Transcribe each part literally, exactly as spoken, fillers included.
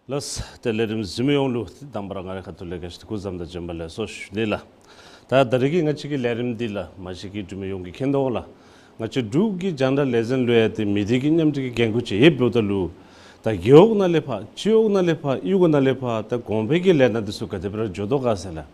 ལགས། ཏེ་ལས་རིམ་གཟིགས་མི་ཡོངས་ལུ་ཏེ་དང་པ་ར་ང་རའི་ཁ་ཐུག་ལས་ག་ཅི་སྐུ་གཟུགས་བཟང་དང་བྱོན་པ་ལེགས་སོ་ཞུ་ནི་ལགས། ད་ད་རེས་ཀྱི་ང་བཅས་ཀྱི་ལས་རིམ་འདི་ལགས་མ་གཞི་གི་འབྲུག་མི་ཡོངས་ཀྱིས་མཁྱེན་དོ་ལགས། ང་བཅས་འབྲུག་གི་རྒྱང་བསྒྲགས་ལས་འཛིན་ལུ་ཡང་ཏེ་མི་སྡེ་གི་མཉམ་འབྲེལ་གྱི་འགན་ཁུར་ཅིག་ཡོདཔ་ད་ལུ་ད་རྒེད་འོག་ནང་ལས་ཕར་སྤྱི་འོག་ནང་ལས་ཕར་གཡུས་སྒོ་ནང་ལས་ཕར་ད་གོང་འཕེལ་གྱི་ལས་སྣ་འདི་ཚུ་ག་དེ་སྦེ་ར་འགྱོ་དོ་ག་ཟེར་ལགས།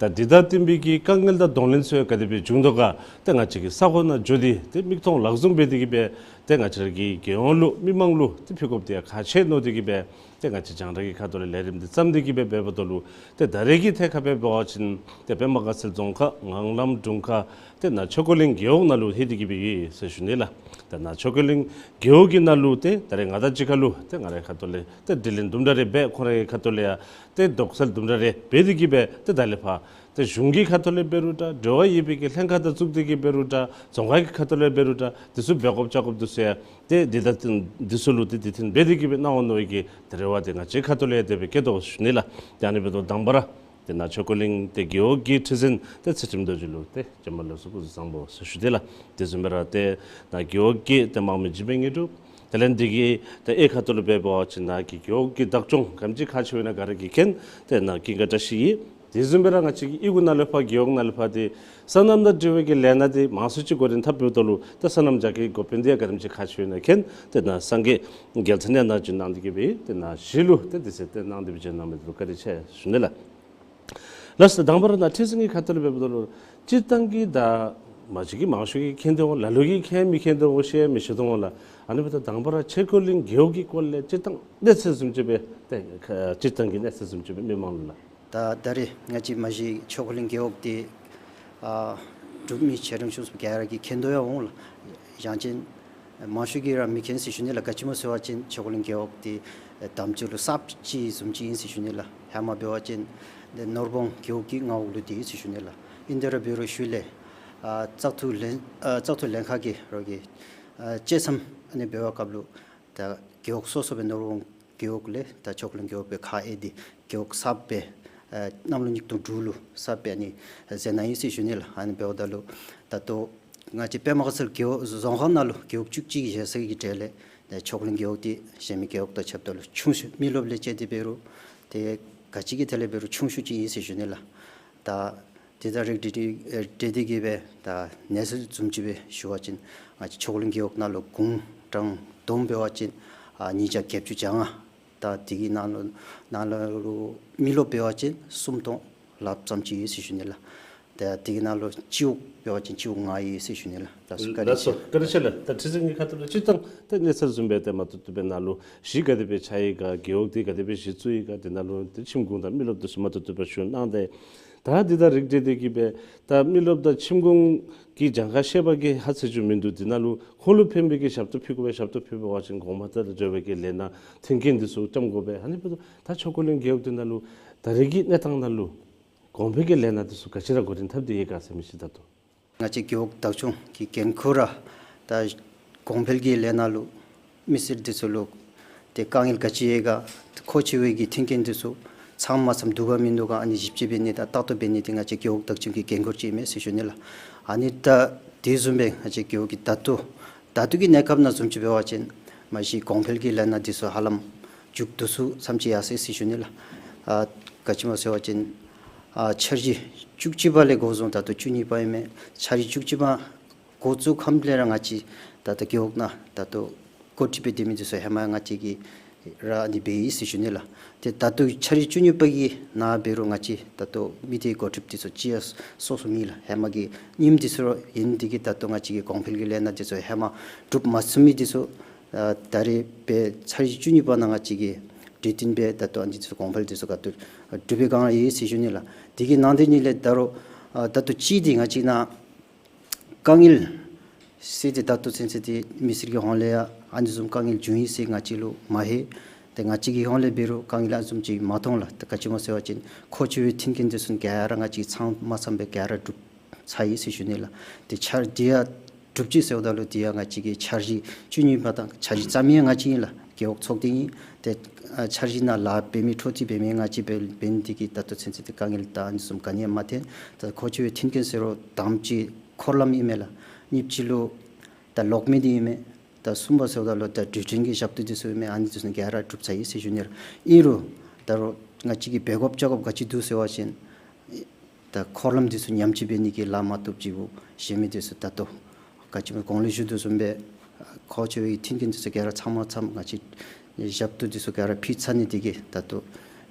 ད་འདི་དང་བསྟུན་པའི་གི་དཀའ་ངལ་དང་གདོང་ལེན་ཚུ་ཡང་ག་དེ་སྦེ་བྱུང་དོ་ག། ཏེ་ང་བཅས་ཀྱིས་ས་གོ་ནང་འགྱོ་སྟེ་ཏེ་མིག་མཐོང་ལག་བཟུང་འབད་དེ་གིས་སྦེ་ཏེ་ང་བཅས་ར་གི་རྒྱལ་ཡོངས་ལུ་མི་མང་ལུ་ཏེ་ཕུལ་དགོཔ་འདི་ཡང་ཁག་ཆེ་མནོ་སྟེ་གིས་སྦེ་ཏེ་ང་བཅས་རྒྱང་བསྒྲགས་ཀྱི་ཁ་ཐུག་ལས་ལས་རིམ་འདི་བརྩམས་ཏེ་གིས་སྦེ་འབདཝ་ད་ལུ་ཏེ་ད་རེས་ཀྱི་ཐད་ཁར་སྦེ་འབད་བ་ཅིན་ཏེ་པདྨ་དགའ་ཚལ་རྫོང་ཁག་ངང་ལམ་དྲུང་ཁག་ཏེ་ནཱ་ཆོས་འཁོར་གླིང་རྒེད་འོག་ནང་ལུ་ལྷོད་དེ་གིས་སྦེ་ཡོད་ཟེར་ཞུ་ནི་ལགས། ཏེ་ནཱ་ཆོས་འཁོར་གླིང་རྒེད་འོག་གི་ནང་ལུ་ཏེ་ད་རེས་ང་དང་གཅིག་ཁར་ལུ་ཏེ་ང་རའི་ཁ་ཐུག་ལས་ཏེ་དྲི་ལན་དུམ་གྲ་རེ་འབད། ཁོང་རའི་ཁ་ཐུག་ལས་ཡང་ཏེ་དོགས་སེལ་དུམ་གྲ་རེ་འབད་དེ་གིས་སྦེ་ཏེ་ད་ལས་ཕར་ཏེ་གཞུང་གི་ཁ་ཐུག་ལས་འབད་རུང་འདྲ། འབྲེལ་བ་ཡོད་པའི་གི་ལྷན་ཁག་དང་བཙུགས་ཏེ་གིས་འབད་རུང་འདྲ། རྫོང་ཁག་གི་ཁ་ཐུག་ལས་འབད་རུང་འདྲ། འདི་ཚུ་འབད་དགོཔ་བཅའ་དགོཔ་འདི་ཚུ་ཡང་ཏེ་འདི་དང་འདི་ཚུ་ལུ་ཏེ་དེ་བརྟེན་འབད་དེ་གིས་སྦེ་གནང་འོང་མནོ་བའི་གི་ཏེ་རེ་བ་འདི་ང་བཅས་ཁ་ཐུག་ལས་ཡང་དེ་སྦེ་བསྐྱེད་དོ་ཞུ་ནི་ལགས། ཏེ་ཨ་ནི་འབདཝ་ད་དང་པ་ར་ཏེ་ནཱ་ཆོས་འཁོར་གླིང་ཏེ་རྒེད་འོག་གི་ཁྲི་འཛིན་ཏེ་ཚུལ་ཁྲིམས་རྡོ་རྗེ་ལུ་ཏེ་བྱོན་པ་ལེགས་སོ་སྐུ་གཟུགས་བཟང་པོ་ཟེར་ཞུ་དེས་ལགས། དེ་བཟུམ་སྦེ་ར་ཏེ་ནཱ་རྒེད་འོག་གི་ཏེ་དམངས་མི་འཇིགས་མེད་དངོས་གྲུབ། དེ་ལས་འདི་གི་ཏེ་གཡས་ཁ་ཐུག་ལུ་འབད་བ་ཅིན་ནཱ་གི་རྒེད་འོག་གི་བདག་སྐྱོང་ག་དེམ་ཅིག་ཁག་ཆེཝ་ཨིན་ན་ག་ར་གིས་མཁྱེན། ཏེ་ནཱ་ཀུན་དགའ་བཀྲ་ཤིས་ཨིན། དེ་བཟུམ་སྦེ་ར་ང་བཅས་ཀྱི་གཡུས་སྒོ་ནང་ལས་ཕར་རྒེད་འོག་ནང་ལས་ཕར་ཏེ་སོ་ནམ་དང་འབྲེལ་བའི་གི་ལས་སྣ་འདི་མང་སུ་ཅིག་འགོ་འདྲེན་འཐབ་འབདཝ་ད་ལུ་ཏེ་སོ་ནམ་རྒྱགས་ཀྱི་འགོ་དཔོན་འདི་ཡང་ག་དེམ་ཅིག་ཁག་ཆེཝ་ཨིན་ན་མཁྱེན། ཏེ་ནཱ་སངས་རྒྱས་རྒྱལ་མཚན་ཡང་ནཱ་བྱོན་གནང་སྟེ་གིས་སྦེ་ཏེ་ནཱ་གཞི་ལུ་ཏེ་དེ་ཚུ་ཏེ་གནང་སྟེ་སྦེ་བྱོན་གནང་མི་འདི་ལུ་བཀའ་དྲིན་ཆེ་ཞུ་ནི་ལགས། ལགས་སོ། དང་པ་ར་ནཱ་ཁྲི་འཛིན་གྱི་ཁ་ཐུག་ལས་འབདཝ་ད་ལུ་སྤྱིར་བཏང་གི་ད་མ་གཞི་གི་མང་ཤོས་ཀྱིས་མཁྱེན་དོ་འོང་། ལ་ལུ་གིས་མཁྱེན་མི་མཁྱེན་དོ་འོང་ཤེས་མི་ཤེས་དོ་འོང་ལགས། ཨ་ནི་འབདཝ་ད་དང་པ་ར་ཆོས་འཁོར་གླིང་རྒེད་འོག་གི་སྐོར་ལས་སྤྱིར་བཏང་གནས་ཚུལ་བཟུམ་ཅིག་སྦེ་ཏེ་སྤྱིར་བཏང་གི་གནས་ཚུལ་བཟུམ་ཅིག་སྦེ་མི་མང་ལུ་ལགས། ད་ད་རེས་ང་བཅས་མ་གཞི་ཆོས་འཁོར་གླིང་རྒེད་འོག་འདི་ཨ་འབྲུག་མི་ཆེ་འབྲིང་ཆུང་གསུམ་ག་ར་གིས་མཁྱེན་དོ་ཡང་འོང་ལགས། ཡང་ཅིན་མང་ཤོས་ཀྱིས་ར་མི་མཁྱེན་ཟེར་ཞུ་ནི་ལགས། ག་ཅི་སྨོ་ཟེར་བ་ཅིན་ཆོས་འཁོར་གླིང་རྒེད་འོག་འདི་དམ་ཅིག་ལུ་གསརཔ་ཅིག་བཟུམ་ཅིག་ཨིན་ཟེར་ཞུ་ནི་ལགས། ཧེ་མ་འབད་བ་ཅིན་ནོར་བུ་སྒང་རྒེད་འོག་གི་མངའ་འོག་ལུ་སྡོད་ཡི་ཟེར་ཞུ་ནི་ལགས། ཨིན་ཏེ་ར་འབད་རུང་ཤུལ་ལས་ཨ་བཙག་འཐུ་ལྷན་ཨ་བཙག་འཐུ་ལྷན་ཁག་གིས་རོགས་ཀྱིས་ཨ་བཅད་མཚམས་ཨ་ནི་འབད་བའི་སྐབས་ལུ་ད་རྒེད་འོག་སོ་སོ་སྦེ་ནོར་བུ་སྒང་རྒེད་འོག་ལས་ད་ཆོས་འཁོར་གླིང་རྒེད་འོག་སྦེ་ཁ་དབྱེ་སྟེ་རྒེད་འོག་གསརཔ་སྦེ་ཨ་གནམ་ལོ་ཉིས་སྟོང་དྲུག་ལུ་གསརཔ་སྦེ་ཨ་ནི་མཛད་གནང་ཡི་ཟེར་ཞུ་ནི་ལགས། ཨ་ནི་འབདཝ་ད་ལུ་ད་ལྟོ་ང་བཅས་པདྨ་དགའ་ཚལ་རྒེད་འོག་རྫོང་ཁག་ནང་ལུ་རྒེད་འོག་བཅུ་གཅིག་ཡོད་ས་གི་གྲས་ལས་ཆོས་འཁོར་གླིང་རྒེད་འོག་འདི་གཞན་མི་རྒེད་འོག་དང་ཕྱདཔ་ད་ལུ་ཆུང་ཤོས་མི་རློབས་ལས་བཅད་དེ་འབད་རུང་ཏེ་ག་ཅི་གི་ཐད་ལས་འབད་རུང་ཆུང་ཤོས་ཅིག་ཨིན་ཟེར་ཞུ་ནི་ལགས། ད་དེ་དང་རིགས་འགྲེ་འགྲེ་འགྲེ་དེ་གིས་སྦེ་ད་གནས་ཚུལ་བཟུམ་ཅིག་སྦེ་ཞུ་བ་ཅིན་ང་བཅས་ཆོས་འཁོར་གླིང་རྒེད་འོག་ནང་ལུ་གུང་གྲངས་བསྡོམས་འབད་བ་ཅིན་ཨ་ཉིས་བརྒྱ་བརྒྱད་ཅུ་གྱ་ལྔ། ད་དེ་གི་ནང་ལུ་ནང་ལུ་མི་རློབས་འབད་བ་ཅིན་སུམ་སྟོང་ལྷགཔ་ཙམ་ཅིག་ཡོད་ཟེར་ཞུ་ནི་ལགས། ད་དེ་གི་ནང་ལུ་སྤྱི་འོག་འབད་བ་ཅིན་སྤྱི་འོག་ལྔ་ཡོད་ཟེར་ཞུ་ནི་ལགས། ད་སུ་བཀའ་དྲིན་ཆེ། ལགས་སོ། བཀའ་དྲིན་ཆེ་ལགས། ད་ཁྲི་འཛིན་གྱི་ཁ་ཐུག་ལས་སྤྱིར་བཏང་ད་གནས་ཚུལ་བཟུམ་སྦེ་ཏེ་མ་ཐུབ་ཐུབ་སྦེ་ནཱ་ལུ་གཞི་ག་དེ་སྦེ་ཆགས་ཡི་ག་རྒེད་འོག་འདི་ག་དེ་སྦེ་གཞི་བཙུགས་ཡི་ག་དེ་ནང་ལུ་ཏེ་ཁྱིམ་གུང་དང་མི་རློབས་འདི་ཚུ་མ་ཐུབ་ཐུབ་སྦེ་ཞུ་གནང་སྟེ། ད་འདི་དང་རིགས་འགྲེ་དེ་གིས་སྦེ་ད་མི་རློབས་དང་ཁྱིམ་གུང་གི་གྱངས་ཁ་བཤད་པ་གིས་ཧ་ཚད་ཅིག་མིན་འདུག། འདི་ནང་ལུ་ཁོང་ལུ་ཕན་པའི་གི་ཞབས་ཏོག་ཕུལ་དགོ་པས། ཞབས་ཏོག་ཕུལ་བ་ཅིན་གོང་མ་དང་འབྲེལ་བའི་གི་ལས་སྣ་མཐུན་རྐྱེན་འདི་ཚུ་བརྩམ་དགོ་པས། ཨ་ནི་འབདཝ་ད་ད་ཆོས་འཁོར་གླིང་རྒེད་འོག་འདི་ནང་ལུ་ད་རེས་ཀྱི་གནས་སྟངས་ནང་ལུ་གོང་འཕེལ་གྱི་ལས་སྣ་འདི་ཚུ་ག་ཅི་ར་འགོ་འདྲེན་འཐབ་སྟེ་ཡོད་ག་ཟེར་མི་ཅིག་ད་ལྟོ། ང་བཅས་རྒེད་འོག་བདག་སྐྱོང་གི་འགན་ཁུར་ར་ད་གོང་འཕེལ་གྱི་ལས་སྣ་ལུ་མི་སེར་འདི་ཚུ་ལུ་ཏེ་དཀའ་ངལ་ག་ཅི་ཡོད་ག་མཁོ་ཆེ་བའི་གི་མཐུན་རྐྱེན་འདི་ཚུ་ཚངམ་མ་ཚངམ་འདུག་ག་མིན་འདུག་ག་ཨ་ནི་ཞིབ་དཔྱད་འབད་ནི་དང་ལྟ་རྟོག་འབད་ནི་འདི་ང་བཅས་རྒེད་འོག་བདག་སྐྱོང་གི་འགན་ཁུར་ཅིག་ཨིན་མས་ཟེར་ཞུ་ནི་ལགས། ཨ་ནི་ད་དེ་བཟུམ་སྦེ་ང་བཅས་རྒེད་འོག་གི་ད་ལྟོ་ད་ལྟོ་གི་གནས་སྐབས་ནང་བཟུམ་ཅིག་འབད་བ་ཅིན་མ་གཞི་གོང་འཕེལ་གྱི་ལས་སྣ་འདི་ཚུ་ཧ་ལམ་མཇུག་བསྡུ་ཚུགས་ཙམ་ཅིག་ཡར་སོ་ཡི་ཟེར་ཞུ་ནི་ལགས། ཨ་ག་ཅི་སྨོ་ཟེར་བ་ཅིན་ཨ་འཆར་གཞི་བཅུ་གཅིག་པ་ལས་འགོ་བཟུང་ད་ལྟོ་བཅུ་གཉིས་པ་ཨིན་མས། འཆར་གཞི་བཅུ་གཅིག་པ་འགོ་བཙུགས་ཁམས་ལས་ར་ང་བཅས་ད་ལྟོ་རྒེད་འོག་ནང་ད་ལྟོ་འགོ་ཁྲིད་འབད་སྡོད་མི་འདི་ཚུ་ཧེ་མ་ང་བཅས་ཀྱིས་ར་ཨ་ནི་འབད་ཡི་ཟེར་ཞུ་ནི་ལགས། ཏེ་ད་ལྟོ་འཆར་གཞི་བཅུ་གཉིས་པ་གི་ནང་འབད་རུང་ང་བཅས་ད་ལྟོ་མི་སྡེ་འགོ་ཁྲིདཔ་འདི་ཚུ་ཅིག་ཡང་སོ་སོ་མེད་ལགས། ཧེ་མ་གི་རྙིངམ་འདི་ཚུ་ར་ཨིན། དེ་གིས་ད་ལྟོ་ང་བཅས་ཀྱི་གོང་འཕེལ་གྱི་ལས་སྣ་འདི་ཚུ་ཧེ་མ་གྲུབ་མ་ཚུགས་མི་འདི་ཚུ་ཨ་ད་རེས་འབད་འཆར་གཞི་བཅུ་གཉིས་པ་ནང་ང་བཅས་ཀྱིས་གྲོས་བསྟུན་འབད་ད་ལྟོ་ཨ་ནི་འདི་ཚུ་གོང་འཕེལ་འདི་ཚུ་ག་ཏེ་གྲུབ་པའི་སྒང་ལས་ཡོད་ཟེར་ཞུ་ནི་ལགས། དེ་གི་ནང་དེ་ཉིད་ལས་ད་རུང་ཨ་ད་ལྟོ་ཅིག་འདི་ང་བཅས་ནང་དཀའ་ངལ་ཟེར་ཏེ་ད་ལྟོ་ཚུན་ཚོད་འདི་མི་སེར་གྱི་ཧོངས་ལས་ཡང་ཨ་ནི་བཟུམ་དཀའ་ངལ་བྱུང་ཡི་ཟེར་ང་བཅས་ལུ་མ་ཧེ། ཏེ་ང་བཅས་ཀྱི་ཧོངས་ལས་འབད་རུང་དཀའ་ངལ་ཨ་ནི་བཟུམ་ཅིག་མ་མཐོང་ལགས། ཏེ་ག་ཅི་སྨོ་ཟེར་བ་ཅིན་མཁོ་ཆེ་བའི་མཐུན་རྐྱེན་འདི་ཚུ་ག་ར་ང་བཅས་ཚངམ་མ་ཚངམ་སྦེ་ག་ར་གྲུབ་ཚར་ཡི་ཟེར་ཞུ་ནི་ལགས། ཏེ་འཆར་འདི་ཡང་གྲུབ་ཅི་ཟེརཝ་ད་ལུ་འདི་ཡང་ང་བཅས་ཀྱི་འཆར་གཞི་བཅུ་གཉིས་པ་དང་འཆར་གཞི་བརྩམ་མི་ཡང་ང་བཅས་ཨིན་ལགས། རྒེད་འོག་ཚོགས་སྡེ་ཨིན། ཏེ་ཨ་འཆར་གཞི་ནང་ལཱ་འབད་མི་འཕྲོ་མཐུད་འབད་མི་ང་བཅས་འབད་འབད་ནི་དེ་གིས་ད་ལྟོ་ཚུན་ཚོད་འདི་དཀའ་ངལ་དང་ཨ་ནི་བཟུམ་ག་ནི་ཡང་མ་ཐོན། ད་མཁོ་ཆེ་བའི་མཐུན་རྐྱེན་ཟེར་རུང་དང་པ་ཅིག་འཁོར་ལམ་ཨིན་མས་ལགས། གཉིས་པ་ཅིག་ལུ་ད་གློག་མེ་འདི་ཨིན་མས། ད་གསུམ་པ་ཟེརཝ་ད་ལུ་ད་འགྲུལ་འཕྲིན་གྱི་ཞབས་ཏོག་འདི་ཚུ་མས། ཨ་ནི་འདི་ཚུ་ག་ར་གྲུབ་ཚར་ཡི་ཟེར་ཞུ་ནི་ལགས། ཨིན་རུང་ད་རུང་ང་བཅས་ཀྱིས་འབད་དགོཔ་བྱ་དགོཔ་ག་ཅི་འདུག་ཟེར་བ་ཅིན་ད་འཁོར་ལམ་འདི་ཚུ་ཉམས་བཅོས་འབད་ནི་གི་ལཱ་མ་བཏུབ་ཅིག་འབད་གཞན་མི་འདི་ཚུ་ད་ལྟོ་ག་ཅི་སྨོ་གོང་ལུ་ཞུ་དོ་བཟུམ་སྦེ་མཁོ་ཆེ་བའི་མཐུན་རྐྱེན་འདི་ཚུ་ག་ར་ཚང་མ་ཚང་ང་བཅས་ཞབས་ཏོག་འདི་ཚུ་ག་ར་ཕུལ་ཚར་ནི་འདི་གིས་ད་ལྟོ་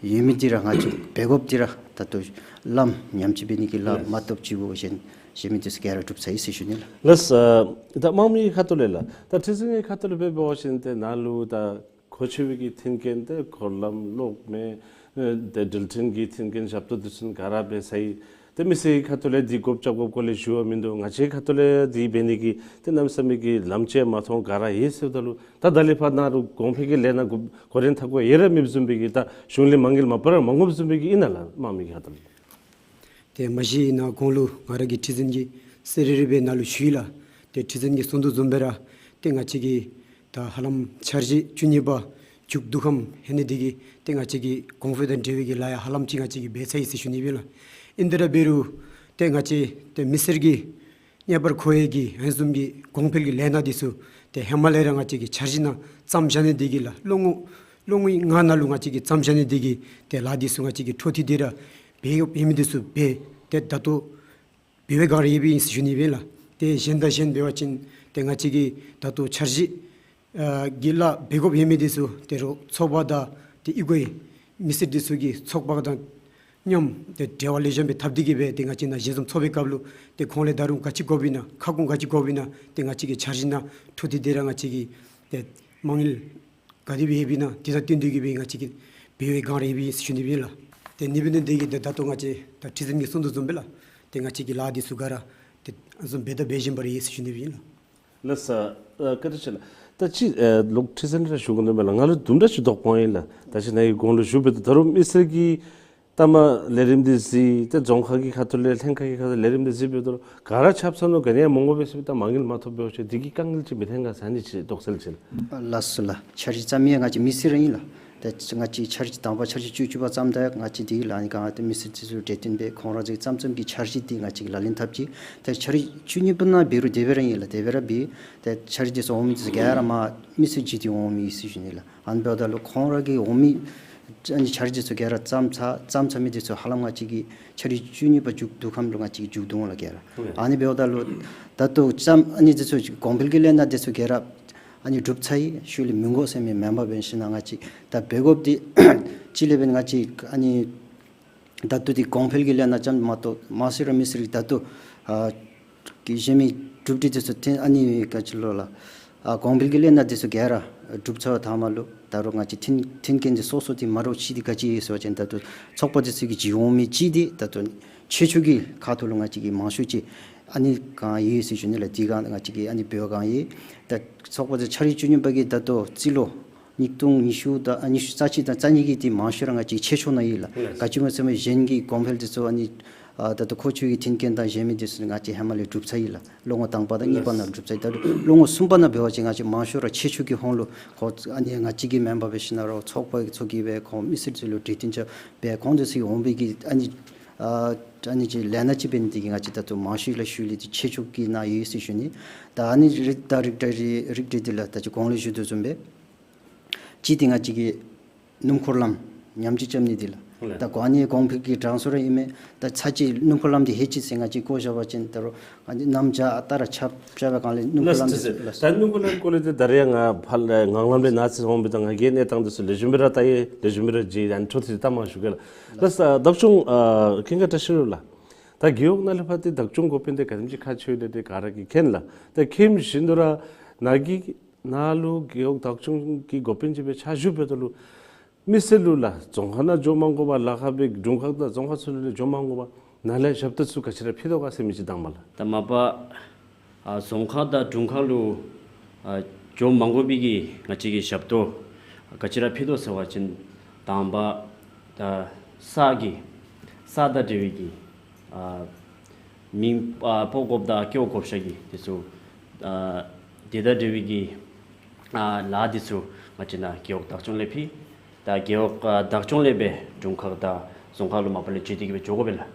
ཡོད་མི་འདི་ར་ང་བཅས་འབད་དགོཔ་འདི་ར་ད་ལྟོ་ལམ་ཉམས་བཅོས་འབད་ནི་གི་ལཱ་མ་བཏུབ་ཅིག་འབད་གཞན་གཞན་མི་འདི་ཚུ་ག་ར་གྲུབ་ཚར་ཡི་ཟེར་ཞུ་ནི་ལགས། ལགས། ཨ་ད་དམངས་མི་ཁ་ཐུག་ལས་ལགས། ད་ཁྲི་འཛིན་གྱི་ཁ་ཐུག་ལས་འབད་འབད་བ་ཅིན་ཏེ་ནཱ་ལུ་ད་མཁོ་ཆེ་བའི་གི་མཐུན་རྐྱེན་ཏེ་འཁོར་ལམ་གློག་མེ་ཨེ་ཏེ་འགྲུལ་འཕྲིན་གྱི་མཐུན་རྐྱེན་ཞབས་ཏོག་འདི་ཚུ་ག་ར་འབད་ཚར་ཡི། ཏེ་མི་སེར་གྱི་ཁ་ཐུག་ལས་འདི་དགོཔ་བྱ་དགོཔ་སྐོར་ལས་ཞུ་བ་མིན་འདུག། ང་བཅས་ཁ་ཐུག་ལས་འདི་འབད་ནི་གི་ཏེ་གནམ་མེད་ས་མེད་ཀྱི་ལམ་ཅིག་མ་མཐོང་ག་ར་ཡོད་ཟེརཝ་ད་ལུ་ད་ད་ལས་ཕར་ནཱ་ལུ་གོང་འཕེལ་གྱི་ལས་སྣ་གོ་གོ་རིམ་ཐག་གོ་ཡོད་ར་མེདཔ་བཟུམ་སྦེ་གི་ད་གཞུང་ལས་མ་དངུལ་མ་པ་ར་མ་དགོཔ་བཟུམ་སྦེ་གི་ཨིན་ན་ལགས། དམངས་མི་གི་ཁ་ཐུག་ལས། ཏེ་མ་གཞི་ནཱ་གོང་ལུ་ང་ར་གིས་ཁྲི་འཛིན་གྱི་ཟེར་རེ་རེ་སྦེ་ནཱ་ལུ་ཞུ་ཡི་ལགས། ཏེ་ཁྲི་འཛིན་གྱིས་གསུངས་དོ་བཟུམ་སྦེ་ར་ཏེ་ང་བཅས་ཀྱིས་ད་ཧ་ལམ་འཆར་གཞི་བཅུ་གཉིས་པ་མཇུག་བསྡུ་ཁམས་ཧེ་ནི་འདི་གིས་ཏེ་ང་བཅས་ཀྱིས་གོང་འཕེལ་དང་འབྲེལ་བའི་གི་ལཱ་ཡང་ཧ་ལམ་ཅིག་ང་བཅས་ཀྱིས་འབད་ཚར་ཡི་ཟེར་ཞུ་ནི་སྦེ་ལགས། ཨིན་ཏེ་ར་འབད་རུང་ཏེ་ང་བཅས་ཏེ་མི་སེར་གྱི་རྙེད་པར་མཁོ་བའི་གི་ཨ་ནི་བཟུམ་གྱི་གོང་འཕེལ་གྱི་ལས་སྣ་འདི་ཚུ་ཏེ་ཧེ་མ་ལས་ར་ང་བཅས་ཀྱིས་འཆར་གཞི་ནང་བརྩམས་བཞག་ནི་འདི་གིས་ལགས། ལོ་ངོ་ལོ་ངོ་ལྔ་ནང་ལུ་ང་བཅས་ཀྱིས་བརྩམས་བཞག་ནི་འདི་གིས་ཏེ་ལཱ་འདི་ཚུ་ང་བཅས་ཀྱིས་འཕྲོ་མཐུད་དེ་ར་འབད་ཡོདཔ་ཨིན་མི་འདི་ཚུ་འབད་ཏེ་ད་ལྟོ་འབད་བའི་བསྒང་ར་ཡོདཔ་ཨིན་ཟེར་ཞུ་ནི་སྦེ་ལགས། ཏེ་གཞན་དང་གཞན་འབད་བ་ཅིན་ཏེ་ང་བཅས་ཀྱིས་ད་ལྟོ་འཆར་གཞི་ཨ་གི་ལཱ་འབད་དགོཔ་ཡོད་མི་འདི་ཚུ་ད་རུང་ཚོགས་པ་དང་ཏེ་གཡུས་སྒོའི་མི་སེར་འདི་ཚུ་གིས་ཚོགས་པ་དང་མཉམ་ཏེ་འབྲེལ་བ་ལེགས་ཤོམ་སྦེ་འཐབ་སྟེ་གི་སྦེ་ཏེ་ང་བཅས་ནཱ་ཞལ་འཛོམས་ཚོགས་པའི་སྐབས་ལུ་ཏེ་ཁོང་ལས་ད་རུང་ག་ཅི་དགོཔ་ཨིན་ན་ཁ་སྐོང་ག་ཅི་དགོཔ་ཨིན་ན་ཏེ་ང་བཅས་ཀྱིས་འཆར་གཞི་ནང་འཕྲོ་མཐུད་དེ་ར་ང་བཅས་ཀྱིས་ཏེ་མ་དངུལ་ག་དེ་སྦེ་ཡོདཔ་ཨིན་ན་དེ་དང་བསྟུན་ཏེ་གི་སྦེ་ང་བཅས་ཀྱིས་འབད་བའི་བསྒང་ར་ཡོདཔ་ཨིན་ཟེར་ཞུ་ནི་སྦེ་ལགས། ཏེ་ཨ་ནི་འབད་ནི་འདི་གིས་ཏེ་ད་ལྟོ་ང་བཅས་ད་ཁྲི་འཛིན་གྱིས་གསུངས་དོ་བཟུམ་སྦེ་ལགས། ཏེ་ང་བཅས་ཀྱིས་ལཱ་འདི་ཚུ་ག་ར་ཏེ་ཨ་ནི་བཟུམ་འབད་དང་འབད་བཞིན་པ་ར་ཡོད་ཟེར་ཞུ་ནི་སྦེ་ཨིན་ལགས། ལགས་སོ། ཨ་བཀའ་དྲིན་ཆེ་ལགས། ད་ཅི་ཨ་ལོག་ཁྲི་འཛིན་ར་ཞུ་དགོ་མནོ་མས་ལགས། ང་ལུ་དུམ་གྲ་ཅིག་དོགས་པ་ཡོད་ལགས། ད་ཅི་ནཱ་གི་གོང་ལུ་ཞུ་བའི་ད་རུང་མི་སེར་གྱིས་ལྟ་མ་ལས་རིམ་འདི་གཟིགས་ཏེ་རྫོང་ཁག་གི་ཁ་ཐུག་ལས་ལྷན་ཁག་གི་ཁ་ཐུག་ལས་རིམ་འདི་གཟིགས་བའི་ད་རུང་ག་ར་ཆ་བཞག་ནུག། ག་ནི་ཡང་མ་དགོ་པས་ཟེར་ད་མ་དངུལ་མ་ཐོབ་པའི་ཤུལ་འདི་གིས་དཀའ་ངལ་ཅིག་མི་འཐོན་ག་ཟེར་ཨ་ནི་ཅིག་དོགས་སེལ་ཅིག་ལགས། ལགས་སོ་ལགས། འཆར་གཞི་བརྩམ་མི་ཡང་ང་བཅས་མི་སེར་ར་ཨིན་ལགས། ཏེ་ང་བཅས་འཆར་གཞི་དང་པ་འཆར་གཞི་བཅུ་གཅིག་པ་བརྩམ་ད་ཡང་ང་བཅས་འདི་ལཱ་ནི་ག་ཏེ་མི་སེར་འདི་ཚུ་གྲོས་བསྟུན་འབད་ཁོང་ར་ཚུ་བརྩམ་བརྩམ་གྱི་འཆར་གཞི་འདི་ང་བཅས་ཀྱིས་ལག་ལེན་འཐབ་ཅི། ཏེ་འཆར་གཞི་བཅུ་གཉིས་པ་ནང་འབད་རུང་དེ་སྦེ་ར་ཨིན་ལགས། དེ་སྦེ་ར་འབད་ཏེ་འཆར་གཞི་འདི་ཚུ་འོང་མི་འདི་ཚུ་ག་ར་མ་མི་སེར་གྱིས་འདི་འོང་མི་ཨིན་ཟེར་ཞུ་ནི་ལགས། ཨ་ནི་འབདཝ་ད་ལུ་ཁོང་ར་གིས་འོང་མི་ཨ་ནི་འཆར་གཞི་འདི་ཚུ་ག་ར་བརྩམ་ཚར་བརྩམ་ཚར་མི་འདི་ཚུ་ཧ་ལམ་ང་བཅས་ཀྱིས་འཆར་གཞི་བཅུ་གཉིས་པ་མཇུག་བསྡུ་ཁམས་ལུ་ང་བཅས་ཀྱིས་མཇུག་བསྡུ་འོང་ལགས་ག་ར། ཨ་ནི་འབདཝ་ད་ལུ་ད་ལྟོ་བརྩམ་ཨ་ནི་འདི་ཚུ་གོང་འཕེལ་གྱི་ལས་སྣ་འདི་ཚུ་ག་ར་ཨ་ནི་གྲུབ་ཚར་ཡི། ཤུལ་ལས་མི་དགོ་ཟེར་མི་མེན་པར་འབད་ཞིན་ན་ང་བཅས་ད་འབད་དགོཔ་འདི་ཅིག་ལས་འབད་ང་བཅས་ཨ་ནི་ད་ལྟོ་འདི་གོང་འཕེལ་གྱི་ལས་སྣ་ཙམ་མ་གཏོགས་མ་སེར་ར་མི་སེར་གྱིས་ད་ལྟོ་ཨ་གི་གཞན་མི་གྲུབ་འབྲས་འདི་ཚུ་ཐོན་ཨ་ནི་ག་ཅི་ལོ་ལགས། ཨ་གོང་འཕེལ་གྱི་ལས་སྣ་འདི་ཚུ་ག་ར་གྲུབ་ཚར་བའི་མཐའ་མ་ལུ་ད་རུང་ང་བཅས་མཐུན་མཐུན་རྐྱེན་འདི་སོ་སོ་འདི་མ་འདྲཝ་ཅིག་འདི་ག་ཅི་ཡོད་ཟེར་བ་ཅིན་ད་ལྟོ་ཚོགས་པ་འདི་ཚུ་གིས་བྱིན་འོང་མི་ཅིག་འདི་ད་ལྟོ་ཆེ་ཆུང་གི་ཁ་ཐུག་ལུ་ང་བཅས་ཀྱིས་མང་ཤོས་ཅིག་ཨ་ནི་གང་ཡོད་ཟེར་ཞུ་ནི་ལགས། འདི་གང་ང་བཅས་ཀྱིས་ཨ་ནི་འབད་བའི་བསྒང་ཡོད། ད་ཚོགས་པ་འདི་འཆར་གཞི་བཅུ་གཉིས་པ་གི་ད་ལྟོ་རྩིས་ལོ་ཉིས་སྟོང་ཉི་ཤུ་དང་ཨ་ཉི་ཤུ་རྩ་གཅིག་དང་རྩ་གཉིས་ཀྱི་འདི་མང་ཤོས་ར་ང་བཅས་ཆེ་ཆུང་ནང་ཡོད་ལགས། ལགས། ག་ཅི་སྨོ་ཟེར་བ་ཅིན་གཞན་གྱི་གོང་འཕེལ་འདི་ཚུ་ཨ་ནི་ཨ་ད་ལྟོ་མཁོ་ཆེ་བའི་མཐུན་རྐྱེན་དང་གཞན་མི་འདི་ཚུ་ང་བཅས་ཧེ་མ་ལས་གྲུབ་ཚར་ཡི་ལགས། ལོ་ངོ་དང་པ་དང་གཉིས་པ་ནང་གྲུབ་ཚར་ཡི། ད་ལོ་ངོ་གསུམ་པ་ནང་འབད་བ་ཅིན་ང་བཅས་མང་ཤོས་ར་ཆེ་ཆུང་གི་ཧོང་ལུ་ཁོ་ཨ་ནི་ང་བཅས་ཀྱིས་མེན་པར་འབད་ཞིན་ན་ར་ཚོགས་པ་ཚུ་གིས་སྦེ་ཁོང་མི་སེར་ཚུ་ལུ་གྲོས་བསྟུན་ཅིག་འབད་ཁོང་འདི་ཚུ་འོང་བའི་གི་ཨ་ནི་ཨ་ཨ་ནི་ཅིག་ལས་སྣ་ཅིག་འབད་ནི་འདི་གིས་ང་བཅས་ད་ལྟོ་མང་ཤོས་ལས་ཤུལ་ལས་འདི་ཆེ་ཆུང་གི་ནང་ཡོད་ཟེར་ཞུ་ནི། ད་ཨ་ནི་རིགས་དང་རིགས་འདྲ་རིགས་འདྲ་འདི་ལགས། ད་ཅི་གོང་ལས་ཞུ་དོ་བཟུམ་སྦེ་གཅིག་འདི་ང་བཅས་ཀྱི་སྣུམ་འཁོར་ལམ་ཉམས་བཅོས་རྐྱབ་ནི་འདི་ལགས། ལགས། ད་གོ་ཨ་ནི་གོང་འཕེལ་གྱི་གྲངས་སུ་ར་ཨིན་མས། ད་ཚར་གཅིག་སྣུམ་འཁོར་ལམ་འདི་ལྷོད་ཅི་ཟེར་ང་བཅས་བཀོད་བཞག་པ་ཅིན་ད་རུང་ཨ་ནི་གནམ་བྱཱར་ཨ་རྟག་ར་ཆརཔ་རྐྱབ་པའི་སྒང་ལས་སྣུམ་འཁོར་ལམ་འདི་ལགས། ད་སྣུམ་འཁོར་ལམ་སྐོར་ལས་འདི་ད་རེས་ཡང་ང་ཕར་ལས་ངང་ལམ་ལས་ནཱ་ཚུར་འོང་བའི་ད་ང་གིས་གནས་སྟངས་འདི་ཚུ་ལེགས་ཤོམ་སྦེ་ར་བལྟ་ཡི། ལེགས་ཤོམ་སྦེ་ར་མཇལ་ཡི། ཨ་ནི་འཕྲོ་མཐུད་དེ་ད་མ་ཞུ་གེ་ལགས། ལགས་སོ། བདག་སྐྱོང་ཨ་ཀུན་དགའ་བཀྲ་ཤིས་ལུ་ལགས། ད་རྒེད་འོག་ནང་ལས་ཕར་ཏེ་བདག་སྐྱོང་འགོ་དཔོན་འདི་ག་དེམ་ཅིག་ཁག་ཆེ་ཡོད་དེ་ག་ར་གིས་མཁྱེན་ལགས། ཏེ་མཁྱེན་བཞིན་དུ་ར་ནཱ་གི་ནཱ་ལུ་རྒེད་འོག་བདག་སྐྱོང་གི་འགོ་དཔོན་ཅིག་སྦེ་ཕྱག་ཞུ་འབདཝ་ད་ལུ་མི་སེར་ལུ་ལགས་རྫོང་ཁག་ནང་འགྱོ་མ་དགོ་པར་ལཱ་ཁག་སྦེ་དྲུང་ཁག་དང་རྫོང་ཁག་ཚུ་ལུ་འགྱོ་མ་དགོ་པར་ནཱ་ལས་ཞབས་ཏོག་ཚུ་ག་ཅི་ར་ཕུལ་དོ་ག་ཟེར་མི་ཅིག་དང་པ་ལགས། ད་མ་པ་ཨ་རྫོང་ཁག་དང་དྲུང་ཁག་ལུ་ཨ་འགྱོ་མ་དགོ་པའི་གི་ང་བཅས་ཀྱིས་ཞབས་ཏོག་ག་ཅི་ར་ཕུལ་དོ་ཟེར་བ་ཅིན་དང་པ་ད་ས་གི་ས་དང་འབྲེལ་བའི་གི་ཨ་མིང་ཨ་སྤོ་དགོཔ་དང་བཀོད་དགོ་ཤ་གི་འདི་ཚུ་ཨ་དེ་དང་འབྲེལ་བའི་གི་ཨ་ལཱ་འདི་ཚུ་ང་བཅས་ནཱ་རྒེད་འོག་བདག་སྐྱོང་ལས་ཕུལ། ད་རྒེད་འོག་ཨ་བདག་སྐྱོང་ལས་སྦེ་དྲུང་ཁག་དང་རྫོང་ཁག་ལུ་མ་པ་ལས་བརྒྱུད་དེ་གི་སྦེ་འགྱོ་དགོ་པས་ལགས།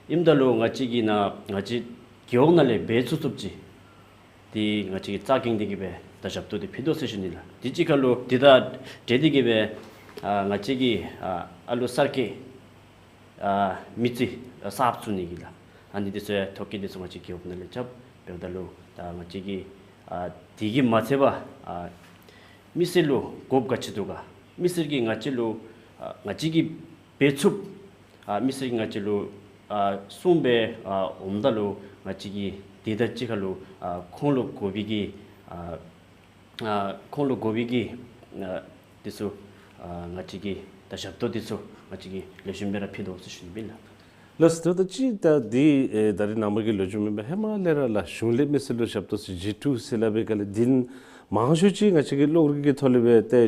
ཨིནམ་ད་ལུ་ང་བཅས་ཀྱིས་ནཱ་ང་བཅས་རྒེད་འོག་ནང་ལས་འབད་ཚུགས་ཚུགསཔ་ཅིག་འདི་ང་བཅས་ཀྱིས་རྩ་འགེངས་ཏེ་གི་སྦེ་ ད་ཞབས་ཏོག་འདི་ཕུལ་དོ་ཟེར་ཞུ་ནི་ལགས། དེ་གཅིག་ཁར་ལུ་དེ་དང་འབྲེལ་ཏེ་གིས་སྦེ་ཨ་ང་བཅས་ཀྱིས་ཨ་ཨ་ལུ་གསར་སྐྱེས་ཨ་མི་རྩིས་ཨ་གསརཔ་བཙུགས་ནི་གི་ལགས། ཨ་ནི་འདི་ཚུ་ཡང་ཐོ་བཀོད་འདི་ཚུ་ང་བཅས་རྒེད་འོག་ནང་ལས་རྐྱབ། འབདཝ་ད་ལུ་ད་ང་བཅས་ཀྱིས་ཨ་དེ་གིས་མ་ཚད་པར་ཨ་མི་སེར་ལུ་དགོཔ་ག་ཅི་འདུག་ག། མི་སེར་གྱིས་ང་བཅས་ལུ་ཨ་ང་བཅས་ཀྱིས་འབད་ཚུགསཔ་ཨ་མི་སེར་གྱིས་ང་བཅས་ལུ་ཨ་གསུངས་སྦེ་ཨ་འོངམ་ད་ལུ་ང་བཅས་ཀྱིས་དེ་དང་གཅིག་ཁར་ལུ་ཨ་ཁོང་ལུ་དགོ་པའི་གི་ཨ་ཨ་ཁོང་ལུ་དགོ་པའི་གི་ཨ་འདི་ཚུ་ཨ་ང་བཅས་ཀྱིས་ད་ཞབས་ཏོག་འདི་ཚུ་ང་བཅས་ཀྱིས་ལེགས་ཤོམ་སྦེ་ར་ཕུལ་དོ་ཟེར་ཞུ་ནི་ཨིན་ལགས། ལགས་སོ། ད་ཅི་ད་འདི་ཨེ་ད་རིས་ནངས་པ་གི་ལོ་རྒྱུས་མེན་པར་ཧེ་མ་ལས་ར་ལགས་གཞུང་ལས་མི་སེར་ལུ་ཞབས་ཏོག་ཟེར་ཇི་ཊུ་ཟེར་སླབ་པའི་སྐབས་ལས་འདི་མང་ཤོས་ཅིག་ང་བཅས་ཀྱིས་གློག་རིག་གི་ཐོག་ལས་སྦེ་ཏེ་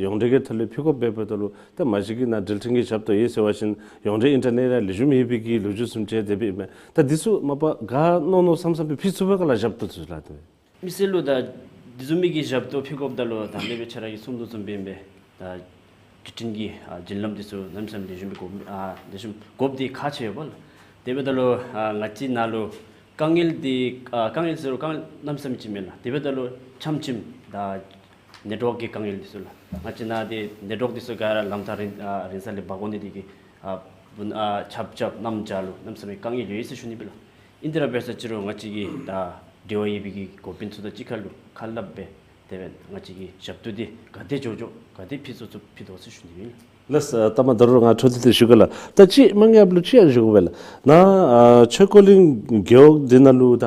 ཡོངས་འབྲེལ་གྱི་ཐོག་ལས་ཕུལ་དགོཔ་འབདཝ་ད་ལུ་ཏེ་མ་གཞི་གི་ནཱ་འབྲེལ་ཕྲན་གྱི་ཞབས་ཏོག་ཡོད་ཟེར་བ་ཅིན་ཡོངས་འབྲེལ་ཨིན་ཊར་ནེཊ་ཡང་ལེགས་ཤོམ་ཡོད་པའི་གི་ལོ་རྒྱུས་བཟུམ་ཅིག་དེ་སྦེ་ཨིན་མས། ད་འདི་ཚུ་མ་པ་ག་མནོ་མནོ་བསམ་བསམ་སྦེ་ཕུལ་ཚུགས་པས་ག་ལགས་ཞབས་ཏོག་ཚུ་ལགས། ཏེ་མི་སེར་ལུ་ད་འདི་བཟུམ་མའི་གི་ཞབས་ཏོག་ཕུལ་དགོཔ་ད་ལུ་ད་མེན་པའི་ཆ་ར་གིས་གསུང་དོ་བཟུམ་སྦེ་ཨིན་པས། ད་འབྲེལ་ཕྲན་གྱི་ཨ་བརྒྱུད་ལམ་འདི་ཚུ་གནམ་མེད་ས་མེད་ལེགས་ཤོམ་སྦེ་དགོ་ཨ་ལེགས་ཤོམ་དགོཔ་འདི་ཁག་ཆེ་ཡོད་པས་ལགས། དེ་འབདཝ་ད་ལུ་ཨ་ང་བཅས་ནཱ་ལུ་དཀའ་ངལ་འདི་ཨ་དཀའ་ངལ་ཟེར་རུང་དཀའ་ངལ་གནམ་མེད་ས་མེད་ཅིག་མེད་ལགས། དེ་འབདཝ་ད་ལུ་ཆམ་ཆིམ་ད་ནེཊ་ཝརཀ་གི་དཀའ་ངལ་འདི་ཚུ་ལགས། ང་བཅས་ནཱ་འདི་ནེཊ་ཝརཀ་འདི་ཚུ་ག་ར་ལམ་ཐག་རིང་ཨ་རིང་ས་ལས་འབག་འོང་ནི་འདི་གིས་ཨ་སྦུག་ཨ་ཆབ་ཆབ་གནམ་བྱཱར་ལུ་གནམ་མེད་ས་མེད་དཀའ་ངལ་ཡོད་ཟེར་ཞུ་ནི་ཨིན་པས་ལགས། ཨིན་དེ་ར་འབད་ས་ཅི་རུང་ང་བཅས་ཀྱིས་ད་འབྲེལ་བ་ཡོད་པའི་གི་འགོ་དཔོན་ཚུ་དང་གཅིག་ཁར་ལུ་ཁ་སླབ་སྦེ་དེ་སྦེ་ང་བཅས་ཀྱིས་ཞབས་ཏོག་འདི་ག་དེ་མགྱོགས་མགྱོགས་ག་དེ་ཕུལ་ཚུགས་ཚུགས་ཕུལ་དོ་ཟེར་ཞུ་ནི་ཨིན། ལགས་སོ། ཨ་ལྟ་མ་ད་རུང་ང་འཕྲོ་མཐུད་དེ་ཞུ་གེ་ལགས། ད་ཅི་མ་ངེས་ལུ་ཅི་ཡང་ཞུ་དགོ་པས་ལགས། ནཱ་ཨ་ཆོས་འཁོར་གླིང་རྒེད་འོག་འདི་ནང་ལུ་ད་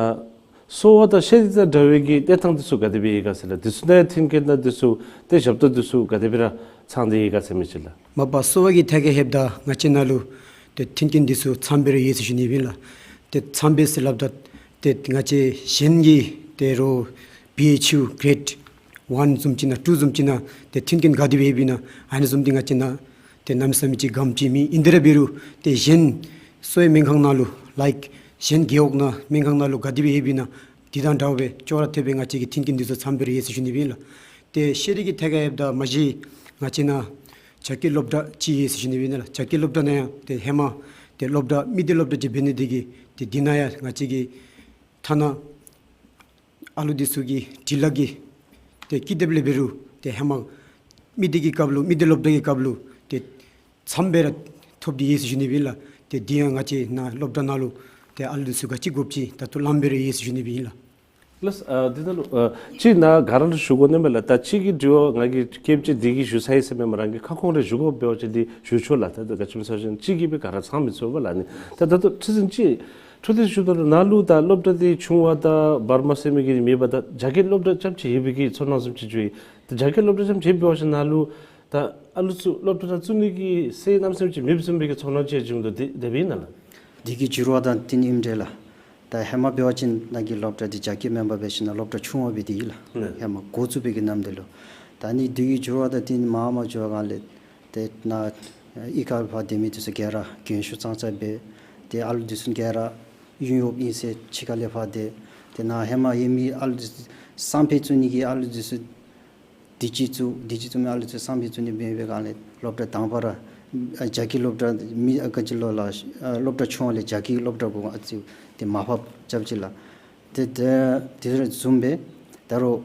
གསོ་བ་དང་ཤེས་རིག་དང་འབྲེལ་བའི་གི་གནས་སྟངས་འདི་ཚུ་ག་དེ་སྦེ་ཡོད་ག་ཟེར་ལགས། འདི་ཚུ་ནང་མཐུན་རྐྱེན་དང་འདི་ཚུ་ཏེ་ཞབས་ཏོག་འདི་ཚུ་ག་དེ་སྦེ་ར་ཚང་སྟེ་ཡོད་ག་ཟེར་མི་ཅིག་ལགས། མ་པ་གསོ་བ་གི་ཐད་ཁར་ལྷོདཔ་ད་ང་བཅས་ནཱ་ལུ་ཏེ་མཐུན་རྐྱེན་འདི་ཚུ་ཚངམ་སྦེ་ར་ཡོད་ཟེར་ཞུ་ནི་ཨིན་ལགས། ཏེ་ཚངམ་སྦེ་ཟེར་སླབ་ད་ཏེ་ང་བཅས་གཞན་གྱི་ཏེ་རོགས་བི་ཨེཆ་ཡུ་གེ་རེཌ་ཝན་བཟུམ་ཅིག་ནང་ཊུ་བཟུམ་ཅིག་ནང་ཏེ་མཐུན་རྐྱེན་ག་དེ་སྦེ་ཡོདཔ་ཨིན་ན་ཨ་ནི་བཟུམ་འདི་ང་བཅས་ནཱ་ཏེ་གནམ་མེད་ས་མེད་ཅིག་དགའཝ་ཅིག་མེད། ཨིན་དེ་ར་འབད་རུང་ཏེ་གཞན་གསོ་བའི་སྨན་ཁང་ནང་ལུ་ལའིཀ་གཞན་རྒེད་འོག་ནང་སྨན་ཁང་ནང་ལུ་ག་དེ་སྦེ་ཡོདཔ་ཨིན་ན་འདི་དང་འདྲཝ་སྦེ་ཅོག་ར་འཐདཔ་སྦེ་ང་བཅས་ཀྱི་མཐུན་རྐྱེན་འདི་ཚུ་ཚངམ་སྦེ་ར་ཡོད་ཟེར་ཞུ་ནི་ཨིན་ལགས། ཏེ་ཤེས་རིག་གི་ཐད་ཁར་ལྷོདཔ་ད་མ་གཞི་ང་བཅས་ནཱ་བྱ་སྐྱེས་སློབ་གྲྭ་ཅིག་ཡོད་ཟེར་ཞུ་ནི་ཨིན་ལགས། བྱ་སྐྱེས་སློབ་གྲྭ་ནང་ཡང་ཏེ་ཧེ་མ་ཏེ་སློབ་གྲྭ་མི་སྡེ་སློབ་གྲྭ་ཅིག་འབད་ནི་འདི་གིས་ཏེ་འདི་ནང་ཡང་ང་བཅས་ཀྱི་ཐ་ན་ཨ་ལུ་འདི་ཚུ་གི་འབྲི་ལྷག་གི་ཏེ་ཀི་དེབ་ལས་འབད་རུང་ཏེ་ཧེ་མ་མི་སྡེ་གི་སྐབས་ལུ་མི་སྡེ་སློབ་གྲྭ་གི་སྐབས་ལུ་ཏེ་ཚངམ་སྦེ་ར་ཐོབ་སྟེ་ཡོད་ཟེར་ཞུ་ནི་ཨིན་ལགས། ཏེ་འདི་ཡང་ང་བཅས་ནཱ་སློབ་གྲྭ་ནང་ལུ་ཏེ་ཨ་ལུ་འདི་ཚུ་ག་ཅི་དགོཔ་ཅིག་ད་ལྟོ་ལངམ་སྦེ་ར་ཡོད་ཟེར་ཞུ་ནི་ཨིན་ལགས། ལགས་སོ། ཨ་འདི་ད་ལུ་ཨ་ཅིག་ནཱ་ག་ར་ལུ་ཞུ་དགོ་ནི་མས་ལགས། ད་ཅིག་གི་དྲི་བ་ང་གིས་སྐྱེལ་ཅི་འདི་གིས་ཞུ་ཚར་ཡི་ཟེར་མེན་པར་རང་གི་ཁ་སྐོང་རེ་ཞུ་དགོཔ་འབད་བ་ཅིན་འདི་ཞུ་ཆོག་ལགས། ད་ད་ག་ཅི་སྨོ་ཟེར་བ་ཅིན་ཅིག་གིས་སྦེ་ག་ར་ཚང་མི་ཚུགས་པས་ལགས་ནི། ད་ད་ལྟོ་ཁྲི་འཛིན་ཅིག་འཕྲོ་མཐུད་ཞུཝ་ད་ལུ་ནཱ་ལུ་ད་སློབ་གྲྭ་འདི་ཆུང་བ་དང་བར་མ་ཟེར་མི་གི་མེད་པར་ད་བྱ་སྐྱེས་སློབ་གྲྭ་རྐྱངམ་ཅིག་ཡོད་པའི་གི་ཚོར་སྣང་བཟུམ་ཅིག་བྱུང་ཡི། ད་བྱ་སྐྱེས་སློབ་གྲྭ་རྐྱངམ་ཅིག་འབད་བ་ཅིན་ནཱ་ལུ་ད་ཨ་ལུ་ཚུ་སློབ་གྲྭ་ནང་བཙུགས་ནི་གི་སྲོལ་གནམ་མེད་ས་མེད་ཅིག་མེདཔ་བཟུམ་སྦེ་གི་ཚོར་སྣང་ཅིག་བྱུང་འདུག། དེ་དེ་སྦེ་ཨིན་ན་ལགས། འདི་གི་འགྱུར་བ་དང་བསྟུན་ཨིནམ་འདྲས་ལགས། ད་ཧེ་མ་འབད་བ་ཅིན་ནཱ་གི་སློབ་གྲྭ་འདི་བྱ་སྐྱེས་མེན་པར་འབད་ཞིན་ན་སློབ་གྲྭ་ཆུང་བ་སྦེ་འདི་ཨིན་ལགས། ཧེ་མ་འགོ་བཙུགས་པའི་གི་ནམ་དུས་ལུ། ད་ནི་འདི་གི་འགྱུར་བ་དང་བསྟུན་མར་མར་འགྱོ་བའི་སྒང་ལས་ཏེ་ནཱ་གཡུས་ཁར་ཕར་སྡོད་མི་འདི་ཚུ་ག་ར་རྒན་ཤོས་ཙང་ཙང་སྦེ་ཏེ་ཨ་ལུ་འདི་ཚུ་ག་ར་ཡུན་ཡོདཔ་ཨིན་ཟེར་ཕྱི་ཁ་ལས་ཕར་ཏེ་ཏེ་ནཱ་ཧེ་མ་ཡོད་མི་ཨ་ལུ་འདི་ཚུ་སང་ཕོད་བཙུགས་ནི་གི་ཨ་ལུ་འདི་ཚུ་དུས་ཅི་བཙུགས་དུས་ཅི་བཙུགས་མི་ཨ་ལུ་ཚུ་སང་ཕོད་བཙུགས་ནི་མེད་པའི་སྒང་ལས་སློབ་གྲྭ་དང་པ་ར་ཨ་བྱ་སྐྱེས་སློབ་གྲྭ་མི་ཨ་ག་ཅི་ལོ་ལགས་ཨ་སློབ་གྲྭ་ཆུང་བ་ལས་བྱ་སྐྱེས་སློབ་གྲྭ་གུ་ཨ་ཙི་ཏེ་མར་ཕབ་རྐྱབ་ཅི་ལགས། ཏེ་ཏེ་དེ་རེ་བཟུམ་སྦེ་ད་རུང་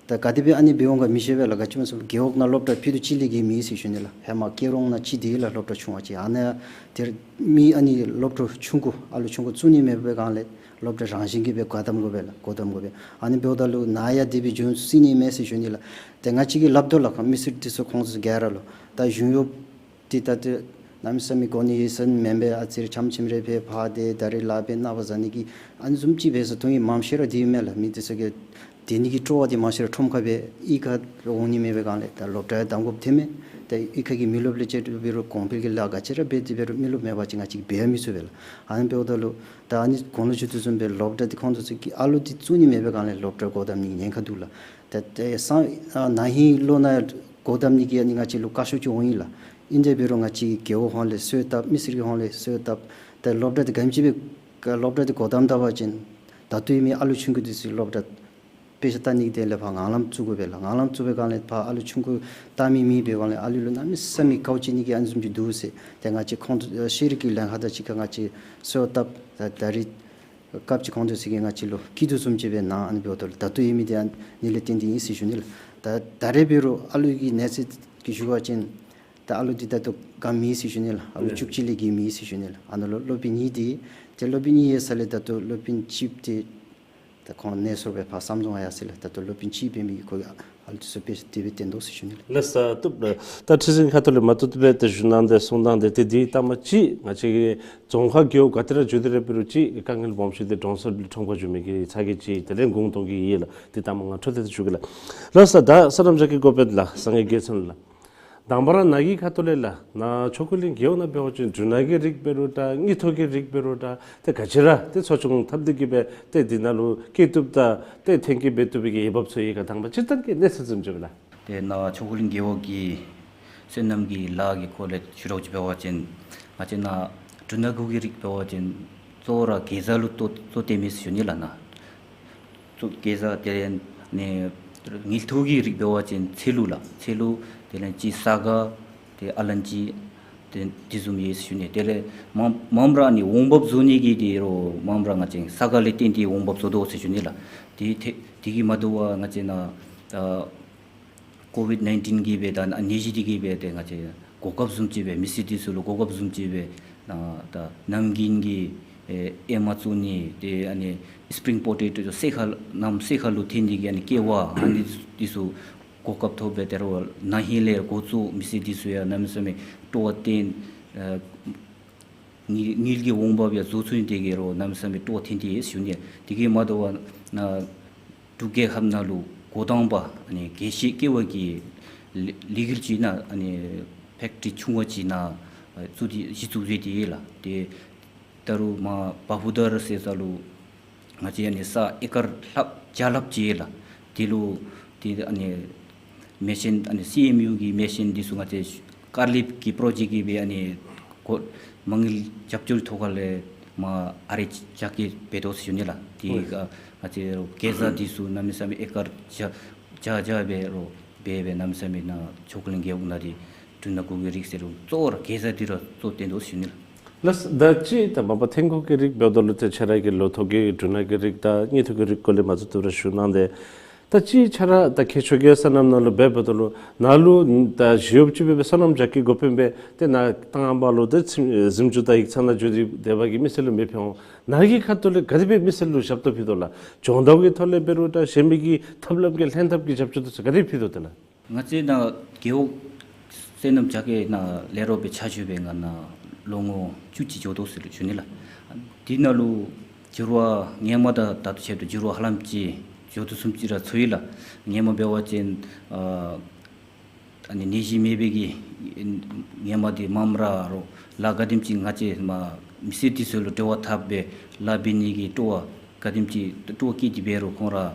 ད་ག་དེ་སྦེ་ཨ་ནི་འབད་འོང་ག་མི་ཤེས་པས་ལགས། ག་ཅི་སྨོ་ཟེར་རྒེད་འོག་ནང་སློབ་གྲྭ་ཕུད་རྡོག་གཅིག་ལས་བརྒལ་མེད་ཟེར་ཞུ་ནི་ལགས། ཧེ་མ་སྐྱེ་རོང་ནང་གཅིག་འདི་ལགས་སློབ་གྲྭ་ཆུང་བ་ཅིག། ཨ་ནཱ་ཡང་དེར་མི་ཨ་ནི་སློབ་གྲྭ་ཆུང་ཀུ་ཨ་ལུ་ཆུང་ཀུ་བཙུགས་ནི་མེད་པའི་སྒང་ལས་སློབ་གྲྭ་རང་བཞིན་གྱིས་སྦེ་སྒོ་བསྡམ་དགོ་པས་ལགས། སྒོ་བསྡམ་དགོ་པས། ཨ་ནི་འབདཝ་ད་ལུ་ནཱ་ཡང་དེ་སྦེ་འགྱོ་ཚུགས་ནི་མས་ཟེར་ཞུ་ནི་ལགས། ཏེ་ང་བཅས་ཀྱིས་སླབ་དོ་ལགས། མི་སེར་འདི་ཚུ་ཁོང་ཚུ་ག་ར་ལུ་ད་གཞུང་གཡོགཔ་འདི་ད་ཏེ་གནམ་མེད་ས་མེད་གོ་གནས་ཡོད་ཟེར་མེན་པས། ཨ་ཙི་རེ་ཆམ་ཆིམ་རེ་སྦེ་ཕར་ཏེ་ད་རེས་ལཱ་འབད་ནངས་པ་བཟའ་ནི་གི་ཨ་ནི་བཟུམ་ཅིག་འབད་ས་དོན་ཡོད་མམ་ཤེས་ར་འདི་མས་ལགས། མི་འདི་ཚུ་གི་སྡོད་ནི་གི་སྤྲོ་བ་འདི་མང་ཤོས་ར་ཁྲོམ་ཁར་སྦེ་གཡུས་ཁར་འོང་ནི་མེད་པའི་སྒང་ལས་ད་སློབ་གྲྭ་ཡང་བསྡམ་དགོཔ་ཐོནམ་མས། ད་གཡུས་ཁ་གི་མི་རློབས་ལས་བཅད་འབད་རུང་གོང་འཕེལ་གྱི་ལཱ་ག་ཅི་ར་འབད་དེ་འབད་རུང་མི་རློབས་མེད་པ་ཅིན་ང་བཅས་ཀྱིས་འབད་མི་ཚུགས་པས་ལགས། ཨ་ནི་འབདཝ་ད་ལུ་ད་ཨ་ནི་གོང་ལུ་ཞུ་དོ་བཟུམ་སྦེ་སློབ་གྲྭ་འདི་ཁོང་ཚུ་ཚུ་གིས་ཨ་ལུ་འདི་བཙུགས་ནི་མེད་པའི་སྒང་ལས་སློབ་གྲྭ་སྒོ་བསྡམ་ནི་ཉེན་ཁ་འདུག་ལགས། ད་ད་སང་ཨ་ན་ཧིང་ལོ་ནང་སྒོ་བསྡམ་ནི་གི་ཨ་ནི་ང་བཅས་ལུ་བཀའ་ཤོག་ཅིག་འོང་ཡི་ལགས། ཨིན་དེ་འབད་རུང་ང་བཅས་ཀྱིས་རྒེད་འོག་ཧོང་ལས་སོལ་བཏབ་མི་སེར་གྱི་ཧོང་ལས་སོལ་བཏབ། ད་སློབ་གྲྭ་འདི་ག་དེམ་ཅིག་སྦེ་སློབ་གྲྭ་འདི་སྒོ་བསྡམ་ད་པ་ཅིན་ད་ལྟོ་ཡོད་མི་ཨ་ལུ་ཆུང་ཀུ་འདི་ཚུ་སློབ་གྲྭ་དཔེ་ཆ་ལྟ་ནི་གི་དོན་ལས་ཕར་ངང་ལམ་བཙུགས་དགོ་པས་ལགས། ངང་ལམ་བཙུགས་པའི་སྒང་ལས་ཕར་ཨ་ལུ་ཆུང་ཀུ་ལྟ་མི་མེད་པའི་སྒང་ལས་ཨ་ལུ་ལུ་གནམ་མེད་ས་མེད་དཀའཝ་སྤྱད་ནི་གི་ཨ་ནི་བཟུམ་ཅིག་འདུག་ཟེར་ཏེ་ང་བཅས་ཁོང་ཚུ་ཤེས་རིག་གི་ལྷན་ཁག་དང་གཅིག་ཁར་ང་བཅས་སོལ་བཏབ། ད་ད་རེས་ སྐབས་ཅིག་གོང་དུ་ཟེར་གི་ང་བཅས་ལུ་སྐྱིད་སྡུག་བཟུམ་ཅིག་སྦེ་ནཱ་ཨ་ནི་འབདཝ་ད་ལུ་ད་ལྟོ་ཡོད་མི་འདི་ཨ་ནི་ལས་བརྟེན་ཏེ་ཨིན་ཟེར་ཞུ་ནི་ལགས། ད་ད་རེས་འབད་རུང་ཨ་ལུ་གི་གནས་ཚད་ཀྱི་ཞུ་བ་ཅིན་ད་ཨ་ལུ་འདི་ད་ལྟོ་ག་མེད་ཟེར་ཞུ་ནི་ལགས། ཨ་ལུ་བཅུ་གཅིག་ལས་བརྒལ་མེད་ཟེར་ཞུ་ནི་ལགས། ཨ་ནཱ་ལུ་སློབ་དཔོན་གཉིས་འདི་ཏེ་སློབ་དཔོན་གཉིས་ཡོད་ས་ལས་ད་ལྟོ་སློབ་དཔོན་གཅིག་འདི་ད་ཁོང་གནས་སོར་སྦེ་ཕར་བསམ་རྫོང་ཡར་སོང་ཡི་ལགས། ད་ལྟོ་སློབ་དཔོན་གཅིག་འབད་མི་གིས་ཁོ་གིས་ཨ་ལུ་འདི་ཚུ་དཔེ་དེ་སྦེ་བསྟེན་དོ་ཟེར་ཞུ་ནི་ལགས། ལགས་སོ། བཏུབ་ལགས། ད་ཁྲི་འཛིན་ཁ་ཐུག་ལས་མ་བཏུབ་བཏུབ་སྦེ་ཏེ་ཞུ་གནང་སྟེ་གསུང་གནང་སྟེ་ཏེ་འདི་ལྟ་མ་ཅིག་ང་བཅས་ཀྱི་རྫོང་ཁག་རྒེད་འོག་ག་ཏེ་ར་འགྱོ་སྟེ་ར་འབད་རུང་ཅིག་དཀའ་ངལ་སྦོམ་ཤོས་འདི་གྲོང་གསེབ་ལས་ཁྲོམ་ཁར་འགྱོ་མི་གི་ཚ་གྱང་ཅིག་དེ་ལས་དགོངས་དོན་གྱི་ཡོད་ལགས། འདི་ལྟ་མ་ང་འཕྲོ་མཐུད་དེ་ཞུ་གེ་ལགས། ལགས་སོ། ད་སོ་ནམ་རྒྱ་སྐྱེད་འགོ་དཔོན་ལགས། སངས་རྒྱས་རྒྱལ་མཚན་ལགས། དང་པ་ར་ནཱ་གི་ཁ་ཐུག་ལས་ལགས། ནཱ་ཆོས་འཁོར་གླིང་རྒེད་འོག་ནང་འབད་བ་ཅིན་འབྲུ་སྣ་གི་རིགས་འབད་རུང་འདྲ་དངུལ་ཐོག་གི་རིགས་འབད་རུང་འདྲ་ཏེ་ག་ཅི་ར་ཏེ་འཚོ་སྐྱོང་འཐབ་སྟེ་གི་སྦེ་ཏེ་འདི་ནང་ལུ་སྐྱེ་བཏུབ་དང་ཏེ་ཐོན་སྐྱེད་འབད་བཏུབ་པའི་གི་འོས་འབབ་ཚུ་ཡོད་ག། དང་པ་སྤྱིར་བཏང་གི་གནས་ཚུལ་ཙམ་ཅིག་སྦེ་ལགས། ཏེ་ནཱ་ཆོས་འཁོར་གླིང་རྒེད་འོག་གི་སོ་ནམ་གྱི་ལཱ་གི་སྐོར་ལས་ཞུ་རོགས་ཅིག་འབད་བ་ཅིན་ང་བཅས་ནཱ་འབྲུ་སྣ་གི་རིགས་འབད་བ་ཅིན་གཙོ་བོ་ར་གེ་ཛ་ལུ་གཙོ་གཙོ་བཏོན་མི་ཟེར་ཞུ་ནི་ལགས་ནཱ། གཙོ་གེ་ཛ་དེ་ལས་ནི་དངུལ་ཐོག་གི་རིགས་འབད་བ་ཅིན་ཚལ་ལུ་ལགས། ཚལ་ལུ་དེ་ལས་ཅིག་ས་ག་ཏེ་ཨ་ལན་ཅི་ཏེ་འདི་བཟུམ་ཡོད་ཟེར་ཞུ་ནི། དེ་ལས་མངམ་མངམ་ར་ནི་འོང་འབབ་བཟོ་ནི་གི་འདི་རུང་མངམ་ར་ང་བཅས་ས་ག་ལས་བརྟེན་ཏེ་འོང་འབབ་བཟོ་དོ་ཟེར་ཞུ་ནི་ལགས། དེ་དེ་དེ་གིས་མ་དོ་བར་ང་བཅས་ནཱ་ད་ཀོ་ཝིཌ་ནའིན་ཊིན་གི་སྦེ་ད་ནད་གཞི་འདི་གིས་སྦེ་ཏེ་ང་བཅས་གོ་སྐབས་བཟུམ་ཅིག་སྦེ་མི་སེར་འདི་ཚུ་ལུ་གོ་སྐབས་བཟུམ་ཅིག་སྦེ་ནཱ་ད་གནམ་དགུན་གྱི་ཨེ་ཨེ་མ་བཙུགས་ནི་ཏེ་ཨ་ནི་སི་པི་རིང་པོ་ཊེ་ཊོ་ཚུ་སའི་ཁ་གནམ་སའི་ཁ་ལུ་ཐོན་ནི་གི་ཨ་ནི་ཀེ་བ་ཨ་ནི་འདི་ཚུ་གོ་སྐབས་ཐོབ་སྦེ་དེ་རུང་ན་ཧིང་ལས་འགོ་བཙུགས་མི་སེར་འདི་ཚུ་ཡང་གནམ་མེད་ས་མེད་སྤྲོ་བ་བཏོན་ཨེ་དངུལ་དངུལ་གྱི་འོང་འབབ་ཡང་བཟོ་ཚུགས་ནི་དེ་གིས་རུང་གནམ་མེད་ས་མེད་སྤྲོ་བ་ཐོན་ཏེ་ཡོད་ཟེར་ཞུ་ནི། དེ་གིས་མ་དོ་བར་ནཱ་འབྲུག་རྒྱལ་ཁབ་ནང་ལུ་འགོ་དང་པ་ཨ་ནི་རྒྱལ་སྤྱིའི་ཀེ་བ་གི་ལི་ལི་གལ་ཅིག་ནང་ཨ་ནི་ཕེག་ཊི་རི་ཆུང་བ་ཅིག་ནཱ་བཙུགས་ཏེ་གཞི་བཙུགས་མཛད་དེ་ཡོད་ལགས། ཏེ་ད་རུང་མར་བ་ཕུ་དར་ཟེར་ས་ལུ་ང་བཅས་ཨ་ནི་ས་ཨེ་ཀར་ལྷགཔ་བརྒྱ་ལྷགཔ་ཅིག་ཡོད་ལགས། དེ་ལུ་ཏེ་ཨ་ནི་མེ་ཤིན་ཨ་ནི་སི་ཨེམ་ཡུ་གི་མེ་ཤིན་འདི་ཚུ་ང་བཅས་ཀར་ལིབ་ཀྱི་པྲོ་ཇེཀཊ་ཀྱི་སྦེ་ཨ་ནི་གོ་མ་དངུལ་རྒྱབ་སྐྱོར་ཐོག་ཁ་ལས་མར་ཨ་རེ་རྒྱ་སྐྱེད་འབད་དོ་ཟེར་ཞུ་ནི་ལགས། དེ་ཨ་ང་བཅས་ར་གེ་ཛ་འདི་ཚུ་གནམ་མེད་ས་མེད་ཨེ་ཀར་བརྒྱ་བརྒྱ་བརྒྱ་སྦེ་རོགས་འབད་སྦེ་གནམ་མེད་ས་མེད་ནཱ་ཆོས་འཁོར་གླིང་རྒེད་འོག་ནང་འདི་འབྲུ་སྣ་གི་རིགས་ཟེར་རུང་གཙོ་བོ་ར་གེ་ཛ་འདི་ར་གཙོ་བཏོན་དོ་ཟེར་ཞུ་ནི་ལགས། ལགས་སོ། ད་ཅི་ད་མ་པ་ཐོན་ཁུངས་ཀྱི་རིགས་འབདཝ་ད་ལུ་ཏེ་ཁྱེད་ར་གིས་ལོ་ཐོག་གི་འབྲུ་སྣ་གི་རིགས་དང་དངུལ་ཐོག་གི་རིགས་སྐོར་ལས་མ་བཏུབ་བཏུབ་ར་ཞུ་གནང་སྟེ། ད་ཅི་ཁྱེད་ར་ད་ཁྱེད་ཆོས་རྒྱལ་སོ་ནམ་ནང་ལུ་འབད་འབདཝ་ད་ལུ་ནཱ་ལུ་ད་ཞི་གཡོགཔ་ཅིག་སྦེ་སྦེ་སོ་ནམ་རྒྱ་སྐྱེད་འགོ་དཔོན་སྦེ་ཏེ་ནཱ་ཏང་ཨམ་བ་ལུ་ཏེ་གཟིམ་གཟིམ་ཅུང་དང་ཡིག་ཚང་ནང་འགྱོ་སྟེ་སྡོད་པ་གིས་མི་སེར་ལུ་མི་ཕན་འོང་། ནཱ་གི་ཁ་ཐུག་ལས་ག་དེ་སྦེ་མི་སེར་ལུ་ཞབས་ཏོག་ཕུལ་དོ་ལགས། སྦྱོང་བརྡར་གྱི་ཐོག་ལས་འབད་རུང་འདྲ་གཞན་མི་གི་ཐབས་ལམ་གྱི་ལྷན་ཐབས་ཀྱི་རྒྱབ་སྐྱོར་འདི་ཚུ་ག་དེ་ཕུལ་དོ་ཏེ་ལགས། ང་བཅས་ནཱ་རྒེད་འོག་སོ་ནམ་རྒྱ་སྐྱེད་ནང་ལས་རོགས་སྦེ་ཕྱག་ཞུ་སྦེ་ང་ནཱ་ལོ་ངོ་བཅུ་གཅིག་འགྱོ་དོ་ཟེར་ཞུ་ནི་ལགས། དེ་ནང་ལུ་འགྱུར་བ་སྔོན་མ་དང་ད་ལྟོ་ཆེད་དུ་འགྱུར་བ་ཧ་ལམ་ཅིག་འགྱོ་དོ་བཟུམ་ཅིག་ར་ཚོར་ཡི་ལགས། སྔོན་མ་འབད་བ་ཅིན་ཨ་ཨ་ནི་ནད་གཞི་མེད་པའི་གི་སྔོན་མ་འདི་མངམ་ར་རོགས་ལཱ་ག་དེམ་ཅིག་ང་བཅས་མ་མི་སེར་འདི་ཚུ་ལུ་འབྲེལ་བ་འཐབ་སྦེ་ལཱ་འབད་ནི་གི་སྤྲོ་བ་ག་དེམ་ཅིག་སྤྲོ་བ་བསྐྱེད་དེ་འབད་རུང་ཁོང་ར་ཨ་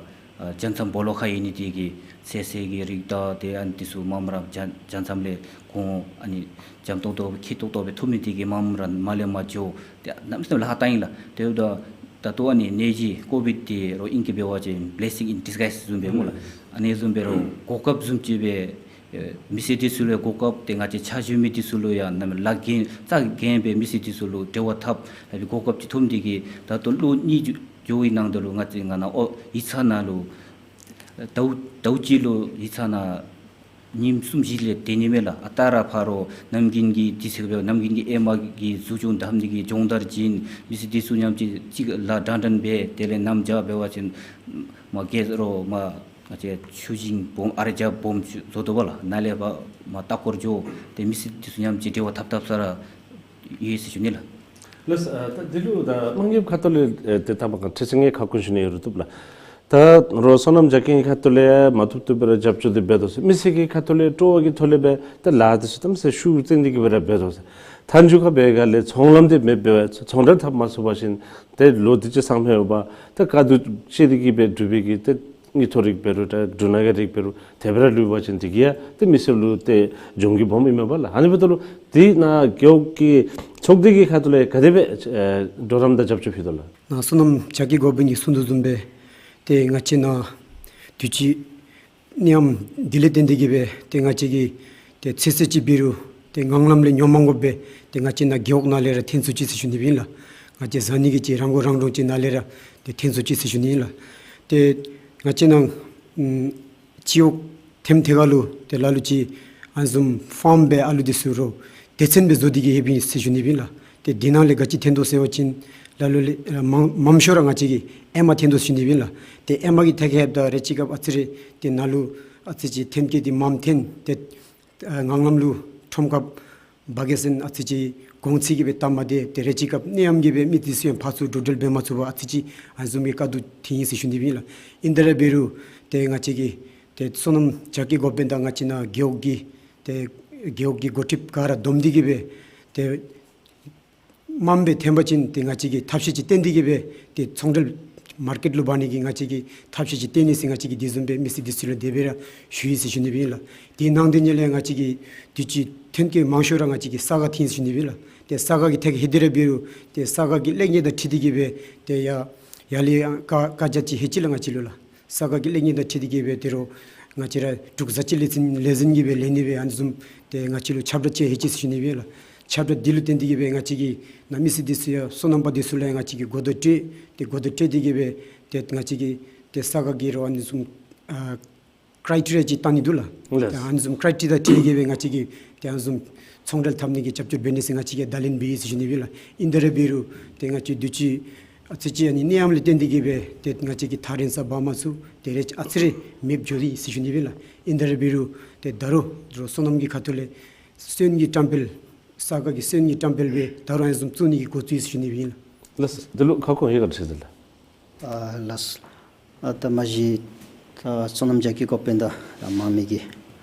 རྒྱལ་མཚམས་སྦོ་ལོགས་ཁར་ཡོད་ནི་དེ་གིས་ཚོད་བསྲེ་གི་རིགས་དང་ཏེ་ཨ་ནི་འདི་ཚུ་མངམ་ར་རྒྱལ་རྒྱལ་མཚམས་ལས་ཁོང་ཨ་ནི་འཇམ་ཏོང་ཏོ་སྦེ་ཁེ་ཏོག་ཏོ་སྦེ་ཐོབ་ནི་དེ་གིས་མངམ་ར་མར་ལས་མར་འགྱོ་ཏེ་གནམ་མེད་ས་མེད་ལཱ་ཁག་བཏང་ཡི་ལགས། དེ་འབདཝ་ད་ད་ལྟོ་ཨ་ནི་ནད་གཞི་ཀོ་ཝིཌ་འདི་རོགས་ཨིང་སྐད་འབད་བ་ཅིན་བི་ལེ་སིང་ཨིན་ཌིས་གའིས་བཟུམ་སྦེ་སྨོ་ལགས། ཨ་ནི་བཟུམ་འབད་རུང་གོ་སྐབས་བཟུམ་ཅིག་སྦེ་ཨེ་མི་སེར་འདི་ཚུ་ལུ་གོ་སྐབས་ཏེ་ང་བཅས་ཕྱག་ཞུ་མི་འདི་ཚུ་ལུ་ཡང་གནམ་མེད་ལག་རྒྱན་རྩ་རྒྱན་སྦེ་མི་སེར་འདི་ཚུ་ལུ་འབྲེལ་བ་འཐབ་ལྷག་པའི་གོ་སྐབས་ཅིག་ཐོབ་ནི་དེ་གིས་ད་ལྟོ་ལོ་གཉིས་འགྱོ་འགྱོ་བའི་ནང་དུ་ལུ་ང་བཅས་ང་ནཱ་ཨོ་ཡིག་ཚང་ནང་ལུ་ཟླཝ་ཟླཝ་གཅིག་ལུ་ཡིག་ཚང་ནང་ཉིནམ་གསུམ་བཞི་ལས་སྡོད་ནི་མས་ལགས། ཨ་རྟག་ར་ཕར་རོགས་གནམ་དགུན་གྱི་དུས་ཚོད་སྦེ་གནམ་དགུན་གྱི་ཨེ་མ་གི་གཟུགས་སྐྱོང་བསྡམ་ནི་གི་སྦྱོང་བརྡར་བྱིན། མི་སེར་འདི་ཚུ་མཉམ་གཅིག་གཅིག་ལཱ་འདྲ་འདྲ་འབད། དེ་ལས་གནམ་བྱཱར་འབད་བ་ཅིན་མར་རྒེད་རོགས་མར་ང་བཅས་ཆུ་ཞིང་སྦོམ་ཨ་རེ་རྒྱ་སྦོམ་བཟོ་དོ་བ་ལགས། ནཱ་ལས་ཕར་མར་ལྟ་སྐོར་འགྱོ། ཏེ་མི་སེར་འདི་ཚུ་མཉམ་གཅིག་འབྲེལ་བ་འཐབ་འཐབ་ས་ར་ཡོད་ཟེར་ཞུ་ནི་ལགས། ལགས་སོ། ཨ་ད་འདི་ལུ་ད་དམངས་ཉམས་ཁ་ཐུག་ལས་ཨེ་ཏེ་ད་མ་ག་ཁྲི་ཚང་ངེ་ཁ་སྐོང་ཞུ་ནི་ཡོད་རུང་བཏུབ་ལགས། ད་རོགས་སོ་ནམ་རྒྱ་སྐྱེད་ཁ་ཐུག་ལས་མ་བཏུབ་བཏུབ་སྦེ་ར་རྒྱབ་སྐྱོར་འདི་འབད་དོ་ཟེར། མི་སེར་གྱི་ཁ་ཐུག་ལས་སྤྲོ་བ་གི་ཐོག་ལས་སྦེ་ད་ལཱ་འདི་ཚུ་གཏམ་ཟེར་ཤུགས་བཏོན་ཏེ་གི་སྦེ་ར་འབད་དོ་ཟེར། མཐའ་མཇུག་ཁར་འབད་ག་ལས་ཚོང་ལམ་འདི་མེདཔ་འབད་བ་ཚོང་འབྲེལ་འཐབ་མ་ཚུགས་པ་ཅིན་ཏེ་ལོ་འདི་ཅིག་སང་ཕོད་འོང་པ་ད་དཀའ་སྡུག་སྤྱད་དེ་གི་སྦེ་སྒྲུབ་པའི་གི་ཏེ་དངུལ་ཐོག་རིགས་འབད་རུང་ད་འབྲུ་སྣ་གི་རིགས་འབད་རུང་དེ་སྦེ་ར་ལུས་པ་ཅིན་དེ་གིས་ཡང་ཏེ་མི་སེར་ལུ་ཏེ་གྱོང་གུད་སྦོམ་ཨིན་མས་པ་ལགས། ཨ་ནི་འབདཝ་ད་ལུ་དེ་ནཱ་རྒེད་འོག་གི་ཚོགས་སྡེ་གི་ཁ་ཐུག་ལས་ག་དེ་སྦེ་ཨེ་གྲོགས་རམ་དང་རྒྱབ་སྐྱོར་ཕུལ་དོ་ལགས། ནཱ་སོ་ནམ་རྒྱ་སྐྱེད་འགོ་དཔོན་གྱིས་གསུང་དོ་བཟུམ་སྦེ་ཏེ་ང་བཅས་ནཱ་དུས་ཅི་ནད་ཡམས་འདི་ལས་བརྟེན་ཏེ་གི་སྦེ་ཏེ་ང་བཅས་ཀྱིས་ཏེ་ཚོད་བསྲེ་ཅིག་འབད་རུང་ཏེ་ངང་ལམ་ལས་ཉོ་མ་དགོཔ་སྦེ་ཏེ་ང་བཅས་ནཱ་རྒེད་འོག་ནང་ལས་ར་ཐོན་ཚུགས་ཅི་ཟེར་ཞུ་ནི་སྦེ་ཨིན་ལགས། ང་བཅས་བཟའ་ནི་གི་ཅིག་རང་མགོ་རང་འདྲོངས་ཅིག་ནཱ་ལས་ར་ཏེ་འཐོན་ཚུགས་ཅིག་ཟེར་ཞུ་ནི་ཨིན་ལགས། ཏེ་ང་བཅས་ནཱ་ཨམ་སྤྱི་འོག་ཐེམ་ཐེ་ག་ལུ་ཏེ་ལ་ལུ་ཅིག་ཨ་ནི་བཟུམ་ཕཱརམ་སྦེ་ཨ་ལུ་འདི་ཚུ་རོགས་སྡེ་ཚན་སྦེ་བཟོ་སྟེ་གི་ཡོདཔ་ཨིན་ཟེར་ཞུ་ནི་ཨིན་ལགས། ཏེ་འདི་ནང་ལས་ག་ཅི་འཐོན་དོ་ཟེར་བ་ཅིན་ལ་ལུ་ལས་མང་མངམ་ཤོས་ར་ང་བཅས་ཀྱི་ཨེ་མ་འཐོན་དོ་ཟེར་ཞུ་ནི་ཨིན་ལགས། ཏེ་ཨེ་མ་གི་ཐད་ཁར་ཡོདཔ་ད་རེ་ཅིག་སྐབས་ཨ་ཙི་རེ་ཏེ་ནཱ་ལུ་ཨ་ཙི་ཅིག་ཐེམ་སྐས་འདི་མངམ་འཐོན་ཏེ་ཨ་ངང་ལམ་ལུ་ཁྲོམ་ཁར་འབག་གེ་ཟེར་ཨ་ཙི་ཅིག་གོང་ཚད་ཀྱི་སྦེ་སྟབས་མ་བདེ། ཏེ་རེ་ཅིག་སྐབས་ནད་ཡམས་ཀྱི་སྦེ་མི་འདི་ཚུ་ཡང་ཕར་ཚུར་འགྲོ་འགྲུལ་འབད་མ་ཚུགས་པར་ཨ་ཙི་ཅིག་ཨ་ནི་བཟུམ་གྱི་དཀའ་སྡུག་འཐོན་ཡི་ཟེར་ཞུ་ནི་ཨིན་ལགས། ཨིན་ཏེ་ར་འབད་རུང་ཏེ་ང་བཅས་ཀྱི་ཏེ་སོ་ནམ་རྒྱ་སྐྱེད་འགོ་དཔོན་དང་ང་བཅས་ནཱ་རྒེད་འོག་གི་ཏེ་རྒེད་འོག་གི་འགོ་ཁྲིདཔ་ག་ར་བསྡོམས་ཏེ་གི་སྦེ་ཏེ་མངམ་སྦེ་འཐོན་པ་ཅིན་ཏེ་ང་བཅས་ཀྱིས་ཐབས་ཤེས་ཅིག་བཏོན་ཏེ་གི་སྦེ་ཏེ་ཚོང་འབྲེལ་མར་ཀེཊ་ལུ་འབག་ནི་གི་ང་བཅས་ཀྱིས་ཐབས་ཤེས་ཅིག་བཏོན་ནི་ཟེར་ང་བཅས་ཀྱིས་དེ་བཟུམ་སྦེ་མི་སེར་འདི་ཚུ་ལུ་དེ་སྦེ་ར་ཞུ་ཡི་ཟེར་ཞུ་ནི་ཨིན་ལགས། དེ་ནང་དེ་ཉིད་ལས་ང་བཅས་ཀྱི་དུས་ཅི་ཐོན་སྐྱེད་མང་ཤོས་ར་ང་བཅས་ཀྱི་ས་ག་འཐོན་ཟེར་ཞུ་ནི་ཨིན་ལགས། ཏེ་ས་ག་གི་ཐད་ཁར་ཧེ་དེ་ར་འབད་རུང་ཏེ་ས་ག་གི་ལེགས་ཉེས་དང་འཁྲིལ་ཏེ་གི་སྦེ་ཏེ་ཡར་ཡར་ལས་ཡར་བཀག་བཀག་རྒྱ་ཅིག་ཧེ་ཅི་ལགས་ང་བཅས་ལུ་ལགས། ས་ག་གི་ལེགས་ཉེས་དང་འཁྲིལ་ཏེ་གི་སྦེ་ཏེ་རོགས་ང་བཅས་ར་འབྲུག་བཟའ་སྤྱོད་ལས་འཛིན་ལས་འཛིན་གྱིས་སྦེ་ལེན་ནི་སྦེ་ཨ་ནི་བཟུམ་ཏེ་ང་བཅས་ལུ་ཁྱབ་བསྒྲགས་ཅིག་ཧེ་ཅི་ཟེར་ཞུ་ནི་ཨིན་ལགས། ཁྱབ་བསྒྲགས་འདི་ལུ་བརྟེན་ཏེ་གི་སྦེ་ང་བཅས་ཀྱི་ནཱ་མི་སེར་འདི་ཚུ་ཡང་སོ་ནམ་པ་འདི་ཚུ་ལུ་ཡང་ང་བཅས་ཀྱིས་གོ་བརྡ་སྤྲོད་ཏེ་གོ་བརྡ་སྤྲོད་དེ་གི་སྦེ་ཏེ་ང་བཅས་ཀྱིས་ཏེ་ས་ག་གི་རོགས་ཨ་ནི་བཟུམ་ཨ་ཀྲའི་ཊི་རི་ཡ་ཅིག་བཏང་ནི་འདུག་ལགས། ལགས། ཏེ་ཨ་ནི་བཟུམ་ཀྲའི་ཊི་རི་ཡ་དང་འཁྲིལ་ཏེ་གི་སྦེ་ང་བཅས་ཀྱིས་ཏེ་ཨ་ནི་བཟུམ་ཚོང་འབྲེལ་འཐབ་ནི་གི་རྒྱབ་སྐྱོར་འབད་ནི་ཟེར་ང་བཅས་ཀྱིས་བརྡ་ལན་འབད་ཡི་ཟེར་ཞུ་ནི་ཨིན་ལགས། ཨིན་ཏེ་ར་འབད་རུང་ཏེ་ང་བཅས་དུས་ཅི་ཨ་ཙི་ཅིག་ཨ་ནི་ནད་ཡམས་ལས་བརྟེན་ཏེ་གི་སྦེ་ཏེ་ང་བཅས་ཀྱིས་ཐག་རིང་ས་འབག་མ་ཚུགས། ཏེ་རེ་ཨ་ཙི་རེ་མེདཔ་འགྱོ་ཡི་ཟེར་ཞུ་ནི་ཨིན་ལགས། ཨིན་ཏེ་ར་འབད་རུང་ཏེ་ད་རུང་རོགས་སོ་ནམ་གྱི་ཁ་ཐུག་ལས་སོན་གྱི་བཀྲམ་སྤེལ་ས་ག་གི་སོན་གྱི་བཀྲམ་སྤེལ་སྦེ་ད་རུང་ཨ་ནི་བཟུམ་བཙུགས་ནི་གི་འགོ་བཙུགས་ཡི་ཟེར་ཞུ་ནི་ཨིན་ལགས། ལགས། འདི་ལུ་ཁ་སྐོང་ཡོད་ག་ཟེར་ལགས། ཨ་ལགས། ཨ་ད་མ་གཞི་ད་སོ་ནམ་རྒྱ་སྐྱེད་འགོ་དཔོན་དང་དམངས་མི་གིས་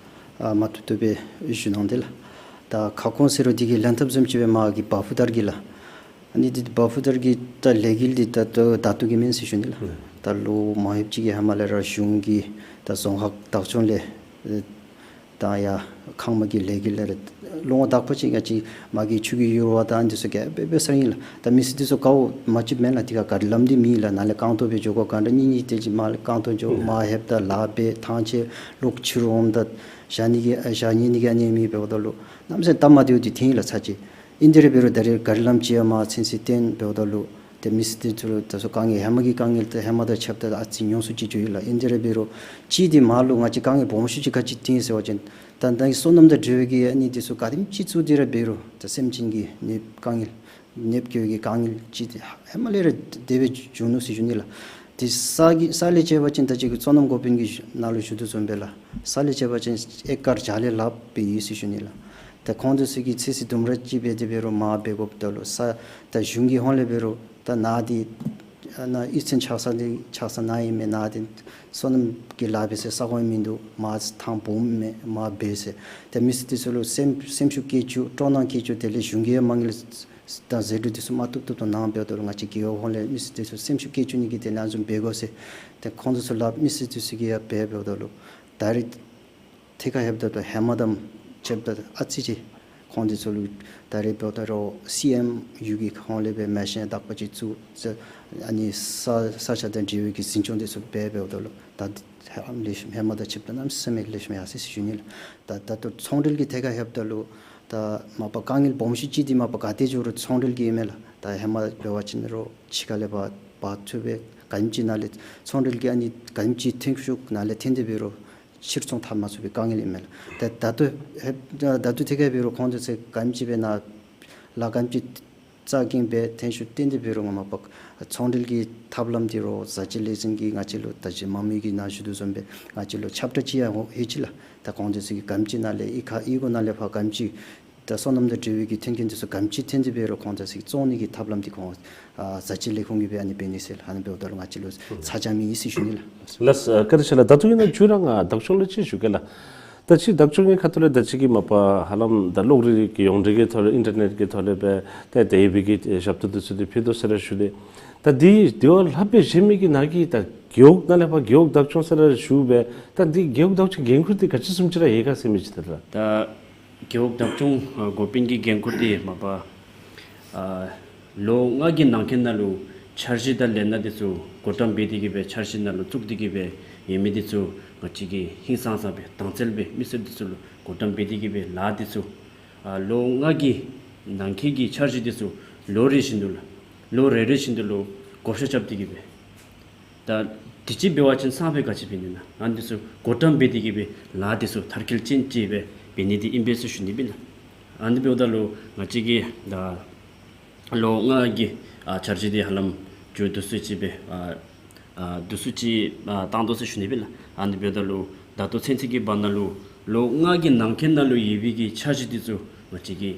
ཨ་མ་ཐུབ་ཐུབ་སྦེ་ཞུ་གནང་དེ་ལགས། ད་ཁ་སྐོང་ཟེར་རུང་འདི་གི་ལན་ཐབས་བཟུམ་ཅིག་སྦེ་མ་གི་བ་ཕུ་དར་གི་ལགས། ཨ་ནི་འདི་བ་ཕུ་དར་གི་ད་ལས་འགུལ་འདི་ད་ད་ད་ལྟོ་གི་མེན་ཟེར་ཞུ་ནི་ལགས། ད་ལོ་མང་ཡོདཔ་ཅིག་གི་ཧེ་མ་ལས་ར་གཞུང་གི་ད་རྫོང་ཁག་བདག་སྐྱོང་ལས་ད་ཡར་ཁང་མ་གི་ལས་འགུལ་ལས་ར་ལོ་ངོ་དག་པ་ཅིག་ང་བཅས་མ་གི་ཆུ་གི་ཡུར་བ་དང་འདི་ཚུ་ག་སྦེ་སྦེ་ཟེར་ཨིན་ལགས། ད་མི་སེར་འདི་ཚུ་ག་བ་མ་ཅིག་མེན་ལགས། དེ་ཁར་ག་རི་ལམ་འདི་མེད་ལགས། ནཱ་ལས་རྐང་སྟོང་སྦེ་འགྱོ་དགོ། ག་འདྲ་གཉིས་གཉིས་ཏེ་ཅིག་མར་ལས་རྐང་སྟོང་འགྱོ། མར་ལྷོདཔ་ད་ལཱ་འབད་ཐང་ཆད་ལོག་ཕྱི་རུ་འོངམ་ད་བཞག་ནི་གི་ཨ་བཞག་ཉལ་ནི་གི་ཨ་ནི་མེད། འབདཝ་ད་ལུ་གནམ་མེད་ས་མེད་སྟབས་མ་བདེཝ་འདི་ཐོན་ཡི་ལགས་ཚར་ཅིག། ཨིན་ཏེ་ར་འབད་རུང་ད་རེས་ག་རི་ལམ་ཅིག་ཡང་མར་ཚུན་ཚོད་བཏོན། འབདཝ་ད་ལུ་ཏེ་མི་སེར་འདི་ཚུ་ལུ་ད་སོ་དཀའ་ངལ་ཧེ་མ་གི་དཀའ་ངལ་དང་ཧེ་མ་དང་ཕྱདཔ་ད་ཨ་ཙི་ཉུང་སུ་ཅིག་འགྱོ་ཡི་ལགས། ཨིན་ཏེ་ར་འབད་རུང་གཅིག་འདི་མར་ལུ་ང་བཅས་དཀའ་ངལ་སྦོམ་ཤོས་ཅིག་ག་ཅི་ཐོན་ཡི་ཟེར་བ་ཅིན་ད་ད་སོ་ནམ་དང་འབྲེལ་བའི་གི་ཨ་ནི་འདི་ཚུ་ག་དེམ་ཅིག་བཙུགས་ཏེ་ར་འབད་རུང་ད་སེམས་ཅན་གྱི་ནདཔ་དཀའ་ངལ་ནདཔ་སྐྱེ་བའི་གི་དཀའ་ངལ་ཅིག་འདི་ཧེ་མ་ལས་ར་དེ་སྦེ་བྱུང་ནུག་ཟེར་ཞུ་ནི་ལགས། དེ་ས་གི་ས་ལས་འབད་བ་ཅིན་ད་ཅི་གི་སོ་ནམ་འགོ་དཔོན་གྱིས་ནཱ་ལུ་ཞུ་དོ་བཟུམ་སྦེ་ལགས། ས་ལས་འབད་བ་ཅིན་ཨེ་ཀར་བརྒྱ་ལས་ལྷགཔ་སྦེ་ཡོད་ཟེར་ཞུ་ནི་ལགས། ད་ཁོང་དེ་ཚུ་གིས་ཚོད་བསྲེ་ལྡུམ་ར་ཅིག་འབད་དེ་འབད་རུང་མར་འབད་དགོཔ་ད་ལུ་ས་ད་གཞུང་གི་ཧོངས་ལས་འབད་རུང་ད་ནཱ་འདི་ཨ་ནཱ་གཡུས་ཚན་ཆགས་ས་འདི་ཆགས་ས་ནཱ་ཨིན་མས། ནཱ་འདི་སོ་ནམ་གྱི་ལཱ་འབད་སའི་ས་ཁོངས་མིན་འདུག། མར་ཐང་སྦོམ་མས། མར་འབད་ཟེར། ད་མི་སེར་དེ་ཚུ་ལུ་སེམས་སེམས་ཤུགས་བསྐྱེད་བཅུག། སྤྲོ་སྣང་བསྐྱེད་བཅུག། དེ་ལས་གཞུང་གིས་མ་དངུལ་ད་ཟད་འགྲོ་དེ་ཚུ་མ་བཏུབ་བཏུབ་ཏུ་གནང་། འབདཝ་ད་ལུ་ང་བཅས་རྒེད་འོག་ཧོངས་ལས་མི་སེར་དེ་ཚུ་སེམས་ཤུགས་བསྐྱེད་བཅུག་ནི་གི་དེ་ལས་ཨ་ནི་བཟུམ་འབད་དགོ་ཟེར། ཏེ་ཁོང་དེ་ཚུ་ལུ་མི་སེར་དེ་ཚུ་གིས་ཡང་འབད་འབདཝ་ད་ལུ་ད་རེས་ཐད་ཁར་ལྷོདཔ་ད་ད་ཧེ་མ་དང་ཕྱདཔ་ད་ཨ་ཙི་ཅིག་ཁོང་དེ་ཚུ་ལུ་ད་རེས་འབདཝ་ད་རོགས་སི་ཨེམ་ཡུ་གི་ཧོངས་ལས་སྦེ་མེ་ཤིན་དག་པ་ཅིག་བཙུགས་ཟེར། ཨ་ནི་ས་ས་ཆ་དང་འབྲེལ་བའི་གི་འཛིན་སྐྱོང་དེ་ཚུ་འབད་འབདཝ་ད་ལུ་ད་ཧེ་མ་ལས་ཤུམ་ཧེ་མ་དང་ཕྱདཔ་ད་གནམ་མེད་ས་མེད་ལེགས་ཤོམ་ཡར་སོ་ཡི་ཟེར་ཞུ་ནི་ལགས། ད་ད་ལྟོ་ཚོང་འབྲེལ་གྱི་ཐད་ཁར་ལྷོདཔ་ད་ལུ་ད་མ་པ་དཀའ་ངལ་སྦོམ་ཤོས་ཅིག་འདི་མ་པ་ག་ཏེ་འགྱོ་རུང་ཚོང་འབྲེལ་གྱི་ཨིན་མས་ལགས། ད་ཧེ་མ་འབད་བ་ཅིན་རོགས་ཕྱི་ཁ་ལས་འབག་འབག་ཚུགས་པས། ག་ཨིནམ་ཅིག་ནཱ་ལས་ཚོང་འབྲེལ་གྱི་ཨ་ནི་ག་ཨིནམ་ཅིག་ཐོན་ཤུགས་ནཱ་ལས་ཐོན་ཏེ་འབད་རུང་ཕྱིར་ཚོང་འཐབ་མ་ཚུགས་པའི་དཀའ་ངལ་ཨིན་མས་ལགས། ད་ད་ལྟོ་ཧེ་ད་ལྟོ་ཐད་ཁར་འབད་རུང་ཁོང་དེ་ཚུ་ག་ཨིནམ་ཅིག་སྦེ་ནཱ་ལཱ་ག་ཨིནམ་ཅིག་རྩ་འགེངས་སྦེ་ཐོན་ཤུགས་བཏོན་ཏེ་འབད་རུང་ང་མ་པ་ཚོང་འབྲེལ་གྱི་ཐབས་ལམ་འདི་རོགས་བཟའ་སྤྱོད་ལས་འཛིན་གྱིས་ང་བཅས་ལུ་ད་ཅི་མང་མོས་ཀྱིས་ནཱ་ཞུ་དོ་བཟུམ་སྦེ་ང་བཅས་ལུ་ཁྱབ་བསྒྲགས་ཅིག་ཡང་ཧོ་ཧེ་ཅི་ལགས། ད་ཁོང་དེ་ཚུ་གིས་ག་ཨིནམ་ཅིག་ནཱ་ལས་ཨི་ཁ་ཨི་གོ་ནང་ལས་ཕར་ག་ཨིནམ་ཅིག་ད་སོ་ནམ་དང་འབྲེལ་བའི་གི་མཐུན་རྐྱེན་དེ་ཚུ་ག་ཨིནམ་ཅིག་ཐོན་ཏེ་འབད་རུང་ཁོང་དེ་ཚུ་གིས་བཙོང་ནི་གི་ཐབས་ལམ་འདི་ཁོང་ཨ་བཟའ་སྤྱོད་ལས་ཁུངས་ཀྱིས་སྦེ་ཨ་ནི་འབད་ནི་ཟེར་ཨ་ནི་འབདཝ་ད་ལུ་ང་བཅས་ལུ་ཚ་གྱང་མེད་ཟེར་ཞུ་ནི་ལགས། ལགས་སོ། བཀའ་དྲིན་ཆེ་ལགས། ད་ལྟོ་ཨིན་ན་མཇུག་ར་ང་བདག་སྐྱོང་ལུ་ཅིག་ཞུ་གེ་ལགས། ད་ཅི་བདག་སྐྱོང་གི་ཁ་ཐུག་ལས་ད་ཅི་གི་མ་པ་ཧ་ལམ་ད་གློག་རིག་གི་ཡོངས་འབྲེལ་གྱི་ཐོག་ལས་ཨིན་ཊར་ནེཊ་གི་ཐོག་ལས་སྦེ་ད་དེ་སྦེ་གི་ཞབས་ཏོག་དེ་ཚུ་འདི་ཕུལ་དོ་ཟེར་ར་ཞུ་སྟེ། ད་འདི་དེ་བ་ལྷག་སྦེ་གཞན་མི་གི་ནཱ་གི་ད་རྒེད་འོག་ནང་ལས་ཕར་རྒེད་འོག་བདག་སྐྱོང་ཟེར་ར་ཞུ་སྦེ་ད་འདི་རྒེད་འོག་བདག་སྐྱོང་འགན་ཁུར་འདི་ག་ཅི་བཟུམ་ཅིག་ར་ཡོད་ག་ཟེར་མི་ཅིག་ད་ར། ད་རྒེད་འོག་བདག་སྐྱོང་ཨ་འགོ་དཔོན་གྱི་འགན་ཁུར་འདི་མ་པ་ཨ་ལོ་ལྔ་གི་ནང་འཁོད་ནང་ལུ་འཆར་གཞི་དང་ལས་སྣ་འདི་ཚུ་བགོ་བཀྲམ་འབད་དེ་གི་སྦེ་འཆར་གཞི་ནང་ལུ་བཙུགས་ཏེ་གི་སྦེ་ཡོད་མི་འདི་ཚུ་ང་བཅས་ཀྱིས་ཧིང་སངས་ས་སྦེ་དྭངས་གསལ་སྦེ་མི་སེར་འདི་ཚུ་ལུ་བགོ་བཀྲམ་འབད་དེ་གི་སྦེ་ལཱ་འདི་ཚུ་ཨ་ལོ་ལྔ་གི་ནང་འཁོད་ཀྱི་འཆར་གཞི་འདི་ཚུ་ལོ་རེ་བཞིན་དུ་ལགས། ལོ་རེ་རེ་བཞིན་དུ་ལུ་བགོ་བཤའ་རྐྱབ་སྟེ་གི་སྦེ། ད་དུས་ཅི་འབད་བ་ཅིན་སང་ཕོད་ག་ཅི་འབད་ནི་ན། ཨ་ནི་འདི་ཚུ་བགོ་བཀྲམ་འབད་དེ་གི་སྦེ་ལཱ་འདི་ཚུ་མཐར་འཁྱོལ་ཅན་ཅིག་སྦེ་འབད་ནི་འདི་ཨིན་པས་ཟེར་ཞུ་ནི་ཨིན་ལགས། ཨ་ནི་འབདཝ་ད་ལུ་ང་བཅས་ཀྱིས་ད་ལོ་ལྔ་གི་ཨ་འཆར་གཞི་འདི་ཧ་ལམ་མཇུག་བསྡུ་ཚུན་ཅིག་སྦེ་ཨ་ཨ་བསྡུ་ཚུན་ཅིག་ཨ་བཏང་དོ་ཟེར་ཞུ་ནི་ཨིན་ལགས། ཨ་ནི་འབདཝ་ད་ལུ་ད་ལྟོ་ཚུན་ཚོད་ཀྱི་བར་ན་ལུ་ལོ་ལྔ་གི་ནང་འཁོད་ནང་ལུ་ཡོད་པའི་གི་འཆར་གཞི་འདི་ཚུ་ང་བཅས་ཀྱིས་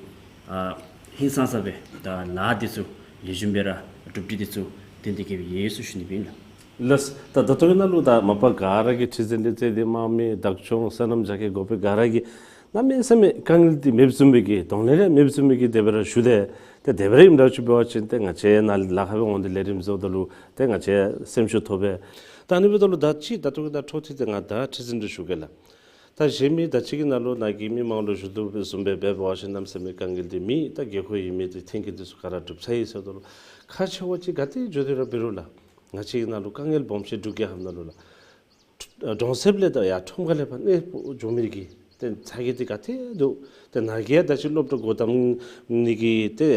ཨ་ཧིང་སངས་ས་སྦེ་ད་ལཱ་འདི་ཚུ་ལེགས་ཤོམ་སྦེ་ར་གྲུབ་འབྲས་འདི་ཚུ་ཏན་ཏན་གྱི་ཡོད་ཟེར་ཞུ་ནི་ཨིན་ལགས། ལགས། ད་ད་ལྟོ་གི་ནང་ལུ་ད་མ་པ་ག་ར་གིས་ཁྲི་འཛིན་འདི་བརྩི་སྟེ་དམངས་མི་བདག་སྐྱོང་སོ་ནམ་རྒྱ་སྐྱེད་འགོ་དཔོན་ག་ར་གིས་གནམ་མེད་ས་མེད་དཀའ་ངལ་འདི་མེདཔ་བཟུམ་སྦེ་གི་གདོང་ལེན་ར་མེདཔ་བཟུམ་སྦེ་གི་དེ་སྦེ་ར་ཞུ་སྟེ། ཏེ་དེ་སྦེ་ར་ཨིནམ་འདྲཝ་ཅིག་འབད་བ་ཅིན་ཏེ་ང་བཅས་ནཱ་ལས་ལཱ་ཁག་སྦེ་འོང་སྟེ་ལས་རིམ་བཟོཝ་ད་ལུ་ཏེ་ང་བཅས་སེམས་ཤུགས་ཐོབ་པས། ད་ཨ་ནི་འབདཝ་ད་ལུ་ད་ཅི་ད་ལྟོ་གི་ད་འཕྲོ་མཐུད་དེ་ང་ད་ཁྲི་འཛིན་འདི་ཞུ་གེ་ལགས། ད་གཞན་མི་ད་ཅི་གི་ནང་ལུ་ནཱ་གི་མི་མང་ལུ་ཞུ་དོ་བཟུམ་སྦེ་འབད་བ་ཅིན་གནམ་མེད་ས་མེད་དཀའ་ངལ་འདི་མེད། ད་དགོས་མཁོ་ཡོད་མི་འདི་འཐེན་འཁྱེར་འདི་ཚུ་ག་ར་གྲུབ་ཚར་ཡི་ཟེརཝ་ད་ལུ་ཁག་ཆེ་བ་ཅིག་ག་ཏེ་འགྱོ་དེ་ར་འབད་རུང་ལགས། ང་བཅས་ཀྱི་ནང་ལུ་དཀའ་ངལ་སྦོམ་ཅིག་འབྲུག་རྒྱལ་ཁབ་ནང་ལུ་ལགས། གྲོང་གསེབ་ལས་ད་ཡར་ཁྲོམ་ཁ་ལས་ཕར་གནས་སྤོ་འགྱོ་མི་གི་ཏེ་ཚ་གྱང་འདི་ག་ཏེ་འདུག། ཏེ་ནཱ་གིས་ཡང་ད་ཅི་སློབ་གྲྭ་སྒོ་བསྡམ་ནི་གི་ཏེ་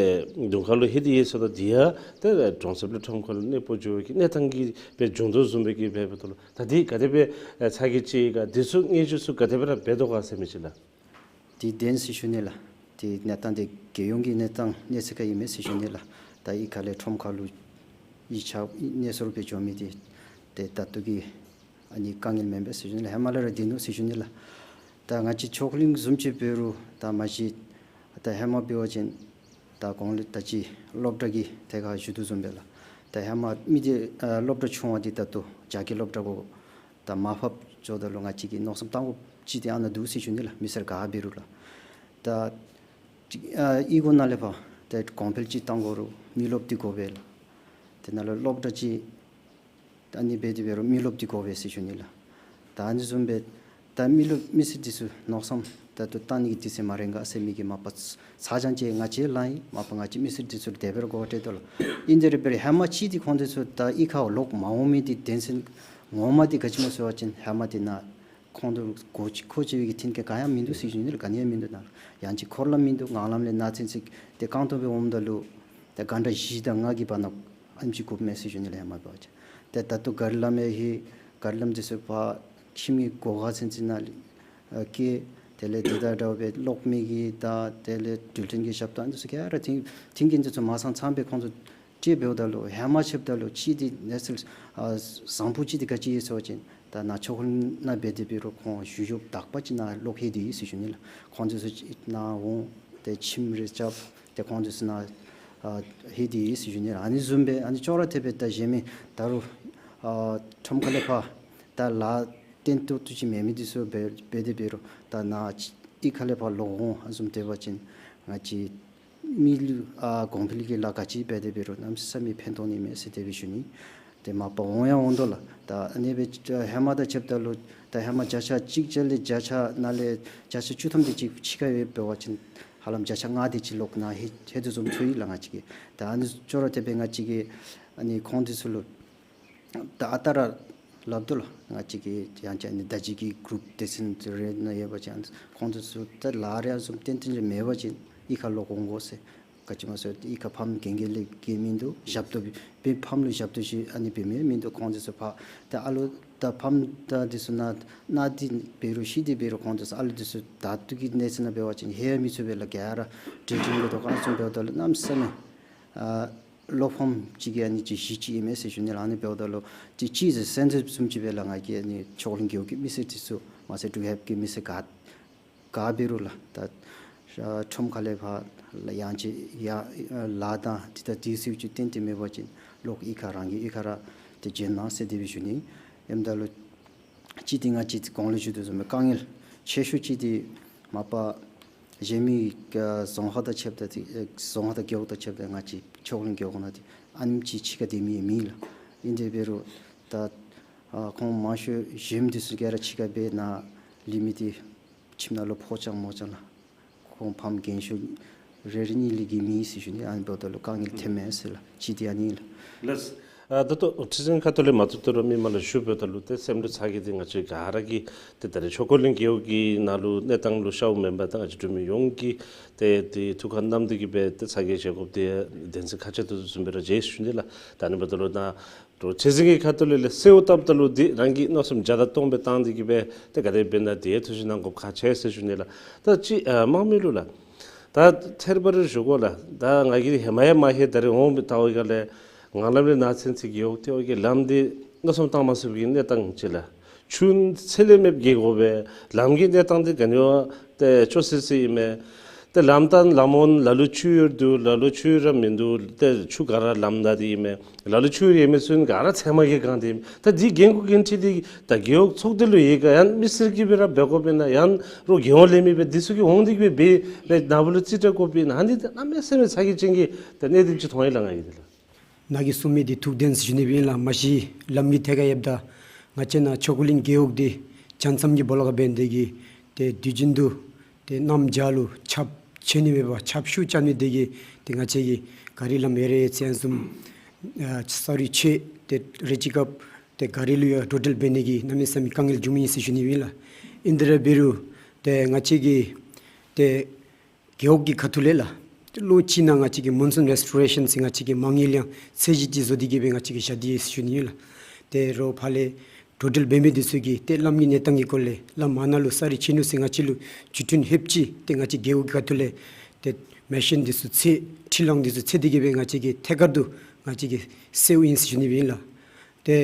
དོན་ཁ་ལུ་ལྷོད་དེ་ཡོད་ཟེརཝ་ད་འདི་ཡང་ཏེ་གྲོང་གསེབ་ལས་ཁྲོམ་ཁ་ལུ་གནས་སྤོ་འགྱོ་བའི་གི་གནས་སྟངས་ཀྱི་སྦེ་བྱུང་དོ་བཟུམ་སྦེ་གི་འབདཝ་ད་ལུ་ད་འདི་ག་དེ་སྦེ་ཚ་གྱང་ཅིག་ག་འདི་ཚུ་བརྙས་བཅོས་ཚུ་ག་དེ་སྦེ་ར་འབད་དོ་ག་ཟེར་མི་ཅིག་ལགས། འདི་བདེན་ཟེར་ཞུ་ནི་ལགས། འདི་གནས་སྟངས་འདི་རྒྱལ་ཡོངས་ཀྱི་གནས་སྟངས་གནས་ཚད་ཁར་ཨིན་མས་ཟེར་ཞུ་ནི་ལགས། ད་གཡུས་ཁ་ལས་ཁྲོམ་ཁ་ལུ་གཡུས་ཆ་གནས་སོར་སྦེ་འགྱོ་མི་འདི་ཏེ་ད་ལྟོ་གི་ཨ་ནི་དཀའ་ངལ་མེན་པས་ཟེར་ཞུ་ནི་ལགས། ཧེ་མ་ལས་ར་བདེན་ནུག་ཟེར་ཞུ་ནི་ལགས། ད་ང་བཅས་ཕྱོགས་གླིང་བཟུམ་ཅིག་འབད་རུང་ད་མ་གཞི་ད་ཧེ་མ་འབད་བ་ཅིན་ད་གོང་ལས་ད་ཅི་སློབ་གྲྭ་གི་ཐད་ཁར་ཞུ་དོ་བཟུམ་སྦེ་ལགས། ད་ཧེ་མ་མི་འདི་ཨ་སློབ་གྲྭ་ཆུང་བ་འདི་ད་ལྟོ་རྒྱ་སྐྱེད་སློབ་གྲྭ་གུ་ད་མར་ཕབ་འགྱོཝ་ད་ལུ་ང་བཅས་ཀྱིས་མནོ་བསམ་བཏང་དགོཔ་ཅིག་འདི་ཨ་ནཱ་འདུག་ཟེར་ཞུ་ནི་ལགས། མི་སེར་ག་འབད་རུང་ལགས། ད་ཅིག་ཨ་གཡུས་སྒོ་ནང་ལས་ཕར་ད་གོང་འཕེལ་ཅིག་བཏང་དགོ་རུང་མི་རློབས་འདི་དགོ་པས་ལགས། དེ་ནང་ལུ་སློབ་གྲྭ་ཅིག་ད་ཨ་ནི་འབད་དེ་འབད་རུང་མི་རློབས་འདི་དགོ་པས་ཟེར་ཞུ་ནི་ལགས། ད་ཨ་ནི་བཟུམ་སྦེ་ད་མི་རློབས་མི་སེར་འདི་ཚུ་མནོ་བསམ་ད་ལྟོ་བཏང་ནི་གི་དུས་ཚོད་མ་རན་ག་ཟེར་མི་གི་མ་པ་ཚ་གྱང་ཅིག་ང་བཅས་ལུ་ཨིན། མ་པ་ང་བཅས་མི་སེར་འདི་ཚུ་ལུ་དེ་སྦེ་ར་གོ་བ་སྤྲོད་དོ་ལགས། ཨིན་དེ་ར་འབད་རུང་ཧེ་མ་ཅིག་འདི་ཁོང་འདི་ཚུ་ད་གཡུས་ཁར་ལོག་མ་འོང་མི་འདི་བདེན་ཚིག་ངོ་མ་འདི་ག་ཅི་སྨོ་ཟེར་བ་ཅིན་ཧེ་མ་འདི་ནཱ་ཁོང་ཚུ་གོ་ཅི་གོ་ཅི་བའི་གི་མཐུན་རྐྱེན་ག་ཡང་མིན་འདུག་ཟེར་ཞུ་ནི་ལགས། ག་ནི་ཡང་མིན་འདུག། ནཱ་ཡང་ཅིན་འཁོར་ལམ་མིན་འདུག། ངང་ལམ་ལས་ནཱ་ཚུན་ཚོད་ཏེ་རྐང་སྟོང་སྦེ་འོངམ་ད་ལུ་ཏེ་གྷན་ཊ་བཞི་དང་ལྔ་གི་བར་ན་ཨ་ནེམ་ཅིག་འགོརཝ་མས་ཟེར་ཞུ་ནི་ལགས། ཧེ་མ་འབད་བ་ཅིན་ཏེ་ད་ལྟོ་གཱ་རི་ལམ་ཡང་ལྷོད། གཱ་རི་ལམ་འདི་ཚུ་ཕར་ཁྱིམ་གྱི་སྒོ་ཁར་ཚུན་ཚོད་ནཱ་ལས་ཨ་བཀལ། དེ་ལས་འདི་དང་འདྲཝ་སྦེ་གློག་མེ་གི་དང་དེ་ལས་འགྲུལ་འཕྲིན་གྱི་ཞབས་ཏོག་འདི་ཚུ་ག་ར་མཐུན་མཐུན་རྐྱེན་འདི་ཚུ་མ་ཚང་ཚངམ་སྦེ་ཁོང་ཚུ་ཅིག་འབདཝ་ད་ལུ་ཧེ་མ་ཕྱདཔ་ད་ལུ་ཅིག་འདི་གནས་ཚུལ་ཨ་བཟང་པོ་ཅིག་འདི་ག་ཅི་ཡོད་ཟེར་བ་ཅིན་ད་ནཱ་ཕྱོགས་གླིང་ནང་འབད་དེ་འབད་རུང་ཁོང་བཞུགས་ཡུལ་དག་པ་ཅིག་ནཱ་ལོག་ལྷོད་དེ་ཡོད་ཟེར་ཞུ་ནི་ལགས། ཁོང་འདི་ཚུ་ཅིག་ནཱ་འོང་ཏེ་ཁྱིམ་རེ་རྐྱབ་སྟེ་ཁོང་འདི་ཚུ་ནཱ་ཨ་ལྷོད་དེ་ཡོད་ཟེར་ཞུ་ནི་ལགས། ཨ་ནི་བཟུམ་སྦེ་ཨ་ནི་ཅོག་ར་འཐདཔ་སྦེ་ད་གཞན་མི་ད་རུང་ཨ་ཁྲོམ་ཁ་ལས་ཕར་ད་ལཱ་བརྟན་ཏོག་ཏོ་ཅིག་མེད་མི་འདི་ཚུ་འབད་འབད་དེ་འབད་རུང་ད་ནཱ་གཡུས་ཁ་ལས་ཕར་ལོག་འོང་ཨ་བཟུམ་འབད་བ་ཅིན་ང་བཅས་མི་ལུ་ཨ་གོང་འཕེལ་གྱི་ལཱ་ག་ཅི་འབད་དེ་འབད་རུང་གནམ་མེད་ས་མེད་ཕན་ཐོགས་ནི་མས་ཟེར་དེ་སྦེ་ཞུ་ནི། ཏེ་མ་པ་འོང་ཡང་འོང་དོ་ལགས། ད་ཨ་ནི་སྦེ་ཧེ་མ་དང་ཕྱདཔ་ད་ལུ་ད་ཧེ་མ་བརྒྱ་ཆ་གཅིག་བརྒྱ་ལས་བརྒྱ་ཆ་ནཱ་ལས་བརྒྱ་ཆ་བཅུ་ཐམ་དེ་ཅིག་ཕྱི་ཁར་ཡོདཔ་འབད་བ་ཅིན་ཧ་ལམ་བརྒྱ་ཆ་ལྔ་དེ་ཅིག་ལོག་ནཱ་ལྷོད་ལྷོད་དོ་བཟུམ་ཚོར་ཡི་ལགས་ང་བཅས་ཀྱིས། ད་ཨ་ནི་ཅོག་ར་འཐདཔ་སྦེ་ང་བཅས་ཀྱིས་ཨ་ནི་ཁོང་འདི་ཚུ་ལུ་ད་ཨ་རྟག་ར་སླབ་དོ་ལགས། ང་བཅས་ཀྱིས་ཡང་ཅིན་ཨ་ནི་ད་ཅི་གི་གུ་རུབ་སྡེ་ཚན་རེ་ནང་ཡོད་པ་ཅིན་ཁོང་ཚུ་ཚུ་ད་ལཱ་རེ་ཨ་བཟུམ་ཏན་ཏན་རེ་མེད་པ་ཅིན་གཡུས་ཁར་ལོག་འོང་དགོ་ཟེར། ག་ཅི་སྨོ་ཟེར་གཡུས་ཁར་ཕམ་རྒན་རྒས་ལས་རྒས་མིན་འདུག། ཞབས་ཏོག་འབད་ཕམ་ལུ་ཞབས་ཏོག་ཅིག་ཨ་ནི་འབད་མི་མིན་འདུག། ཁོང་ཚུ་ཚུ་ཕར་ད་ཨ་ལོ་ད་ཕམ་ད་འདི་ཚུ་ནཱ་ན་སྟེ་འབད་རུང་ཤི་སྟེ་འབད་རུང་ཁོང་ཚུ་ཚུ་ཨ་ལོ་འདི་ཚུ་ད་ལྟོ་གི་གནས་ཚུལ་ནང་འབད་བ་ཅིན་ལྷོད་མི་ཚུགས་པས་ལགས། ག་ར་འདྲེ་འདྲེ་གི་ཐོག་ཁར་ཨ་བཟུམ་འབདཝ་ད་ལུ་གནམ་མེད་ས་མེད་ཨ་བློ་ཕམ་ཅིག་གི་ཨ་ནི་ཅིག་གཞི་ཅིག་ཨིན་མས་ཟེར་ཞུ་ནི་ལགས། ཨ་ནི་འབདཝ་ད་ལུ་ཅིག་ཅིག་ཟེར་སེམས་འཚབ་བཟུམ་ཅིག་སྦེ་ལགས། ང་གིས་ཨ་ནི་ཕྱོགས་གླིང་རྒེད་འོག་གི་མི་སེར་འདི་ཚུ་མ་ཚད་འབྲུག་ཡབ་ཀྱི་མི་སེར་ག་ག་འབད་རུང་ལགས། ད་ཨ་ཁྲོམ་ཁ་ལས་ཕར་ལགས་ཡང་ཅིན་ཡ་ལཱ་དང་འདི་ད་དེ་ཚུ་ཅིག་ཏན་ཏན་མེད་པ་ཅིན་ལོག་གཡུས་ཁར་རང་གི་གཡུས་ཁར་ར་ཏེ་བྱོན་གནང་ཟེར་དེ་སྦེ་ཞུ་ནི། ཨིནམ་ད་ལུ་ཅིག་འདི་ང་བཅས་གོང་ལུ་ཞུ་དོ་བཟུམ་སྦེ་དཀའ་ངལ་ཆེ་ཤོས་ཅིག་འདི་མ་པ་གཞན་མི་ཨ་རྫོང་ཁག་དང་ཕྱདཔ་ད་ཏེ་ཨེ་རྫོང་ཁག་དང་རྒེད་འོག་དང་ཕྱདཔ་ད་ང་བཅས་ཕྱོགས་གླིང་རྒེད་འོག་ནང་འདི་ཨ་ནེམ་ཅིག་ཕྱི་ཁར་སྡོད་མི་མེད་ལགས། ཨིན་དེ་འབད་རུང་ད་ཨ་ཁོང་མང་ཤོས་གཞོནམ་འདི་ཚུ་ག་ར་ཕྱི་ཁར་སྦེ་ནཱ་ལུས་མི་འདི་ཁྱིམ་ནང་ལུ་ཕོ་རྐྱང་མོ་རྐྱང་ལགས། ཁོང་ཕམ་རྒན་ཤོས་རེ་རེ་གཉིས་ལས་བརྒལ་མེད་ཟེར་ཞུ་ནི། ཨ་ནི་འབདཝ་ད་ལུ་དཀའ་ངལ་ཐོན་མས་ཟེར་ལགས། ཅིག་འདི་ཨ་ནི་ལགས། ལགས། ཨ་ད་ལྟོ་ཁྲི་འཛིན་ཁ་ཐུག་ལས་མ་ཐུབ་ཐུབ་ར་མི་མང་ལུ་ཞུ་འབདཝ་ད་ལུ་ཏེ་སེམས་ལུ་ཚ་གྱང་འདི་ང་བཅས་ག་ར་གིས་ཏེ་ད་རེས་ཆོས་འཁོར་གླིང་རྒེད་འོག་གི་ནང་ལུ་གནས་སྟངས་ལུ་ཤརཝ་མེན་པར་ད་ང་བཅས་འབྲུག་མི་ཡོངས་ཀྱིས་ཏེ་ཏེ་ཐུགས་ཁར་བསྣམས་ཏེ་གིས་སྦེ་ཏེ་ཚ་གྱང་བཞེས་དགོཔ་འདི་བདེན་ཚིག་ཁ་ཚ་དུ་དུ་བཟུམ་སྦེ་ར་མཇལ་ཡི་ཟེར་ཞུ་ནི་ལགས། ད་ཨ་ནི་འབདཝ་ད་ལུ་ད་ཁྲི་འཛིན་གྱི་ཁ་ཐུག་ལས་ལས་གསོལཝ་བཏབ་ད་ལུ་འདི་རང་གིས་མནོ་བསམ་བརྒྱ་དང་སྟོང་སྦེ་བཏང་སྟེ་གིས་སྦེ་ཏེ་ག་དེ་འབད་ན་དེ་ཐུགས་ཞིབ་གནང་དགོཔ་ཁག་ཆེ་ཟེར་ཞུ་ནི་ལགས། ད་ཅི་ཨ་དམངས་མི་ལུ་ལགས། ད་ཐད་རི་བ་རི་ཞུ་དགོ་ལགས། ད་ང་གིས་ཧེ་མ་ཡང་མ་ཧེ་ད་རེས་འོང་སྦེ་ལྟཝ་ད་ལས་ངང་ལམ་ལས་ནཱ་ཚུན་ཚོད་རྒེད་འོག་ལྟེ་བ་གི་ལམ་འདི་མནོ་བསམ་བཏང་མ་ཚུགས་པའི་གནས་སྟངས་ཅིག་ལགས། ཆུ་ཚད་ལས་མེདཔ་རྒྱས་དགོ་པས། ལམ་གྱི་གནས་སྟངས་འདི་ག་ནི་བ་ཏེ་ཅོག་སི་སི་ཨིན་མས། ཏེ་ལམ་དང་ལམ་འོང་ལ་ལུ་ཆུ་ཡོད་དོ་ལ་ལུ་ཆུ་ར་མིན་འདུག། ཏེ་ཆུ་ག་ར་ལམ་ནང་འདི་ཨིན་མས། ལ་ལུ་ཆུ་ཡོད་མི་ཚུ་ག་ར་ཚལ་མ་གིས་གང་སྟེ་ཨིན་མས། ད་འདི་འགན་ཁུར་འགན་འཁྲི་འདི་ད་རྒེད་འོག་ཚོགས་སྡེ་ལུ་ཡོད་ག་ཡང་མི་སེར་གྱིས་སྦེ་ར་འབད་དགོཔ་ཨིན་ན་ཡང་རོགས་རྒྱལ་ཡོངས་ལས་མི་སྦེ་འདི་ཚུ་གིས་འོང་སྟེ་གིས་སྦེ་འབད་སྦེ་ནཱ་བུ་ལུ་རྩིས་སྤྲོད་དགོཔ་ཨིན་ན་ཨ་ནི་ད་གནམ་མེད་ས་མེད་ཚ་གྱང་ཅན་གྱི་ད་གནད་དོན་ཅིག་མཐོང་ཡི་ལགས་ང་གིས་འདི་ལགས། ནཱ་གིས་གསུངས་མི་འདི་ཐུགས་བདེན་ཟེར་ཞུ་ནི་སྦེ་ཨིན་ལགས། མ་གཞི་ལམ་གྱི་ཐད་ཁར་ཡོདཔ་ད་ང་བཅས་ནཱ་ཆོས་འཁོར་གླིང་རྒེད་འོག་འདི་བྱང་མཚམས་ཀྱི་སྦོ་ལོགས་ཁར་འབད་ནི་དེ་གིས་ཏེ་དུས་རྒྱུན་དུ་ཏེ་གནམ་བྱཱར་ལུ་ཆརཔ་ཆད་ནི་མེད་པར་ཆརཔ་ཤུགས་རྐྱབ་ནི་དེ་གིས་ཏེ་ང་བཅས་ཀྱི་ག་རི་ལམ་ཡར་ཡར་ཚེ་ཨ་ནི་བཟུམ་ཨ་ས་རུད་ཆད། ཏེ་རེ་ཅིག་སྐབས་ཏེ་ག་རི་ལུ་ཡང་འགྲོ་འགྲུལ་འབད་ནི་གི་གནམ་མེད་ས་མེད་དཀའ་ངལ་བྱུང་མི་ཨིན་ཟེར་ཞུ་ནི་ཨིན་ལགས། ཨིན་དེ་ར་འབད་རུང་ཏེ་ང་བཅས་ཀྱི་ཏེ་རྒེད་འོག་གི་ཁ་ཐུག་ལས་ལགས། ལོ་གཅིག་ནང་ང་བཅས་ཀྱིས་མོན་སུན་རེསི་ཊོ་རེ་ཤཱན་ཟེར་ང་བཅས་ཀྱིས་མ་དངུལ་ཡང་ཚད་གཞི་ཅིག་བཟོ་སྟེ་གིས་སྦེ་ང་བཅས་ཀྱིས་བཞག་སྟེ་ཡོད་ཟེར་ཞུ་ནི་ཨིན་ལགས། ཏེ་རོགས་ཕར་ལས་འགྲོ་འགྲུལ་འབད་མི་འདི་ཚུ་གིས་ཏེ་ལམ་གྱི་གནས་སྟངས་ཀྱི་སྐོར་ལས་ལམ་མ་ནཱ་ལུ་ས་རུད་ཆད་ནུག་ཟེར་ང་བཅས་ལུ་བརྒྱུད་འཕྲིན་ལྷོདཔ་ཅིག་ཏེ་ང་བཅས་རྒེད་འོག་གི་ཁ་ཐུག་ལས་ཏེ་མེ་ཤིན་འདི་ཚུ་འཚོལ་འཕྲུལ་གླང་འདི་ཚུ་འཚོལ་ཏེ་གིས་སྦེ་ང་བཅས་ཀྱིས་ཐད་ཀར་དུ་ང་བཅས་ཀྱིས་སེལཝ་ཨིན་ཟེར་ཞུ་ནི་སྦེ་ཨིན་ལགས། ཏེ་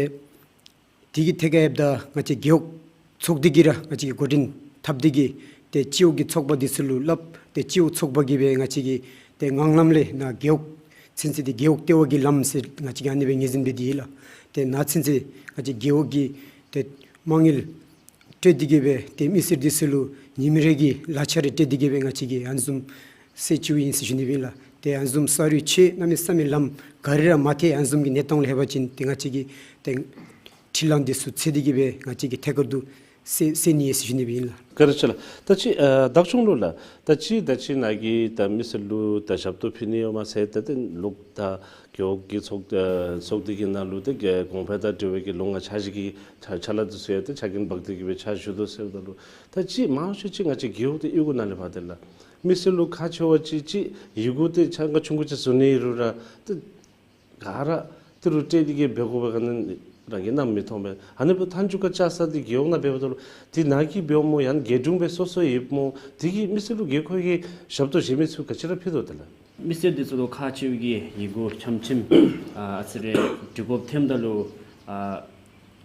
དེ་གི་ཐད་ཁར་ཡོདཔ་ད་ང་བཅས་རྒེད་འོག་ཚོགས་སྡེ་གིས་ར་ང་བཅས་ཀྱིས་འགོ་འདྲེན་འཐབ་སྟེ་གིས་ཏེ་སྤྱི་འོག་གི་ཚོགས་པ་འདི་ཚུ་ལུ་སླབ། ཏེ་སྤྱི་འོག་ཚོགས་པ་གིས་སྦེ་ང་བཅས་ཀྱི་ཏེ་ངང་ལམ་ལས་ནཱ་རྒེད་འོག་ཚུན་ཚོད་འདི་རྒེད་འོག་ལྟེ་བ་གི་ལམ་ཟེར་ང་བཅས་ཀྱིས་ཨ་ནི་སྦེ་ངོས་འཛིན་འབད་དེ་ཡོད་ལགས། ཏེ་ནཱ་ཚུན་ཚོད་ང་བཅས་རྒེད་འོག་གིས་ཏེ་མ་དངུལ་སྤྲོད་དེ་གིས་སྦེ་ཏེ་མི་སེར་འདི་ཚུ་ལུ་ཉིནམ་རེ་གི་ལག་ཆ་རེ་སྤྲོད་དེ་གིས་སྦེ་ང་བཅས་ཀྱིས་ཨ་ནི་བཟུམ་སེལ་བཅུག་ཨིན་ཟེར་ཞུ་ནི་སྦེ་ཨིན་ལགས། ཏེ་ཨ་ནི་བཟུམ་ས་རུད་ཆད་གནམ་མེད་ས་མེད་ལམ་ག་རི་ར་མ་ཐལ་ཨ་ནི་བཟུམ་གྱི་གནས་སྟངས་ལུ་ལྷོད་པ་ཅིན་ཏེ་ང་བཅས་ཀྱིས་ཏེ་འཕྲུལ་གླང་འདི་ཚུ་འཚོལ་ཏེ་གིས་སྦེ་ང་བཅས་ཀྱིས་ཐད་ཀར་དུ་སེལ་སེལ་ནི་ཨིན་ཟེར་ཞུ་ནི་སྦེ་ཨིན་ལགས། བཀའ་དྲིན་ཆེ་ལགས། ད་ཅི་ཨ་བདག་སྐྱོང་ལུ་ལགས། ད་ཅི་ད་ཅི་ནཱ་གིས་ད་མི་སེར་ལུ་ད་ཞབས་ཏོག་ཕུལ་ནི་ཡོད་མ་ཚད་ད་ཏེ་ལོག་ད་རྒེད་འོག་གི་ཚོགས་ཨ་ཚོགས་སྡེ་གི་ནང་ལུ་ཏེ་ག་གོང་འཕེལ་དང་འབྲེལ་བའི་གི་ལོ་ལྔ་འཆར་གཞི་གི་ཕྱག་ཕྱག་ལཱ་འདི་ཚུ་ཡང་ཏེ་ཕྱག་འགན་འབག་སྟེ་གིས་སྦེ་ཕྱག་ཞུ་དོ་ཟེརཝ་ད་ལུ་ད་ཅི་མང་ཤོས་ཅིག་ང་བཅས་རྒེད་འོག་ཏེ་གཡུས་སྒོ་ནང་ལས་ཕར་ཏེ་ལགས། མི་སེར་ལུ་ཁག་ཆེ་བ་ཅིག་ཅིག་ཡི་གུ་ཏེ་ཆ་ཁ་ཆུང་ཀུ་ཅིག་བཟོ་ནི་རུང་ར་ཏེ་ག་ར་ཏི་རུ་སྤྲོད་དེ་གིས་འབད་དགོ་པའི་ག་ནི་རང་གིས་རྣམ་མི་མཐོང་པས། ཨ་ནི་འབདཝ་ད་མཐའ་མཇུག་ཁར་བཅའ་ས་འདི་རྒེད་འོག་ནང་འབདཝ་ད་ལུ་འདི་ནཱ་གིས་འབདཝ་སྨོ་ཡང་རྒེད་དྲུང་སྦེ་སོ་སོ་ཡོདཔ་སྨོ། དེ་གིས་མི་སེར་ལུ་རྒེད་འོག་གི་ཞབས་ཏོག་བྱིན་མི་ཚུ་ག་ཅི་ར་ཕུལ་དོ་ཏེ་ལགས། མི་སེར་འདི་ཚུ་ལུ་ཁག་ཆེ་བའི་གི་ཡི་གུ་ཆམ་ཆིམ་ཨ་ཨ་ཙི་རེ་འབྲི་དགོཔ་ཐོནམ་ད་ལུ་ཨ་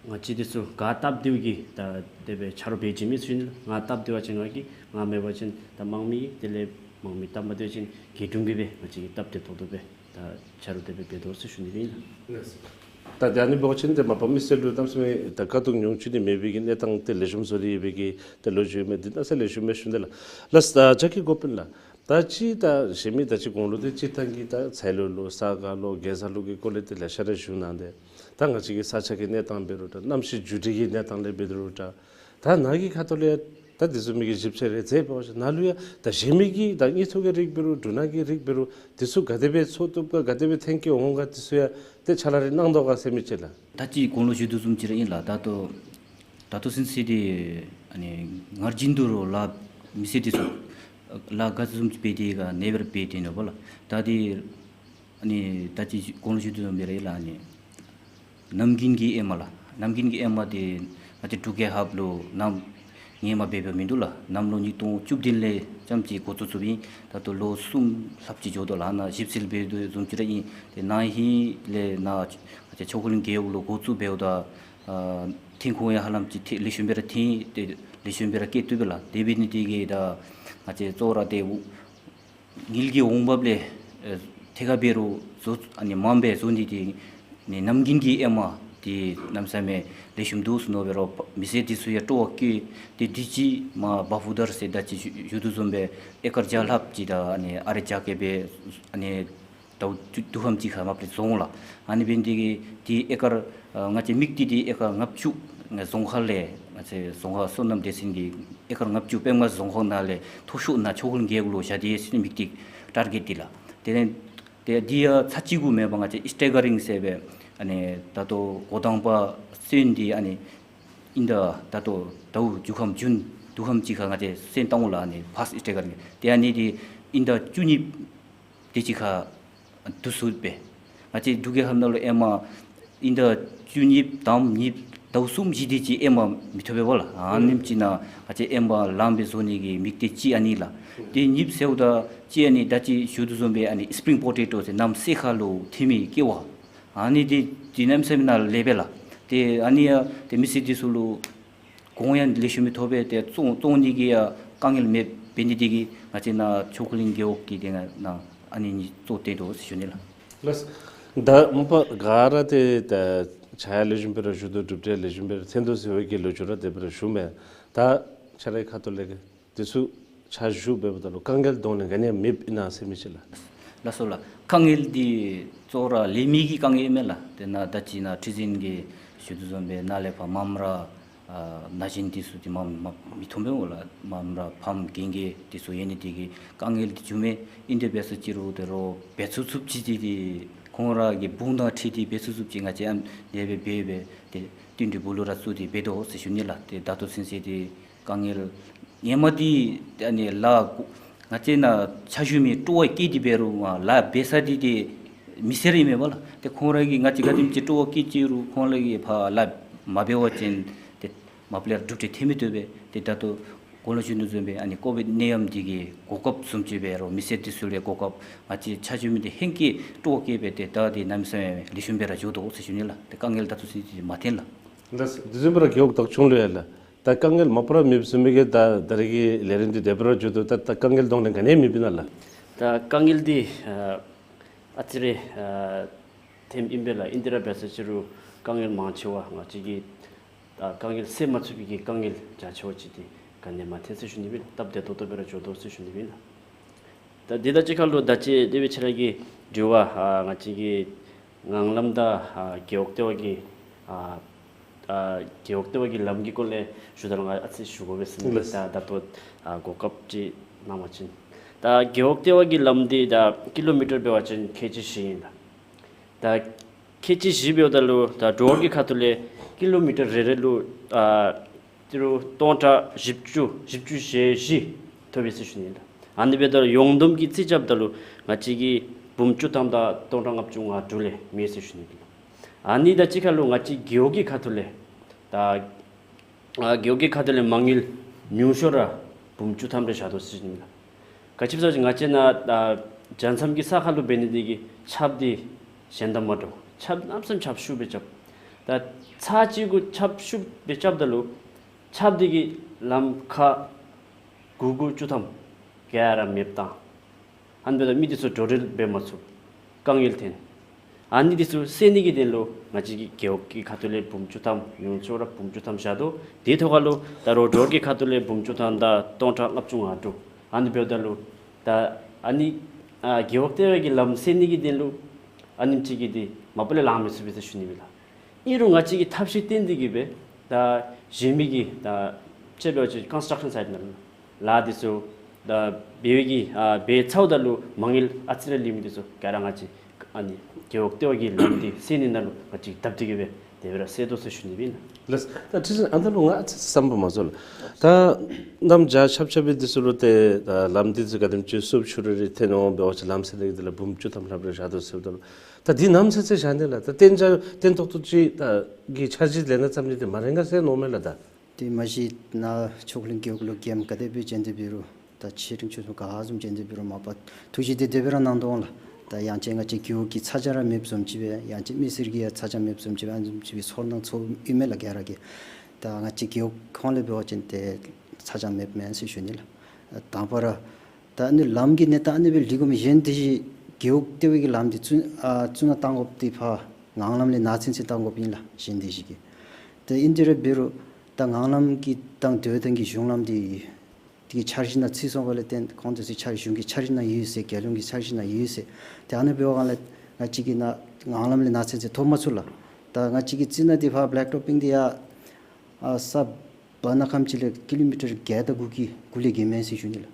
ང་བཅས་འདི་ཚུ་ག་སྟབས་བདེཝ་གིས་ད་དེ་སྦེ་ཆ་རོགས་འབད་བྱིན་མི་ཚུ་ཨིན་ལགས། ང་སྟབས་བདེ་བ་ཅིན་ང་གིས་ང་མེད་པ་ཅིན་ད་དམངས་མི་གིས་དེ་ལས་དམངས་མི་སྟབས་མ་བདེ་བ་ཅིན་རྒེད་དྲུང་གིས་སྦེ་ང་བཅས་ཀྱིས་སྟབས་བདེ་ཏོག་ཏོ་སྦེ་ད་ཆ་རོགས་དེ་སྦེ་འབད་དོ་ཟེར་ཞུ་ནི་ཨིན་ལགས། ད་དེ་ཨ་ནི་འབད་བ་ཅིན་ཏེ་མ་པ་མི་སེར་ལུ་གནམ་མེད་ས་མེད་ད་དཀའ་སྡུག་མྱོང་བཅུག་ནི་མེད་པའི་གི་གནས་སྟངས་ཏེ་ལེགས་ཤོམ་བཟོ་སྟེ་ཡོད་པའི་གི་ཏེ་ལོ་རྒྱུས་མས། འདི་གནམ་མེད་ས་མེད་ལེགས་ཤོམ་མས་ཞུ་ནི་ལགས། ལགས་ད་ཅ་ཁི་གོ་པིན་ལགས། ད་ཅི་ད་གཞན་མི་ད་ཅི་གོང་ལུ་ཏེ་སྤྱིར་བཏང་གི་ད་ཚལ་ལུ་ལུ་ས་དགའ་ལུ་དགེ་རྩ་ལུ་གི་སྐོར་ལས་ཏེ་ལེ་ཤ་རེ་ཞུ་གནང་སྟེ། ད་ང་བཅས་ཀྱི་ས་ཆ་གི་གནས་སྟངས་འབད་རུང་འདྲ་གནམ་གཤིས་འགྱུར་འགྲོས་ཀྱི་གནས་སྟངས་ལས་འབད་རུང་འདྲ་ད་ནཱ་གི་ཁ་ཐུག་ལས་ད་དེ་བཟུམ་མའི་གི་ཞིབ་དཔྱད་རེ་མཛད་པ་ཅིན་ནཱ་ལུ་ཡང་ད་གཞན་མི་གི་ད་དངུལ་ཐོག་གི་རིགས་འབད་རུང་འབྲུ་སྣ་གི་རིགས་འབད་རུང་དེ་ཚུ་ག་དེ་སྦེ་འཚོ་བཏུབ་ག་ག་དེ་སྦེ་ཐོན་སྐྱེད་འོང་ག་དེ་ཚུ་ཡང་ཏེ་ཕྱག་ལཱ་རེ་གནང་དོ་ག་ཟེར་མི་ཅིག་ལགས། ད་ཅི་གོང་ལུ་ཞུ་དོ་བཟུམ་ཅིག་ར་ཨིན་ལགས། ད་ལྟོ་ད་ལྟོ་ཚུན་ཚོད་འདི་ཨ་ནི་སྔར་བཞིན་དུ་ར་ལཱ་མི་སེར་འདི་ཚུ་ལཱ་ག་བཟུམ་ཅིག་འབད་དེ་ག་ཨ་ནེ་སྦེ་ར་འབད་དེ་ནོ་པ་ལགས། ད་འདི་ཨ་ནི་ད་ཅི་གོང་ལུ་ཞུ་དོ་བཟུམ་སྦེ་ར་ཨིན་ལགས། ཨ་ནི་གནམ་དགུན་གྱི་ཨེ་མ་ལགས། གནམ་དགུན་གྱི་ཨེ་མ་འདི་ང་བཅས་འབྲུག་རྒྱལ་ཁབ་ལུ་གནམ་ངོ་མ་འབད་འབདཝ་མིན་འདུག་ལགས། གནམ་ལོ་ཉིས་སྟོང་བཅུ་བདུན་ལས་རྐྱངམ་ཅིག་འགོ་བཙུགས་བཙུགསཔ་ཨིན། ད་ལྟོ་ལོ་གསུམ་ལྷགཔ་ཅིག་འགྱོ་དོ་ལགས། ནཱ་ཞིབ་འཚོལ་འབད་དོ་བཟུམ་ཅིག་ར་ཨིན། ཏེ་ནཱ་ཧིང་ལས་ནཱ་ང་བཅས་ཆོས་འཁོར་གླིང་རྒེད་འོག་ལུ་འགོ་བཙུགས་འབདཝ་ད་ཨ་ཐོན་ཁུངས་ཡང་ཧ་ལམ་ཅིག་ཐོན་ལེགས་ཤོམ་སྦེ་ར་ཐོན་ཏེ་ལེགས་ཤོམ་སྦེ་ར་སྐྱེད་བཏུབ་པས་ལགས། དེ་འབད་ནི་དེ་གིས་ད་ང་བཅས་གཙོ་བོ་ར་ཏེ་དངུལ་གྱི་འོང་འབབ་ལས་ཨེ་ཐད་ཀར་འབད་རུང་བཟོ་ཨ་ནི་མངམ་སྦེ་བཟོ་ནི་དེ་ནི་གནམ་དགུན་གྱི་ཨེ་མ་དེ་གནམ་མེད་ས་མེད་ལེགས་ཤོམ་འདུག་ཟེར་མནོ་བས་ར་མི་སེར་དེ་ཚུ་ཡང་སྤྲོ་བ་བསྐྱེད་དེ་དུས་ཅི་མ་བ་ཕུ་དར་ཟེར་ད་ཅི་ཞུ་ཞུ་དོ་བཟུམ་སྦེ་ཨེ་ཀར་བརྒྱ་ལྷགཔ་ཅིག་ད་ཨ་ནི་ཨ་རེ་རྒྱ་སྐྱེད་སྦེ་ཨ་ནི་ཟླཝ་དུ་དུས་ཧམ་ཅིག་ཁར་མ་པ་རེ་བཟོ་འོང་ལགས། ཨ་ནི་འབད་ནི་དེ་གིས་དེ་ཨེ་ཀར་ཨ་ང་བཅས་དམིགས་གཏད་དེ་ཨེ་ཀར་ལྔ་བཅུ་ང་རྫོང་ཁག་ལས་ང་བཅས་རྫོང་ཁག་སོ་ནམ་སྡེ་ཚན་གྱིས་ཨེ་ཀར་ལྔ་བཅུ་པདྨ་རྫོང་ཁག་ནང་ལས་མཐོ་ཤོས་ནཱ་ཆོས་འཁོར་གླིང་རྒེད་འོག་ལུ་བཞག་སྟེ་ཟེར་དམིགས་གཏད་ཊར་གེཊ་འདི་ལགས། དེ་ལས་ཏེ་འདི་ཡང་ཚར་གཅིག་གུ་མེན་པར་ང་བཅས་སི་ཊེ་ག་རིང་ཟེར་སྦེ་ ཨ་ནི་ད་ལྟོ་འགོ་དང་པ་སོན་འདི་ཨ་ནི་ཨིན་ཟླ་ད་ལྟོ་ཟླཝ་མཇུག་ཁམས་ཇུན་དུས་ཁམས་ཅིག་ཁར་ང་བཅས་སོན་བཏང་འོང་ལགས། ཨ་ནི་ཕཱསཊ་ཨེ་ཊེཀ་ཨ་ནི་ཏེ་ཨ་ནི་འདི་ཨིན་ཟླ་བཅུ་གཉིས་དེ་ཅིག་ཁར་འདུག་ཚུགས་པས། ང་བཅས་འབྲུག་རྒྱལ་ཁབ་ནང་ལུ་ཨེ་མ་ཨིན་ཟླ་བཅུ་གཉིས་དང་གཉིས་ཟླཝ་གསུམ་བཞི་དེ་ཅིག་ཨེ་མ་མི་ཐོབ་པས་ལགས། ཨ་ནེམ་ཅིག་ནང་ང་བཅས་ཨེ་མ་ལངམ་སྦེ་བཟོ་ནི་གི་དམིགས་གཏད་ཅིག་ཨ་ནི་ལགས། ཏེ་གཉིས་ཟེརཝ་ད་ཅིག་ཨ་ནི་ད་ཅི་ཞུ་དོ་བཟུམ་སྦེ་ཨ་ནི་སི་པིརིང་པོ་ཊེ་ཊོ་ཟེར་གནམ་སེར་ཁ་ལུ་ཐོན་མི་ཀེ་བ། ཨ་ནི་འདི་འདི་གནམ་མེད་ས་མེད་ནང་ལེགས་པས་ལགས། ཏེ་ཨ་ནི་ཡང་ཏེ་མི་སེར་འདི་ཚུ་ལུ་གོང་ཡང་ལེགས་ཤོམ་སྦེ་ཐོབ་པས། ཏེ་བཙོང་བཙོང་ནི་གི་ཡང་དཀའ་ངལ་མེདཔ་འབད་ནི་དེ་གིས་ང་བཅས་ནཱ་ཆོས་འཁོར་གླིང་རྒེད་འོག་གི་དེ་ནང་ཨ་ནི་གཉིས་གཙོ་བོ་བཏོན་དོ་ཟེར་ཞུ་ནི་ལགས། ལགས། ད་མ་པ་ག་ར་ཏེ་ད་ཕྱག་ལེགས་ཤོམ་སྦེ་ར་ཞུ་དོ། གྲུབ་འབྲས་ལེགས་ཤོམ་སྦེ་ར་ཐོན་དོ་ཟེར་བའི་གི་ལོ་རྒྱུས་ར་དེ་སྦེ་ར་ཞུཝ་མས། ད་ཁྱོད་རའི་ཁ་ཐུག་ལས་ཀྱི་དེ་ཚུ་ཕྱག་ཞུ་འབདཝ་ད་ལུ་དཀའ་ངལ་གདོང་ལེན་ག་ནི་ཡང་མེདཔ་ཨིན་ན་ཟེར་མི་ཅིག་ལགས། ལགས་སོ་ལགས། དཀའ་ངལ་འདི་གཙོ་བོ་ར་ལས་མི་གི་དཀའ་ངལ་ཨིན་མས་ལགས། ཏེ་ནཱ་ད་ཅི་ནཱ་ཁྲི་འཛིན་གྱིས་ཞུ་དོ་བཟུམ་སྦེ་ནཱ་ལས་ཕར་མངམ་ར་ཨ་ན་གཞོན་འདི་ཚུ་འདི་མངམ་མངམ་མི་ཐོན་པས་ལགས། མངམ་ར་ཕམ་རྒན་རྒས་འདི་ཚུ་ཡོད་ནི་དེ་གིས་དཀའ་ངལ་འདི་འབྱུངམ་མས། ཨིན་ཏེ་འབད་ས་ཅིག་རུང་དོ་རུང་འབད་ཚུགས་ཚུགསཔ་ཅིག་འདི་འདི་ཁོང་ར་གི་དཔུང་དང་འཁྲིལ་ཏེ་འབད་ཚུགས་ཚུགསཔ་ཅིག་ང་བཅས་ཨ་ནེ་སྦེ་འབད་འབད་དེ་བསྟུན་གྲོས་སྦོ་ལོགས་ར་བཙུགས་ཏེ་འབད་དོ་ཟེར་ཞུ་ནི་ལགས། ཏེ་ད་ལྟོ་ཚུན་ཚོད་འདི་དཀའ་ངལ་ཧེ་མ་འདི་ཨ་ནི་ལཱ་ང་བཅས་ནཱ་ཕྱག་ཞུ་མི་སྤྲོ་བ་བསྐྱེད་དེ་འབད་རུང་ལཱ་འབད་ས་འདི་ཏེ་མི་སེར་ཨིན་མས་པ་ལགས། ཏེ་ཁོང་ར་གིས་ང་བཅས་ག་དེམ་ཅིག་སྤྲོ་བ་བསྐྱེད་ཅི་རུང་ཁོང་ར་གིས་ཕར་ལཱ་མ་འབད་བ་ཅིན་ཏེ་མ་པ་ལས་ར་གྲུབ་འབྲས་ཐོན་མི་བཏུབ་པས། ཏེ་ད་ལྟོ་གོང་ལུ་ཞུ་དོ་བཟུམ་སྦེ་ཨ་ནི་ཀོ་བིཌ་ནད་ཡམས་འདི་གི་གོ་སྐབས་བཟུམ་ཅིག་འབད་རུང་མི་སེར་འདི་ཚུ་ལུ་གོ་སྐབས་ང་བཅས་ཕྱག་ཞུ་མི་འདི་ཧེང་སྐལ་སྤྲོ་བ་བསྐྱེད་འབད་དེ་ད་འདི་གནམ་མེད་ས་མེད་ལེགས་ཤོམ་སྦེ་ར་འགྱོ་དོ་ཟེར་ཞུ་ནི་ལགས། ཏེ་དཀའ་ངལ་ད་ལྟོ་ཚུན་ཚོད་མ་ཐོན་ལགས། ལགས། དེ་བཟུམ་སྦེ་ར་རྒེད་འོག་བདག་སྐྱོང་ལུ་ཡང་ལགས། ད་དཀའ་ངལ་མ་པ་ར་མེདཔ་བཟུམ་མའི་གི་ད་ད་རེས་ཀྱི་ལས་རིམ་འདི་དེ་སྦེ་ར་འགྱོ་དོ། ད་ད་དཀའ་ངལ་གདོང་ལེན་ག་ནི་ཡང་མེདཔ་ཨིན་ན་ལགས། ད་དཀའ་ངལ་འདི་ཨ་ཨ་ཙི་རེ་ཨ་ཐོནམ་ཨིན་པས་ལགས། ཨིན་ཏེ་ར་འབད་ས་ཅིག་རུང་དཀའ་ངལ་མང་ཆེ་བ་ང་བཅས་ཀྱིས་ད་དཀའ་ངལ་སེལ་མ་ཚུགས་པའི་གི་དཀའ་ངལ་རྒྱ་ཆེ་བ་ཅིག་འདི་ག་ནི་ཡང་མ་ཐོན་ཟེར་ཞུ་ནི་ཨིན། སྟབས་བདེ་ཏོག་ཏོ་སྦེ་ར་འགྱོ་དོ་ཟེར་ཞུ་ནི་ཨིན་ལགས། ད་འདི་དང་གཅིག་ཁར་ལུ་ད་ཅི་དེ་སྦེ་ཁྱོད་ར་གི་དྲི་བ་ཨ་ང་བཅས་ཀྱི་ངང་ལམ་དང་ཨ་རྒེད་འོག་ལྟེ་བ་གི་ཨ་ཨ་རྒེད་འོག་ལྟེ་བ་གི་ལམ་གྱི་སྐོར་ལས་ཞུ་དགོ་པས་ཟེར་ནི་ལགས། ད་ད་ལྟོ་ཨ་གོ་སྐབས་ཅིག་གནང་བ་ཅིན། ད་རྒེད་འོག་ལྟེ་བ་གི་ལམ་འདི་ད་ཀི་ལོ་མི་ཊར་འབད་བ་ཅིན་ཁལ་གཅིག་བཞི་ཨིན་ལགས། ད་ཁལ་གཅིག་བཞི་འབདཝ་ད་ལུ་ད་འགྲོ་བ་གི་ཁ་ཐུག་ལས་ཀི་ལོ་མི་ཊར་རེ་རེ་ལུ་ཨ་ཏི་རུ་སྟོང་ཕྲག་བཞི་བཅུ་བཞི་བཅུ་ཞེ་བཞི་ཐོབ་པས་ཟེར་ཞུ་ནི་ཨིན་ལགས། ཨ་ནི་འབདཝ་ད་ཡོངས་བསྡོམས་ཀྱི་རྩིས་རྐྱབ་ད་ལུ་ང་བཅས་ཀྱི་འབུམ་བཅུ་ཐམ་དང་སྟོང་ཕྲག་ལྔ་བཅུ་ང་དྲུག་ལས་མེད་ཟེར་ཞུ་ནི་ཨིན་ལགས། ཨ་ནི་དང་གཅིག་ཁར་ལུ་ང་བཅས་རྒེད་འོག་གི་ཁ་ཐུག་ལས་ད་ཨ་རྒེད་འོག་གི་ཁ་ཐུག་ལས་མ་དངུལ་ཉུང་ཤོས་ར་འབུམ་བཅུ་ཐམ་རེ་བཞག་དོ་ཟེར་ཞུ་ནི་ཨིན་ལགས། ག་ཅི་སྦེ་ཟེར་བ་ཅིན་ང་བཅས་ནཱ་ཨ་རྒྱལ་མཚམས་ཀྱི་ས་ཁར་ལུ་འབད་ནི་དེ་གིས་ཆརཔ་འདི་གཞན་དང་མ་འདྲཝ་ཆརཔ་གནམ་མེད་ས་མེད་ཆརཔ་ཤུགས་སྦེ་རྐྱབ། ད་ཚར་གཅིག་གུ་ཆརཔ་ཤུགས་སྦེ་རྐྱབ་ད་ལུ་ཆརཔ་འདི་གིས་ལམ་ཁ་དགུ་དགུ་བཅུ་ཐམ་ག་ར་མེདཔ་བཏང་། ཨ་ནི་འབདཝ་ད་མི་འདི་ཚུ་འགྲོ་འགྲུལ་འབད་མ་ཚུགས། དཀའ་ངལ་ཐོན། ཨ་ནི་འདི་ཚུ་སེལ་ནི་གི་དོན་ལུ་ང་བཅས་ཀྱི་རྒེད་འོག་གི་ཁ་ཐུག་ལས་འབུམ་བཅུ་ཐམ་ཉུང་ཤོས་ར་འབུམ་བཅུ་ཐམ་བཞག་དོ། དེ་ཐོག་ཁར་ལུ་ད་རོགས་འབྲུག་གི་ཁ་ཐུག་ལས་འབུམ་བཅུ་ཐམ་དང་སྟོང་ཕྲག་ལྔ་བཅུ་ང་དྲུག། ཨ་ནི་འབདཝ་ད་ལུ་ད་ཨ་ནི་ཨ་རྒེད་འོག་ལྟེ་བའི་གི་ལམ་སེལ་ནི་གི་དོན་ལུ་ཨ་ནེམ་ཅིག་གིས་འདི་མ་པ་ལས་ལང་མི་ཚུགས་པས་ཟེར་ཞུ་ནི་ཨིན་ལགས། ཨིན་རུང་ང་བཅས་ཀྱིས་ཐབས་ཤེས་བཏོན་ཏེ་གིས་སྦེ་ད་གཞན་མི་གི་ད་ཅིག་འབད་བ་ཅིན་ཀོན་སི་ཊརཀ་ཤཱན་སའིཊ་ནང་ལུ་ལཱ་འདི་ཚུ་ད་འབད་བའི་གི་ཨ་འབད་ཚརཝ་ད་ལུ་མ་དངུལ་ཨ་ཙི་རེ་ལུས་མི་འདི་ཚུ་ག་ར་ང་བཅས་ཨ་ནི་རྒེད་འོག་ལྟེ་བ་གི་ལམ་འདི་སེལ་ནི་ནང་ལུ་ང་བཅས་ཀྱིས་སྟབས་བདེ་གིས་སྦེ་དེ་སྦེ་ར་སེལ་དོ་ཟེར་ཞུ་ནི་ཨིན་ལགས། ལགས། ད་ཁྲི་འཛིན་ཨ་ད་ལུ་ང་ཨ་ཙི་བསམ་པ་མ་ཚོར་ལགས། ད་གནམ་བྱཱར་ཆརཔ་རྐྱབ་པའི་དུས་སུ་ལུ་ཏེ་ད་ལམ་འདི་ཚུ་ག་དེམ་ཅིག་སུབ་ཤུར་རེ་ཐོན་འོང་འབད་བ་ཅིན་ལམ་སེལ་ནི་གི་དོན་ལུ་འབུམ་བཅུ་ཐམ་ལྷགཔ་རེ་བཞག་དོ་ཟེརཝ་ད་ལུ་ད་འདི་གནམ་མེད་ས་མེད་ཅིག་བཞག་ནི་ལགས། ད་བརྟན་བཞག་བརྟན་ཏོག་ཏོ་ཅིག་ད་གི་འཆར་གཞི་ལེན་ན་བསམ་ནི་འདི་མ་རན་ག་ཟེར་མནོཝ་མས་ལགས། ད་དེ་མ་གཞི་ནཱ་ཆོས་འཁོར་གླིང་རྒེད་འོག་ལུ་འགན་ག་དེ་སྦེ་བྱིན་ཏེ་འབད་རུང་ད་ཆེ་འབྲིང་ཆུང་གསུམ་ག་བཟུམ་བྱིན་ཏེ་འབད་རུང་མ་པ་ཐུགས་བཞེད་འདི་དེ་སྦེ་ར་གནང་དོ་འོང་ལགས། ད་ཡང་ཅིན་ང་བཅས་རྒེད་འོག་གི་ཚ་གྱང་ར་མེདཔ་བཟུམ་ཅིག་སྦེ་ཡང་ཅིན་མི་སེར་གྱི་ཡང་ཚ་གྱང་མེདཔ་བཟུམ་ཅིག་སྦེ་ཨ་ནི་བཟུམ་ཅིག་སྦེ་ཚོར་སྣང་ཚོརཝ་ཨིན་མས་ལགས་ག་ར་གིས། ད་ང་བཅས་རྒེད་འོག་ཁོངས་ལས་འབད་བ་ཅིན་ཏེ་ཚ་གྱང་མེདཔ་མས་ཟེར་ཞུ་ནི་ལགས། དང་པ་ར་ད་ཨ་ནི་ལམ་གྱི་གནས་སྟངས་ཨ་ནི་སྦེ་ལུས་དགོ་མི་གཞན་དེ་བཞིན་རྒེད་འོག་ལྟེ་བའི་གི་ལམ་འདི་བཙུགས་ཨ་བཙུགས་ནང་བཏང་དགོཔ་འདི་ཕར་ངང་ལམ་ལས་ནང་ཚུན་ཚོད་བཏང་དགོཔ་ཨིན་ལགས་གཞན་དེ་བཞིན་གྱི། ཏེ་ཨིན་ཏེ་ར་འབད་རུང་ད་ངང་ལམ་གྱི་དང་དོས་དང་གི་གཞུང་ལམ་འདི་དེ་གི་འཆར་གཞི་ནང་ཚུད་སོང་བ་ལས་བརྟེན་ཁོང་དེ་ཚུ་འཆར་གཞུང་གི་འཆར་གཞི་ནང་ཡོད་ཟེར་རྒྱལ་ཡོངས་ཀྱི་འཆར་གཞི་ནང་ཡོད་ཟེར། ཏེ་ཨ་ནི་འབད་བའི་སྒང་ལས་ང་བཅས་ཀྱིས་ནཱ་ངང་ལམ་ལས་ནང་ཚུན་ཚོད་ཐོབ་མ་ཚུགས་ལགས། ད་ང་བཅས་ཀྱིས་རྩི་ནང་འདི་ཕར་བེ་ལེཀ་ཊོ་པིང་འདི་ཡར་ཨ་ས་བར་ན་ཁམས་ཅིག་ལས་ཀི་ལོ་མི་ཊར་བརྒྱད་དང་དགུ་གི་གུ་ལས་བརྒལ་མེན་ཟེར་ཞུ་ནི་ལགས།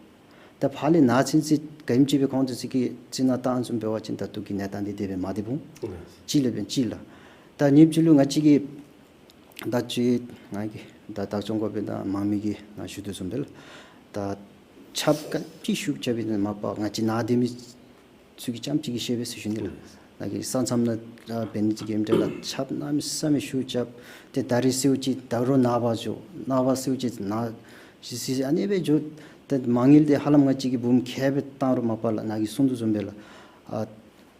ད་ཕར་ལས་ནང་ཚུན་ཚོད་ག་དེམ་ཅིག་སྦེ་ཁོང་དེ་ཚུ་གིས་རྩི་ནང་བཏང་བཟུམ་འབད་བ་ཅིན་ད་ལྟོ་གི་གནས་སྟངས་འདི་དེ་སྦེ་མ་བདེ་འོང་། གཅིག་ལས་འབད་གཅིག་ལགས། ད་ཉིནམ་གཅིག་ལུ་ང་བཅས་ཀྱིས་ད་ཅི་ང་གིས་ད་བདག་སྐྱོང་འགོ་དཔོན་དང་དམངས་མི་གིས་ནཱ་ཞུ་དོ་བཟུམ་སྦེ་ལགས། ད་ཆརཔ་ག་ཅི་ཤུགས་རྐྱབ་ཨིན་ན་མ་པ་ང་བཅས་ནཱ་སྡོད་མི་ཚུ་གིས་རྐྱངམ་གཅིག་གིས་ཤེས་པས་ཟེར་ཞུ་ནི་ལགས། ནཱ་གི་ས་མཚམས་ནང་ཨ་འབད་ནི་ཅིག་གི་ཨིནམ་འདྲས་ལགས། ཆརཔ་གནམ་མེད་ས་མེད་ཤུགས་རྐྱབ་སྟེ་ད་རིས་སེརཝ་ཅིག་ད་རུང་ནངས་པ་འགྱོ་གནངས་པ་སེརཝ་ཅིག་ནཱ་ཟེར་ཟེར་ཨ་ནི་སྦེ་འགྱོ། ད་མ་དངུལ་འདི་ཧ་ལམ་ང་བཅས་ཀྱིས་འབུམ་ཁལ་སྦེ་བཏང་རུང་མ་པ་ལགས། ནཱ་གིས་གསུང་དོ་བཟུམ་སྦེ་ལགས། ཨ་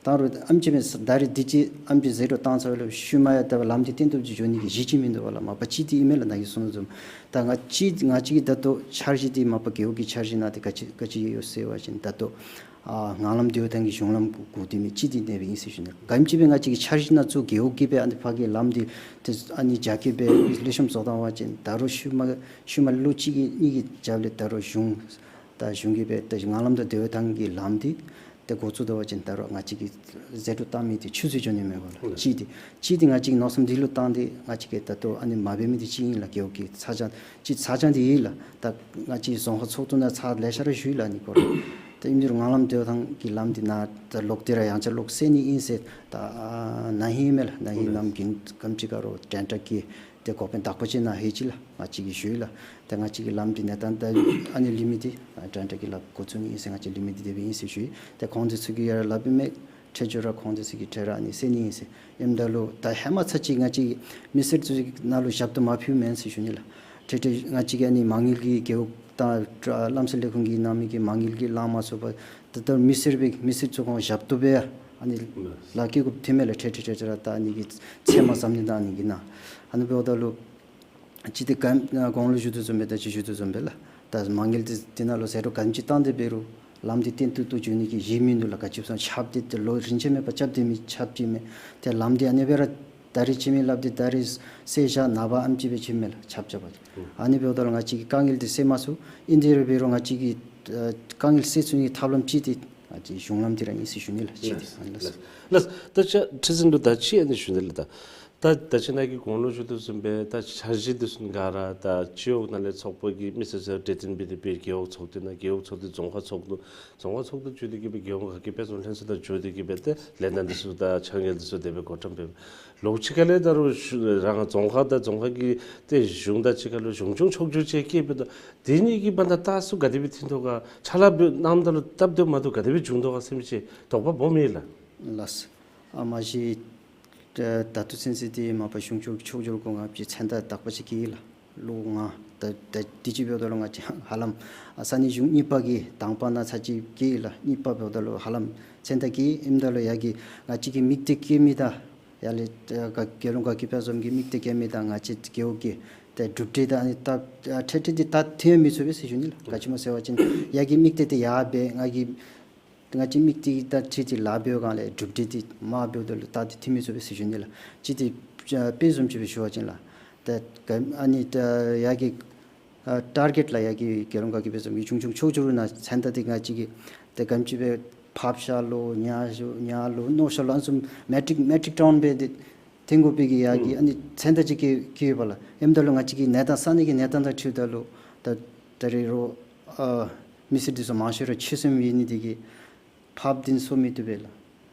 བཏང་རུང་ཨེམ་ཅིག་སྦེ་ད་རིས་འདི་ཅིག་ཨེམ་ཅིག་ཟད་འགྲོ་བཏང་ཚར་བའི་ལུ་ཤུལ་མ་ཡང་ད་ལམ་འདི་བརྟན་ཏོག་ཏོ་འགྱོ་ནི་གི་གཞི་ཅིག་མིན་འདུག་པ་ལགས། མ་པ་ཅིག་འདི་ཨིན་མས་ལགས། ནཱ་གིས་གསུང་དོ་བཟུམ་ད་ང་བཅས་ང་བཅས་ཀྱིས་ད་ལྟོ་འཆར་གཞི་འདི་མ་པ་རྒེད་འོག་གི་འཆར་གཞི་ནང་འདི་ག་ཅི་ག་ཅི་ཡོད་ཟེར་བ་ཅིན་ད་ལྟོ་ཨ་ངང་ལམ་སྡེ་བ་ཐང་གི་གཞུང་ལམ་གུ་གུ་དེ་མི་ཅིག་འདི་གནས་པའི་ཨིན་ཟེར་ཞུ་ནི། ག་ཨེམ་ཅིག་སྦེ་ང་བཅས་ཀྱི་འཆར་གཞི་ནང་ཚུ་རྒེད་འོག་གི་སྦེ་ཨ་ནི་ཕར་གྱི་ལམ་འདི་ཏེ་ཨ་ནི་རྒྱ་སྐྱེད་སྦེ་ལེགས་ཤོམ་བཟོ་བཏང་བ་ཅིན་ད་རུང་ཤུལ་མ་ཤུལ་མ་ལོ་གཅིག་གི་གཉིས་ཀྱི་རྒྱབ་ལས་ད་རུང་གཞུང་ད་གཞུང་གིས་སྦེ་ད་ངང་ལམ་དང་སྡེ་བ་ཐང་གི་ལམ་འདི་ཏེ་འགོ་བཙུགས་ད་པ་ཅིན་ད་རུང་ང་བཅས་ཀྱིས་ཟད་འགྲོ་བཏང་མི་འདི་ཆུད་ཟོས་འགྱོ་ནི་མས་པ་ལགས། ཅིག་འདི་ཅིག་འདི་ང་བཅས་ཀྱིས་མནོ་བསམ་འདི་ལུ་བཏང་སྟེ་ང་བཅས་ཀྱིས་ད་ལྟོ་ཨ་ནི་མ་འབད་མི་འདི་ཅིག་ཨིན་ལགས། རྒེད་འོག་གི་ཚ་གྱང་ཅིག་ཚ་གྱང་འདི་ཨིན་ལགས། ད་ང་བཅས་རྫོང་ཁག་ཚོགས་འདུ་ནང་ཚར་ལེ་ཤ་ར་ཞུ་ཡི་ལགས་ཨ་ནི་སྐོར་ལས། ད་ཨིན་རུང་ངང་ལམ་སྡེ་བ་ཐང་གི་ལམ་འདི་ནཱ་ད་ལོག་སྟེ་ར་ཡང་བསྐྱར་ལོག་སེལ་ནི་ཨིན་ཟེར་ད་ཨ་ན་ཧིང་མས་ལགས། ན་ཧིང་ནམ་གུང་ག་ཨེམ་ཅིག་ཁར་རོགས་ཊེན་ཌར་བཀལ་ཏེ་འགོ་དཔོན་དག་པ་ཅིག་ནཱ་ལྷོད་ཅི་ལགས། ང་བཅས་ཀྱིས་ཞུ་ཡི་ལགས། ཏེ་ང་བཅས་ཀྱི་ལམ་འདི་ནཱ་ད་ད་ཨ་ནི་ལི་མི་འདི་ཊེན་ཌར་གྱི་ལཱ་འགོ་བཙུགས་ནི་ཨིན་ཟེར་ང་བཅས་ལི་མི་འདི་དེ་སྦེ་ཨིན་ཟེར་ཞུ་ཡི། ཏེ་ཁོང་འདི་ཚུ་གིས་ཡར་སླབ་ཨིན་མས། འཕྲལ་མགྱོགས་ར་ཁོང་འདི་ཚུ་གིས་འཕྲལ་ར་ཨ་ནི་སེལ་ནི་ཨིན་ཟེར། ཨིནམ་ད་ལུ་ད་ཧེ་མ་ཚར་གཅིག་ང་བཅས་མི་སེར་ཚུ་ནང་ལུ་ཞབས་ཏོག་མ་ཕུལ་མེན་ཟེར་ཞུ་ནི་ལགས། འཕྲལ་འཕྲལ་ང་བཅས་ཀྱིས་ཨ་ནི་མ་དངུལ་གྱི་རྒེད་འོག་དང་རྣམ་གསུམ་ལས་ཁུངས་ཀྱིས་གནང་མི་གི་མ་དངུལ་གྱི་ལང་མ་ཚུགས་པར་ད་ལྟོ་མི་སེར་སྦེ་མི་སེར་ཚུ་ཁོང་ཞབས་ཏོག་སྦེ་ཨ་ནི་ལཱ་བཀལ་དགོཔ་ཐོན་མས་ལགས། འཕྲལ་འཕྲལ་འཕྲལ་འཕྲལ་ར་ད་ཨ་ནི་གི་ཚེར་མ་བཟུམ་ནི་དང་ཨ་ནི་གི་ནང་ཨ་ནི་འབདཝ་ད་ལུ་ཅིག་འདི་ག་ཨ་གོང་ལུ་ཞུ་དོ་བཟུམ་སྦེ་ད་ཅི་ཞུ་དོ་བཟུམ་སྦེ་ལགས། ད་མ་དངུལ་འདི་འདི་ནང་ལུ་ཟད་འགྲོ་ག་ཨེམ་ཅིག་བཏང་སྟེ་འབད་རུང་ལམ་འདི་བརྟན་ཏོག་ཏོ་འགྱོ་ནི་གི་གཞི་མིན་འདུག་ལགས། ག་ཅི་སྨོ་ཟེར་ན་ཆརཔ་འདི་ཏེ་ལོ་རིམ་བྱོན་མེད་པར་རྐྱབ་སྡོད་མི་ཆརཔ་ཅིག་མས། ཏེ་ལམ་འདི་ཨ་ནི་སྦེ་ར་ད་རིས་བྱོན་མི་སླབ་སྟེ་ད་རིས་སེལ་བཞག། ནངས་པ་ཨེམ་ཅིག་སྦེ་བྱོནམ་མས་ལགས་ཆརཔ་རྐྱབ་པ། ཨ་ནི་འབདཝ་ད་ལུ་ང་བཅས་ཀྱི་དཀའ་ངལ་འདི་སེལ་མ་ཚུགས། ཨིན་དེ་རུང་འབད་རུང་ང་བཅས་ཀྱི་ཨ་དཀའ་ངལ་སེལ་ཚུགས་ནི་ཐབས་ལམ་ཅིག་འདི་ང་བཅས་གཞུང་ལམ་འདི་ར་ཨིན་ཟེར་ཞུ་ནི་ལགས། ཅིག་འདི་ཨ་ནི་ལགས། ལགས། ད་ཅི་ཁྲི་འཛིན་ལུ་ད་ཅི་ཨ་ནི་ཞུ་ནི་ལགས། ད་ད་ད་ཅི་ནཱ་གིས་གོང་ལུ་ཞུ་དོ་བཟུམ་སྦེ་ད་འཆར་གཞི་འདི་ཚུ་ག་ར་ད་སྤྱི་འོག་ནང་ལས་ཚོགས་པ་གི་མི་སེར་ཚུ་གྲོས་བསྟུན་འབད་དེ་སྦེ་རྒེད་འོག་ཚོགས་སྡེ་ནང་རྒེད་འོག་ཚོགས་སྡེ་རྫོང་ཁག་ཚོགས་འདུ་རྫོང་ཁག་ཚོགས་འདུ་བརྒྱུད་དེ་གིས་སྦེ་རྒེད་འོག་ཁག་གི་དཔེ་མཚོན་ལྷན་ཚོགས་དང་བརྗོད་དེ་གིས་སྦེ་ཏེ་ལས་སྟངས་འདི་ཚུ་དང་འཆར་དངུལ་འདི་ཚུ་དེ་སྦེ་བགོ་བཀྲམ་འབད། ལོག་ཅིག་ཁ་ལས་ད་རུང་ཞུ་རང་རྫོང་ཁག་དང་རྫོང་ཁག་གི་ཏེ་གཞུང་དང་གཅིག་ཁར་ལུ་གཞུང་སྐྱོང་ཕྱོགས་བསྒྱུར་ཅིག་བཀལ་འབདཝ་ད་དེ་གཉིས་ཀྱི་བར་ན་ད་ཚུ་ག་དེ་སྦེ་མཐུན་དོ་ག། ཕྱག་ལཱ་འབད་གནངམ་ད་ལུ་སྟབས་བདེ་མ་བདེཝ་ག་དེ་སྦེ་བྱུང་དོ་ག་ཟེར་མི་ཅིག་དོགས་པ་སྦོམ་ཨིན་ལགས། ལགས། ཨ་མ་གཞི་ད་ད་ལྟོ་ཚུན་ཚོད་འདི་མ་པ་གཞུང་སྐྱོང་ཕྱོགས་བསྒྱུར་སྐོར་ང་བཅས་མཚན་རྟགས་དག་པ་ཅིག་བཀལ་ཡི་ལགས། ལོ་ལྔ་ད་ད་དུས་ཅི་འབདཝ་ད་ལུ་ང་བཅས་ཧ་ལམ་ཨ་ས་གནས་གཞུང་གཉིས་པ་གི་དང་པ་ནང་ཚར་གཅིག་བཀལ་ཡི་ལགས། གཉིས་པ་འབདཝ་ད་ལུ་ཧ་ལམ་མཚན་རྟགས་བཀལ་ཡི། ཨིནམ་ད་ལུ་ཡ་གི་ང་བཅས་ཀྱི་དམིགས་གཏད་བསྐྱེད་མི་དང་ཡར་ལས་ཨ་ག་རྒྱལ་ཡོངས་དགའ་སྐྱིད་དཔལ་འཛོམས་ཀྱི་དམིགས་གཏད་བསྐྱེད་མི་དང་ང་བཅས་རྒེད་འོག་གི་ཏེ་གྲུབ་འབྲས་དང་ཨ་ནི་ད་ཨ་འཕྲལ་འཕྲལ་འདི་ད་ཐོན་མི་ཚུགས་པས་ཟེར་ཞུ་ནི་ལགས། ག་ཅི་སྨོ་ཟེར་བ་ཅིན་ཡ་གི་དམིགས་གཏད་འདི་ཡར་འབད་ང་གི་ང་བཅས་དམིགས་གཏད་ད་ཁྲིད་དེ་ལཱ་འབད་བའི་སྒང་ལས་གྲུབ་འབྲས་འདི་མར་འབདཝ་ད་ལུ་ད་འདི་ཐོན་མི་ཚུགས་པས་ཟེར་ཞུ་ནི་ལགས། ཅིག་འདི་ཨ་དཔེ་བཟུམ་ཅིག་སྦེ་ཞུ་བ་ཅིན་ལགས། ད་ག་ཨ་ནི་ད་ཡ་གི་ཨ་ཊར་གེཊ་ལགས། ཡ་གི་རྒྱལ་ཡོངས་དགའ་སྐྱིད་དཔལ་འཛོམས་ཀྱི་གཞུང་སྐྱོང་ཕྱོགས་བསྒྱུར་ནང་མཚན་རྟགས་འདི་ང་བཅས་ཀྱིས་ད་ག་ཨེམ་ཅིག་སྦེ་ཕར་ཤར་ལུ་ཉར་ཤར་ཉར་ལུ་ནོར་ཤར་ལུ་ཨ་ནི་བཟུམ་མེ་ཊིག་མེ་ཊིག་ཊོན་སྦེ་འདི་ཐོན་དགོ་པའི་གི་ཡ་གི་ཨ་ནི་མཚན་རྟགས་ཅིག་བཀལ་བཀལ་ཡོདཔ་ལགས། ཨིནམ་ད་ལུ་ང་བཅས་ཀྱི་གནས་སྟངས་ས་གནས་ཀྱི་གནས་སྟངས་དང་འཁྲིལཝ་ད་ལུ་ད་ད་རེས་རོགས་ཨ་མི་སེར་འདི་ཚུ་མང་ཤོས་ར་ཆོས་སེམས་ཡོད་ནི་འདི་གིས་ཕར་འབག་སྟེ་སོང་མི་བཏུབ་པས་ལགས།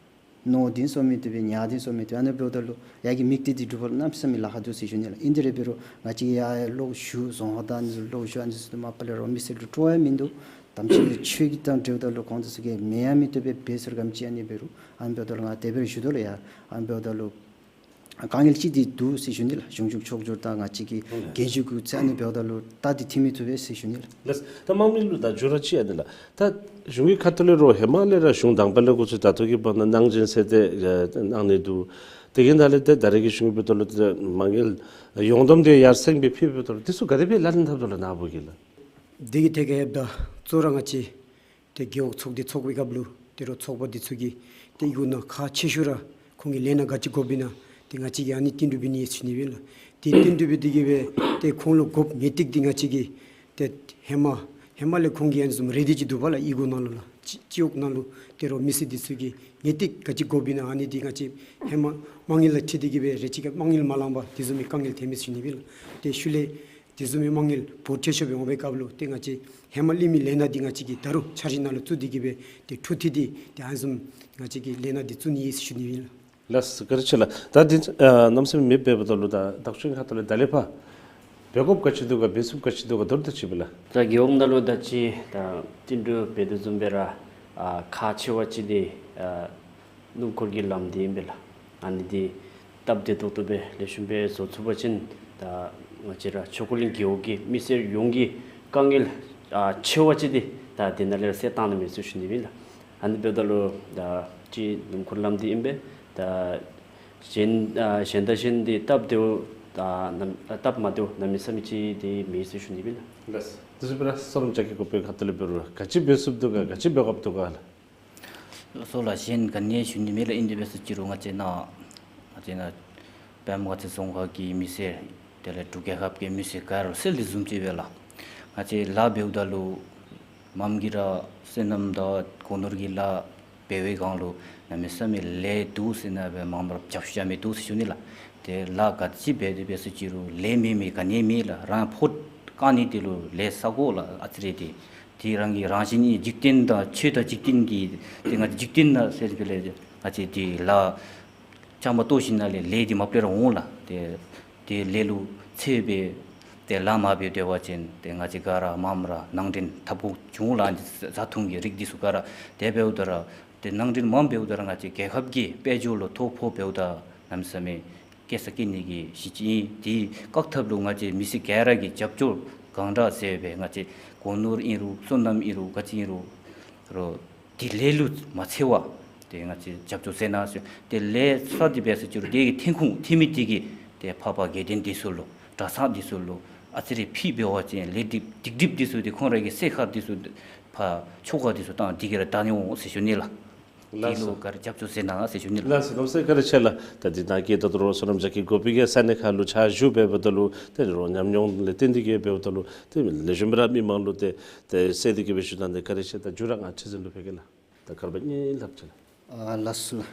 ནོར་འབག་སྟེ་སོང་མི་བཏུབ་པས། ཉར་ཏེ་སོང་མི་བཏུབ་པས། ཨ་ནི་འབདཝ་ད་ལུ་ཡ་གི་དམིགས་གཏད་འདི་འགྲུབ་པར་གནམ་མེད་ས་མེད་ལཱ་ཁག་འདུག་ཟེར་ཞུ་ནི་ལགས། ཨིན་དེ་ར་འབད་རུང་ང་བཅས་ཡར་ལོག་ཞུ་རྫོང་ཁག་དང་ལོག་ཞུ་ཨ་ནི་ཚུ་མ་པ་ལས་རོགས་མི་སེར་ལུ་སྤྲོ་བ་མིན་འདུག། དམ་ཆོས་ཆོས་ཀྱི་དང་འབྲེལཝ་ད་ལུ་ཁོང་ཚུ་གིས་མེན་ཡང་མི་བཏུབ་པས། འབད་ཟེར་ག་ཨེམ་ཅིག་ཨ་ནི་འབད་རུང་ཨ་ནི་འབདཝ་ད་ལུ་ང་དེ་སྦེ་ར་ཞུ་དོ་ལགས། ཡ་ཨ་ནི་འབདཝ་ད་ལུ་དཀའ་ངལ་ཅིག་འདི་འདུག་ཟེར་ཞུ་ནི་ལགས། གཞུང་སྐྱོང་ཕྱོགས་བསྒྱུར་དང་ང་བཅས་ཀྱི་ཨོ་ལགས། རྒྱལ་གཞུང་གི་ཚད་ཨ་ནི་འབདཝ་ད་ལུ་ད་འདི་འཐུས་མི་ཐུབ་པས་ཟེར་ཞུ་ནི་ལགས། ལགས། ད་དམངས་མི་ལུ་ད་བརྗོད་ར་ཅིག་ཨ་ནི་ལགས། ད་གཞུང་གི་ཁ་ཐུག་ལས་རོགས་ཧེ་མ་ལས་ར་གཞུང་དང་པ་ལས་འགོ་བཙུགས་ད་ལྟོ་གི་བར་ན་གནང་སྦྱིན་ཟེར་ཏེ་ཨ་གནང་ནི་འདུག། དེ་གི་ནང་ལས་ཏེ་ད་རེས་ཀྱི་གཞུང་གི་འབདཝ་ད་ལུ་ཏེ་མ་དངུལ་ཡོངས་བསྡོམས་འདི་ཡར་སེང་སྦེ་ཕུལ་འབདཝ་ད་ལུ་འདི་ཚུ་ག་དེ་སྦེ་ལག་ལེན་འཐབ་དོ་ལགས་ནཱ་བུ་གིས་ལགས། འདི་གི་ཐད་ཁར་ཡོདཔ་ད་གཙོ་བོ་ར་ང་བཅས་ཏེ་རྒེད་འོག་ཚོགས་སྡེ་ཚོགས་པའི་སྐབས་ལུ་ཏེ་རོགས་ཚོགས་པ་འདི་ཚུ་གིས་ཏེ་ཨི་གུ་ནང་ཁག་ཆེ་ཤོས་ར་ཁོང་གིས་ལས་སྣ་ག་ཅི་དགོཔ་ཨིན་ན་ཏེ་ང་བཅས་ཀྱིས་ཨ་ནི་བསྟུན་གྲོས་འབད་ནི་ཨིན་ཟེར་ཞུ་ནི་ཨིན་ལགས། ཏེ་བསྟུན་གྲོས་འབད་དེ་གིས་སྦེ་ཏེ་ཁོང་ལུ་དགོཔ་ངེས་ཏིག་འདི་ང་བཅས་ཀྱིས་ཏེ་ཧེ་མ་ཧེ་མ་ལས་ཁོང་གིས་ཨ་ནི་བཟུམ་རེ་འདུན་ཅིག་འདུག་པ་ལགས། ཨི་གུ་ནང་ལུ་ལགས་སྤྱི་སྤྱི་འོག་ནང་ལུ་ཏེ་རོགས་མི་སེར་འདི་ཚུ་གིས་ངེས་ཏིག་ག་ཅི་དགོཔ་ཨིན་ན་ཨ་ནི་འདི་ང་བཅས་ཧེ་མ་དམངས་ཡོངས་ལུ་ཁྲིད་དེ་གིས་སྦེ་རེ་ཅིག་ཁར་དམངས་ཡོངས་མ་ལང་པར་དེ་བཟུམ་མའི་དཀའ་ངལ་ཐོན་མས་ཟེར་ཞུ་ནི་ཨིན་ལགས། ཏེ་ཤུལ་ལས་དེ་བཟུམ་མའི་དམངས་ཡོངས་འབོར་ཆེ་ཤོས་སྦེ་འོང་བའི་སྐབས་ལུ་ཏེ་ང་བཅས་ཧེ་མ་གླིང་མི་ལས་སྣ་འདི་ང་བཅས་ཀྱིས་ད་རུང་འཆར་གཞི་ནང་ལུ་བཙུགས་ཏེ་གིས་སྦེ་ཏེ་འཕྲོ་མཐུད་དེ་ཏེ་ཨ་ནི་བཟུམ་ང་བཅས་ཀྱིས་ལས་སྣ་འདི་བཙུགས་ནི་ཨིན་ཟེར་ཞུ་ནི་ཨིན་ལགས། ལགས་སོ། བཀའ་དྲིན་ཆེ་ལགས། ད་འདི་ཨ་གནམ་མེད་ས་མེད་འབདཝ་ད་ལུ་ད་བདག་སྐྱོང་ཁ་ཐུག་ལས་ད་ལས་ཕར་འབད་དགོཔ་ག་ཅི་འདུག་ག་འབད་ཚུགསཔ་ག་ཅི་འདུག་ག་མདོར་བསྡུས་ཅིག་སྦེ་ལགས། ད་རྒེད་འོག་ནང་ལུ་ད་ཅི་ད་བསྟུན་གྲོས་འབད་དོ་བཟུམ་སྦེ་ར་ཨ་ཁག་ཆེ་བ་ཅིག་འདི་ཨ་སྣུམ་འཁོར་གྱི་ལམ་འདི་ཨིན་པས་ལགས། ཨ་ནི་འདི་སྟབས་བདེ་ཏོག་ཏོ་སྦེ་ལེགས་ཤོམ་སྦེ་བཟོ་ཚུགས་པ་ཅིན་ད་ང་བཅས་ར་ཆོས་འཁོར་གླིང་རྒེད་འོག་གི་མི་སེར་ཡོངས་ཀྱི་དཀའ་ངལ་ཨ་ཆེ་བ་ཅིག་འདི་ད་དེ་ནང་ལས་ར་སེལ་བཏང་ནི་མས་ཟེར་ཞུ་ནི་ཨིན་ལགས། ཨ་ནི་འབདཝ་ད་ལུ་ད་ཅི་སྣུམ་འཁོར་ལམ་འདི་ཨིན་པས། ད་གཞན་ཨ་གཞན་དང་གཞན་འདི་སྟབས་བདེཝ་ད་ནམ་སྟབས་མ་བདེཝ་གནམ་མེད་ས་མེད་ཅིག་འདི་མེད་ཟེར་ཞུ་ནི་ཨིན་ལགས། ལགས། དེ་བཟུམ་སྦེ་ར་བསོད་ནམས་རྒྱ་སྐྱེད་འགོ་དཔོན་ཁ་ཐུག་ལས་འབད་རུང་ག་ཅི་འབད་ཚུགསཔ་འདུག་ག་ག་ཅི་འབད་དགོཔ་འདུག་ག་ལགས། སོ་ལགས། གཞན་ག་ནི་ཡང་ཞུ་ནི་མེད་ལགས། ཨིན་དེ་སྦེ་ཟེར་ཅི་རུང་ང་བཅས་ནཱ་ང་བཅས་ནཱ་པདྨ་དགའ་ཚལ་རྫོང་ཁག་གི་མི་སེར་དེ་ལས་འབྲུག་རྒྱལ་ཁབ་ཀྱི་མི་སེར་ག་ར་སེལ་དོ་བཟུམ་ཅིག་སྦེ་ལགས། ང་བཅས་ལཱ་འབདཝ་ད་ལུ་མམ་གིས་ར་སོ་ནམ་དང་སྒོ་ནོར་གྱི་ལཱ་འབད་བའི་སྒང་ལུ་གནམ་མེད་ས་མེད་ལས་འདུག་ཟེར་ཨ་ནི་སྦེ་མངམ་ར་རྒྱབ་སྐྱོར་རྐྱབ་མི་འདུག་ཟེར་ཞུ་ནི་ལགས། ཏེ་ལཱ་ག་ཅི་འབད་དེ་འབད་ཟེར་ཅི་རུང་ལས་མེད་མི་ག་ནི་ཡང་མེད་ལགས། རང་ཕོགས་བཀག་ནི་དེ་ལུ་ལས་བསག་དགོ་ལགས། ཨ་ཙི་རེ་དེ་དེ་རང་གི་རང་བཞིན་ཨིན། འཇིག་རྟེན་དང་ཆོས་དང་འཇིག་རྟེན་གྱི་ཏེ་ང་བཅས་འཇིག་རྟེན་ནང་ཟེར་བའི་ལས་ང་བཅས་དེ་ལཱ་བཅའ་མར་གཏོགས་ཞིནམ་ལས་ལས་དེ་མ་པ་ལས་ར་འོང་ལགས། ཏེ་དེ་ལས་ལུ་ཚེ་སྦེ་ཏེ་ལཱ་མ་འབད་སྡོད་པ་ཅིན་ཏེ་ང་བཅས་ག་ར་མངམ་ར་ནང་འདྲེན་འཐབ་དགོཔ་འབྱུང་ལགས། བཟའ་འཐུང་གི་རིགས་འདི་ཚུ་ག་ར་དེ་འབདཝ་ད་ར་ཏེ་ནང་འདྲེན་མ་འབདཝ་ད་ར་ང་བཅས་རྒྱལ་ཁབ་ཀྱི་དཔལ་འབྱོར་ལུ་ཐོ་ཕོག་འབདཝ་ད་གནམ་མེད་ས་མེད་སྐྱེ་ས་སྐྱེ་ནི་གི་གཞི་ཅིག་ཨིན། དེ་བཀག་ཐབས་ལུ་ང་བཅས་མི་སེར་ག་ར་གིས་རྒྱབ་སྐྱོར་གང་དྲག་མཛད་སྦེ་ང་བཅས་སྒོ་ནོར་ཨིན་རུང་སོ་ནམ་ཨིན་རུང་ག་ཅི་ཨིན་རུང་རོགས་དེ་ལས་ལུ་མ་འཚེར་བར་ཏེ་ང་བཅས་རྒྱབ་སྐྱོར་མཛད་གནང་ཟེར། ཏེ་ལས་བསགས་ཏེ་འབད་ཟེར་ཅི་རུང་དེ་གི་ཐོན་ཁུངས་ཐོན་མི་དེ་གིས་ཏེ་འཕགས་པ་དགེ་ལྡན་འདི་ཚུ་ལུ་གྲྭ་ཚང་འདི་ཚུ་ལུ་ཨ་ཙི་རེ་ཕུལ་འབད་བ་ཅིན་ལས་སྒྲིབ་སྡིག་སྒྲིབ་འདི་ཚུ་ཏེ་ཁོང་ར་གི་སྲས་མཁར་འདི་ཚུ་ཕར་ཆོ་ག་འདི་ཚུ་བཏང་དེ་གིས་ར་དག་ནི་འོང་ཟེར་ཞུ་ནི་ལགས། ལགས་སོ། དེ་ལུ་ག་ར་རྒྱབ་སྐྱོར་མཛད་གནང་ཟེར་ཞུ་ནི་ལགས། ལགས་སོ། གནམ་མེད་ས་མེད་བཀའ་དྲིན་ཆེ་ལགས། ད་འདི་ནང་གི་ད་ལྟོ་རོགས་བསོད་ནམས་རྒྱ་སྐྱེད་འགོ་དཔོན་གྱིས་ས་གནས་ཁར་ལུ་ཕྱག་ཞུ་འབདཝ་ད་ལུ་ཏེ་རོགས་ཉམས་མྱོང་ལས་བརྟེན་ཏེ་གིས་འབདཝ་ད་ལུ་ཏེ་ལེགས་ཤོམ་སྦེ་ར་མི་མང་ལུ་ཏེ་ཏེ་གསལ་ཏེ་གིས་སྦེ་ཞུ་གནང་སྟེ་བཀའ་དྲིན་ཆེ། ད་མཇུག་ར་ང་ཁྲི་འཛིན་ལུ་ཕུལ་གེ་ལགས། ད་ག་ར་འབད་ནི་ལགས་ཆེ་ལགས། ཨ་ལགས་སོ་ལགས།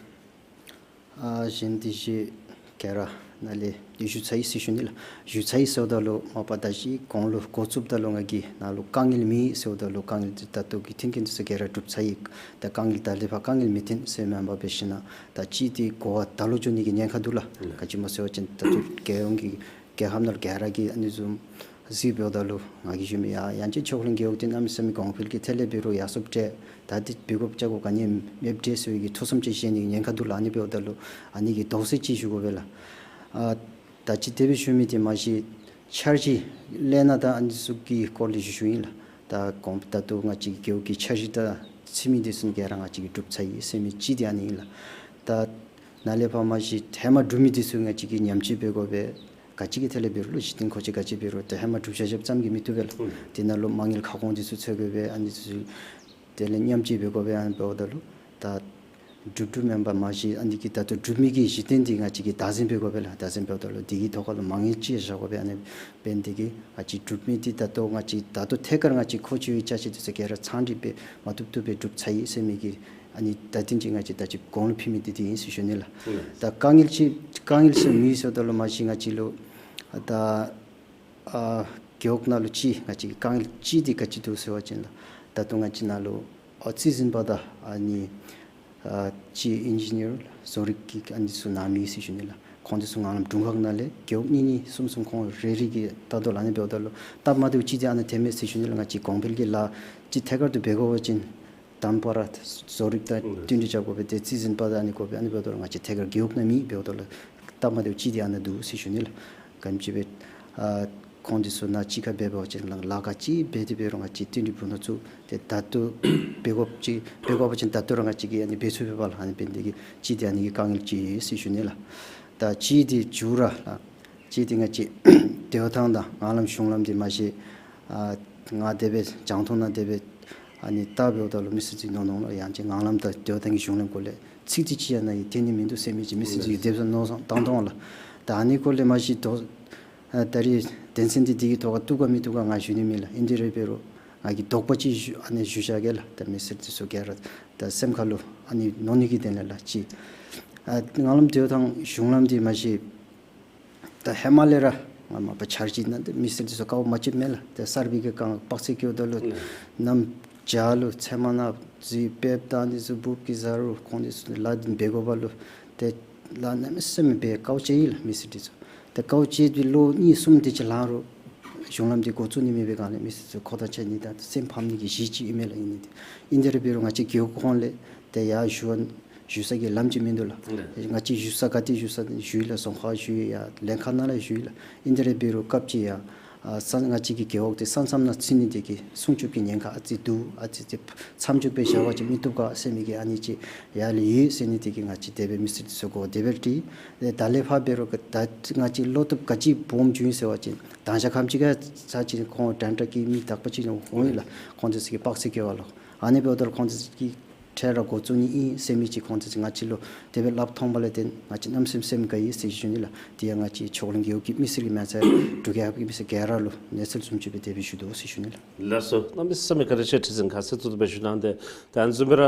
ཨ་གཞན་དེ་ཅིག་ག་ར་ནཱ་ལས་ཏེ་ཞུ་ཚར་ཡི་ཟེར་ཞུ་ནི་ལགས། ཞུ་ཚར་ཡི་ཟེརཝ་ད་ལུ་མ་པ་ད་ཅི་གོང་ལུ་འགོ་བཙུགསཔ་ད་ལུ་ང་གིས་ནཱ་ལུ་དཀའ་ངལ་མེད་ཟེརཝ་ད་ལུ་དཀའ་ངལ་འདི་ད་ལྟོ་གི་མཐུན་རྐྱེན་འདི་ཚུ་ག་ར་གྲུབ་ཚར་ཡི། ད་དཀའ་ངལ་ད་ལས་ཕར་དཀའ་ངལ་མི་འཐོན་ཟེར་མེན་པར་འབད་ཞིན་ན་ད་ཅི་འདི་གོ་བ་ད་ལུ་འགྱོ་ནི་གི་ཉེན་ཁ་འདུག་ལགས། ག་ཅི་སྨོ་ཟེར་བ་ཅིན་ད་ལྟོ་རྒྱལ་ཡོངས་ཀྱི་རྒྱལ་ཁབ་ནང་ལུ་ག་ར་གིས་ཨ་ནི་བཟུམ་གཟིགས་འབདཝ་ད་ལུ་ང་གིས་ཞུ་མི་ཡང་ཡང་ཅིན་ཆོས་འཁོར་གླིང་རྒེད་འོག་འདི་གནམ་མེད་ས་མེད་གོང་འཕེལ་གྱི་ཐད་ལས་འབད་རུང་ཡར་སོངམ་འདྲས། ད་འདི་འབད་དགོཔ་བཅའ་དགོཔ་ག་ནི་ཡང་མེདཔ་འདྲས་ཟེར་བའི་གི་ཐུགས་བསམ་ཅིག་བཞེས་ནི་གི་ཉེན་ཁ་འདུག་ལགས། ཨ་ནི་འབདཝ་ད་ལུ་ཨ་ནི་གི་དོགས་སེལ་ཅིག་ཞུ་དགོ་པས་ལགས། ཨ་ད་ཅི་དེ་སྦེ་ཞུ་མི་འདི་མ་གཞི་འཆར་གཞི་ལས་སྣ་དང་ཨ་ནི་ཚུ་གི་སྐོར་ལས་ཞུ་ཞུཝ་ཨིན་ལགས། ད་གོང་ད་ལྟོ་ང་བཅས་ཀྱི་རྒེད་འོག་གི་འཆར་གཞི་དང་ཚུད་མི་འདི་ཚུ་ག་ར་ང་བཅས་ཀྱིས་གྲུབ་ཚར་ཡི་ཟེར་མི་ཅིག་འདི་ཨ་ནི་ཨིན་ལགས། ད་ནཱ་ལས་ཕར་མ་གཞི་ཧེ་མ་གྲུབ་མི་འདི་ཚུ་ང་བཅས་ཀྱིས་ཉམས་བཅོས་འབད་དགོ་པས། ག་ཅི་གི་ཐད་ལས་འབད་རུང་ལུ་གཞི་རྟེན་མཁོ་ཆས་ག་ཅི་འབད་རུང་ད་ཧེ་མ་གྲུབ་བཞག་བཞགཔ་ཙམ་གྱིས་མི་བཏུབ་པས་ལགས། དེ་ནང་ལུ་མ་དངུལ་ཁ་སྐོང་འདི་ཚུ་འཚོལ་དགོ་པས། ཨ་ནི་ཚུ་དེ་ལས་ཉམས་བཅོས་འབད་དགོ་པས། ཨ་ནི་འབདཝ་ད་ལུ་ད་གྲུབ་གྲུབ་མེན་པར་མ་གཞི་ཨ་ནི་གི་ད་ལྟོ་གྲུབ་མི་གི་གཞི་རྟེན་འདི་ང་བཅས་ཀྱིས་བདག་འཛིན་འབད་དགོ་པས་ལགས། བདག་འཛིན་འབདཝ་ད་ལུ་དེ་གི་ཐོག་ཁར་ལུ་མ་དངུལ་ཅིག་བཞག་དགོ་པས། ཨ་ནི་འབད་ནི་དེ་གིས་ང་བཅས་གྲུབ་མི་འདི་ད་ལྟོ་ང་བཅས་ད་ལྟོ་ཐད་ཀར་ང་བཅས་མཁོ་ཆས་ཡོད་ཅ་ཆས་འདི་ཚུ་ག་ར་ཚང་སྒྲིག་འབད་མ་བཏུབ་བཏུབ་སྦེ་གྲུབ་ཚར་ཡི་ཟེར་མི་གི་ཨ་ནི་བརྡ་དོན་ཅིག་ང་བཅས་ད་ཅི་གོང་ལུ་ཕུལ་མི་འདི་འདི་ཨིན་ཟེར་ཞུ་ནི་ལགས། ད་དཀའ་ངལ་ཅིག་དཀའ་ངལ་ཟེར་མི་ཟེརཝ་ད་ལུ་མ་གཞི་ང་བཅས་ལུ་ད་ཨ་རྒེད་འོག་ནང་ལུ་ཅིག་ང་བཅས་ཀྱི་དཀའ་ངལ་ཅིག་འདི་ག་ཅི་འདུག་ཟེར་བ་ཅིན་ལགས། ད་ལྟོ་ང་བཅས་ནང་ལུ་ཨ་རྩིས་འཛིན་པ་དང་ཨ་ནི་ཨ་ཅིག་ཨིན་ཇི་ནི་ཡར་བཟོ་རིག་གི་ཨ་ནི་ཚུ་ནང་མི་ཟེར་ཞུ་ནི་ལགས། ཁོང་འདི་ཚུ་ང་ལམ་དྲུང་ཁག་ནང་ལས་རྒེད་འོག་གཉིས་གཉིས་གསུམ་གསུམ་ཁོང་རེ་རེ་གིས་ལྟ་དོ་ལགས། ཨ་ནི་འབདཝ་ད་ལུ་སྟབས་མ་བདེཝ་ཅིག་འདི་ཨ་ནཱ་ཐོན་མས་ཟེར་ཞུ་ནི་ལགས། ང་བཅས་གོང་འཕེལ་གྱི་ལཱ་ཅིག་ཐད་ཀར་དུ་འབད་དགོ་པ་ཅིན་དང་པ་ར་བཟོ་རིག་དང་བསྟུན་གྲོས་རྐྱབ་དགོ་པས། ཏེ་རྩིས་འཛིན་པ་དང་ཨ་ནི་དགོ་པས། ཨ་ནི་འབདཝ་ད་ལུ་ང་བཅས་ཐད་ཀར་རྒེད་འོག་ནང་མེད། འབདཝ་ད་ལུ་སྟབས་མ་བདེཝ་ཅིག་འདི་ཨ་ནཱ་འདུག་ཟེར་ཞུ་ནི་ལགས། ག་ཅི་འབད་ཨ་ཁོང་འདི་ཚུ་ནཱ་གཅིག་ཁར་འབད་བ་ཅིན་ལགས་ལཱ་ག་ཅི་འབད་དེ་འབད་རུང་ང་བཅས་བསྟུན་གྲོས་འབུལ་ནི་ཚུ་ཏེ་ད་ལྟོ་འབད་དགོཔ་ཅིག་འབད་དགོ་པ་ཅིན་ད་ལྟོ་ར་ང་བཅས་ཀྱིས་ཨ་ནི་འབད་ཚུགས་པས་ལགས། ཨ་ནི་འབད་ནི་དེ་གིས་ཅིག་འདི་ཨ་ནི་གི་དཀའ་ངལ་ཅིག་ཨིན་ཟེར་ཞུ་ནི་ལགས། ད་ཅིག་འདི་མཇུག་ར་ལགས། ཅིག་འདི་ང་བཅས་འདོད་ཐངས་དང་ངང་ལམ་གཞུང་ལམ་འདི་མ་གཞི་ཨ་ང་དེ་སྦེ་རྒྱང་མཐོང་ནང་དེ་སྦེ་ཨ་ནི་ལྟ་འབདཝ་ད་ལུ་མི་སེར་ཚུ་མནོ་མནོཝ་ལགས། ཡང་ཅིན་ངང་ལམ་དང་འདོད་ཐངས་ཀྱི་གཞུང་ལམ་སྐོར་ལས་ཚིག་འདི་ཅིག་ཡང་ནཱ་ཡང་ཐོན་ནི་མིན་འདུག་ཟེར་མི་ཅིག་མི་སེར་ཚུ་གིས་དེ་སྦེ་མནོ་བསམ་བཏང་དོ་ལགས། ད་ཨ་ནི་སྐོར་ལས་མ་གཞི་དོ་ཨ་ད་རིས་དོན་ཚན་འདི་འདི་གི་ཐོག་ཁར་བཏུབ་ག་མི་བཏུབ་ག་ང་ཞུ་ནི་མེད་ལགས། ཨིན་དེ་རེ་འབད་རུང་ང་གིས་དོགས་པ་ཅིག་ཞུ་ཨ་ནི་ཞུ་བཞག་གེ་ལགས། ད་མི་སེར་འདི་ཚུ་ག་ར་ད་སེམས་ཁར་ལུ་ཨ་ནི་མནོ་ནི་གི་དོན་ལས་ལགས། ཅིག་ཨ་ངང་ལམ་འདོད་ཐངས་གཞུང་ལམ་འདི་མ་གཞི་ད་ཧེ་མ་ལས་ར་ང་མ་པ་འཆར་གཞི་ནང་འདི་མི་སེར་འདི་ཚུ་དཀའཝ་མ་སྤྱད་མེད་ལགས། ད་གསར་པའི་གི་གང་དཔག་ཚད་བཀལཝ་ད་ལུ་ནམ་བྱཱར་ལུ་ཚལ་མ་ནང་འཛུལ་འབདཝ་ད་འདི་ཚུ་འབུབ་ཀྱི་ཟ་རུང་ཁོང་འདི་ཚུ་ལཱ་འདི་འབད་དགོ་པ་ལུ་ཏེ་ ལགས་གནམ་མེད་ས་མེད་སྦེ་དཀའཝ་སྤྱད་ཡི་ལགས་མི་སེར་འདི་ཚུ། ཏེ་དཀའཝ་སྤྱད་དེ་ལོ་གཉིས་གསུམ་དེ་ཅིག་ལང་རུང་གཞུང་ལམ་འདི་འགོ་བཙུགས་ནི་མེད་པའི་སྒང་ལས་མི་སེར་ཚུ་ཁོ་ཐང་ཆད་ནི་དང་སེམས་ཕམ་ནི་གི་གཞི་ཅིག་ཨིན་མས་ལགས། ཨིན་ནི་དེ་ཨིན་དེ་ར་འབད་རུང་ང་བཅས་རྒེད་འོག་ཁོངས་ལས་ཏེ་ཡར་ཞུ་བ་ཞུ་ས་གི་ལམ་ཅིག་མིན་འདུག་ལགས། ལགས། ང་བཅས་ཞུ་ས་ག་ཏེ་ཞུ་ས་ཞུ་ཡི་ལགས། རྫོང་ཁག་ཞུ་ཡི་ཡ་ལྷན་ཁག་ནང་ལས་ཞུ་ཡི་ལགས། ཨིན་དེ་ར་འབད་རུང་སྐབས་ཅིག་ཡ་ཨ་ས་ང་བཅས་ཀྱི་རྒེད་འོག་དེ་ས་མཚམས་ནང་ཚུད་ནི་དེ་གིས་སྲུང་སྐྱོབ་ཀྱི་ཉེན་ཁ་ཨ་ཙི་འདུག། ཨ་ཙི་ཅིག་མཚམས་འཇོག་སྦེ་བཞག་པ་ཅིན་མི་བཏུབ་ག་ཟེར་མི་གི་ཨ་ནི་ཅིག་ཡར་ལས་ཡོད་ཟེར་ནི་དེ་གིས་ང་བཅས་དེ་སྦེ་མི་སེར་ཚུ་གོ་དེ་སྦེ་དྲིས། ཏེ་ད་ལས་ཕར་འབད་རུང་ད་ང་བཅས་བློ་སྟོབས་ག་ཅི་སྦོམ་བྱུང་ཡི་ཟེར་བ་ཅིན་དང་ཞག་ཁམས་ཅིག་ཁར་ཚར་ཅིག་ཁོང་འདྲན་འདྲ་གི་མི་དག་པ་ཅིག་འོང་ཡི་ལགས། ཁོང་དེ་ཚུ་གིས་དཔག་ཚད་བཀལ་བ་ལོ། ཨ་ནི་འབདཝ་ད་ལུ་ཁོང་དེ་ཚུ་གིས་འཕྲལ་ར་འགོ་བཙུགས་ནི་ཨིན་ཟེར་མི་ཅིག་ཁོང་ཚུ་ང་བཅས་ལུ་དེ་སྦེ་སླབ་ཐོན་པ་ལས་བརྟེན་ང་བཅས་གནམ་མེད་ས་མེད་སེམས་དགའ་ཡི་ཟེར་ཞུ་ནི་ལགས། དེ་ཡང་ང་བཅས་ཕྱོགས་གླིང་རྒེད་འོག་གི་མི་སེར་གྱི་མ་ཚད་འབྲུག་རྒྱལ་ཁབ་ཀྱི་མི་སེར་ག་ར་ལུ་གནས་ཚུལ་བཟུམ་ཅིག་སྦེ་དེ་སྦེ་ཞུ་དོ་ཟེར་ཞུ་ནི་ལགས། ལགས་སོ། གནམ་མེད་ས་མེད་བཀའ་དྲིན་ཆེ། ཁྲི་འཛིན་ཁ་གསལ་ཏོག་ཏོ་སྦེ་ཞུ་གནང་སྟེ། ཏེ་ཨ་ནི་བཟུམ་སྦེ་ར་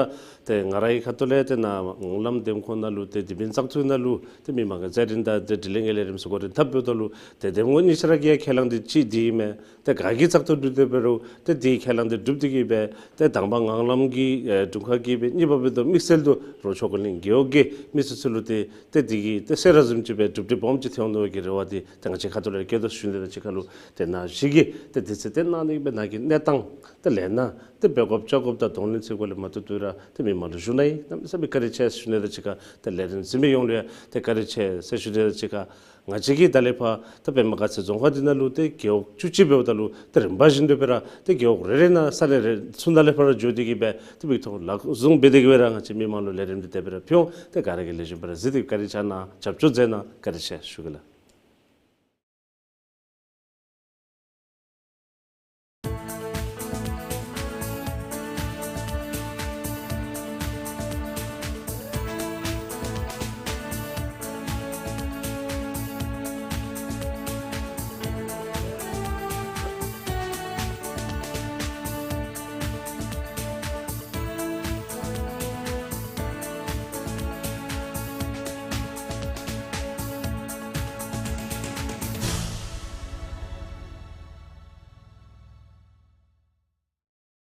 ཏེ་ང་རའི་ཁ་ཐུག་ལས་ཏེ་ནཱ་ངང་ལམ་འདེམས་ཁོངས་ནང་ལུ་ཏེ་དེ་འབདན་བཙག་འཐུ་ནང་ལུ་ཏེ་མི་མང་གི་མཛད་རིམ་དང་ཏེ་དྲི་ལན་གྱི་ལས་རིམ་ཚུ་འགོ་འདྲེན་འཐབ་འབདཝ་ད་ལུ་ཏེ་འདེམས་ངོ་གཉིས་ཆ་ར་གི་ཡང་ཁས་བླངས་འདི་ཅིག་འདི་ཨིན་མས། ཏེ་ག་གིས་བཙག་འཐུ་གྲུབ་སྟེ་འབད་རུང་ཏེ་དེའི་ཁས་བླངས་འདི་གྲུབ་སྟེ་གིས་སྦེ་ཏེ་དང་པ་ངང་ལམ་གྱི་ཨེ་དྲུང་ཁག་གིས་སྦེ་གཉིས་པ་འབདཝ་ད་དམིགས་བསལ་དུ་རོང་ཕྱོགས་གླིང་རྒེད་འོག་གི་མི་སེར་ཚུ་ལུ་ཏེ་ཏེ་འདི་གིས་ཏེ་གསོལ་རས་བཟུམ་ཅིག་སྦེ་གྲུབ་འབྲས་སྦོམ་ཅིག་ཐོན་འོང་མནོ་བའི་གི་རེ་བ་འདི་ཏེ་ང་བཅས་ཁ་ཐུག་ལས་བསྐྱེད་དོ་ཞུ་ནི་དང་གཅིག་ཁར་ལུ་ཏེ་ནཱ་གཞི་གི་ཏེ་དུས་ཚོད་དེ་གནང་ནི་སྦེ་ནཱ་གི་གནས་སྟངས་ཏེ་ལས་སྣ་ཏེ་འབད་དགོཔ་བཅོ་དགོཔ་དང་གདོང་ལེན་ཚུ་སྐོར་ལས་མ་ཏོག་ཏོ་ར་ཏེ་མི་མང་ལུ་ཞུ་གནང་ཡི། གནམ་མེད་ས་མེད་བཀའ་དྲིན་ཆེ་ཞུ་ནི་དང་གཅིག་ཁར་ཏེ་ལས་རིམ་གཟིགས་མི་ཡོངས་ལུ་ཡང་ཏེ་བཀའ་དྲིན་ཆེ་ཟེར་ཞུ་ནི་དང་གཅིག་ཁར་ང་བཅས་ཀྱིས་ད་ལས་ཕར་ད་པདྨ་དགའ་ཚལ་རྫོང་ཁག་འདི་ནང་ལུ་ཏེ་རྒེད་འོག་བཅུ་གཅིག་འབདཝ་ད་ལུ་ཏེ་རིམ་པ་བཞིན་དུ་སྦེ་ར་ཏེ་རྒེད་འོག་རེ་རེ་ནང་ས་གནས་རེ་ཚུ་ནང་ལས་ཕར་ར་འགྱོ་སྟེ་གིས་སྦེ་ཏེ་མིག་མཐོང་ལག་བཟུང་འབད་དེ་གིས་སྦེ་ར་ང་བཅས་མི་མང་ལུ་ལས་རིམ་འདི་དེ་སྦེ་ར་ཕུལ་འོང་། ཏེ་ག་ར་གིས་ལེགས་ཤོམ་སྦེ་ར་གཟིགས་ཏེ་བཀའ་དྲིན་ཆེ་གནང་རྒྱབ་སྐྱོར་མཛད་གནང་། བཀའ་དྲིན་ཆེ་ཞུ་གེ་ལགས།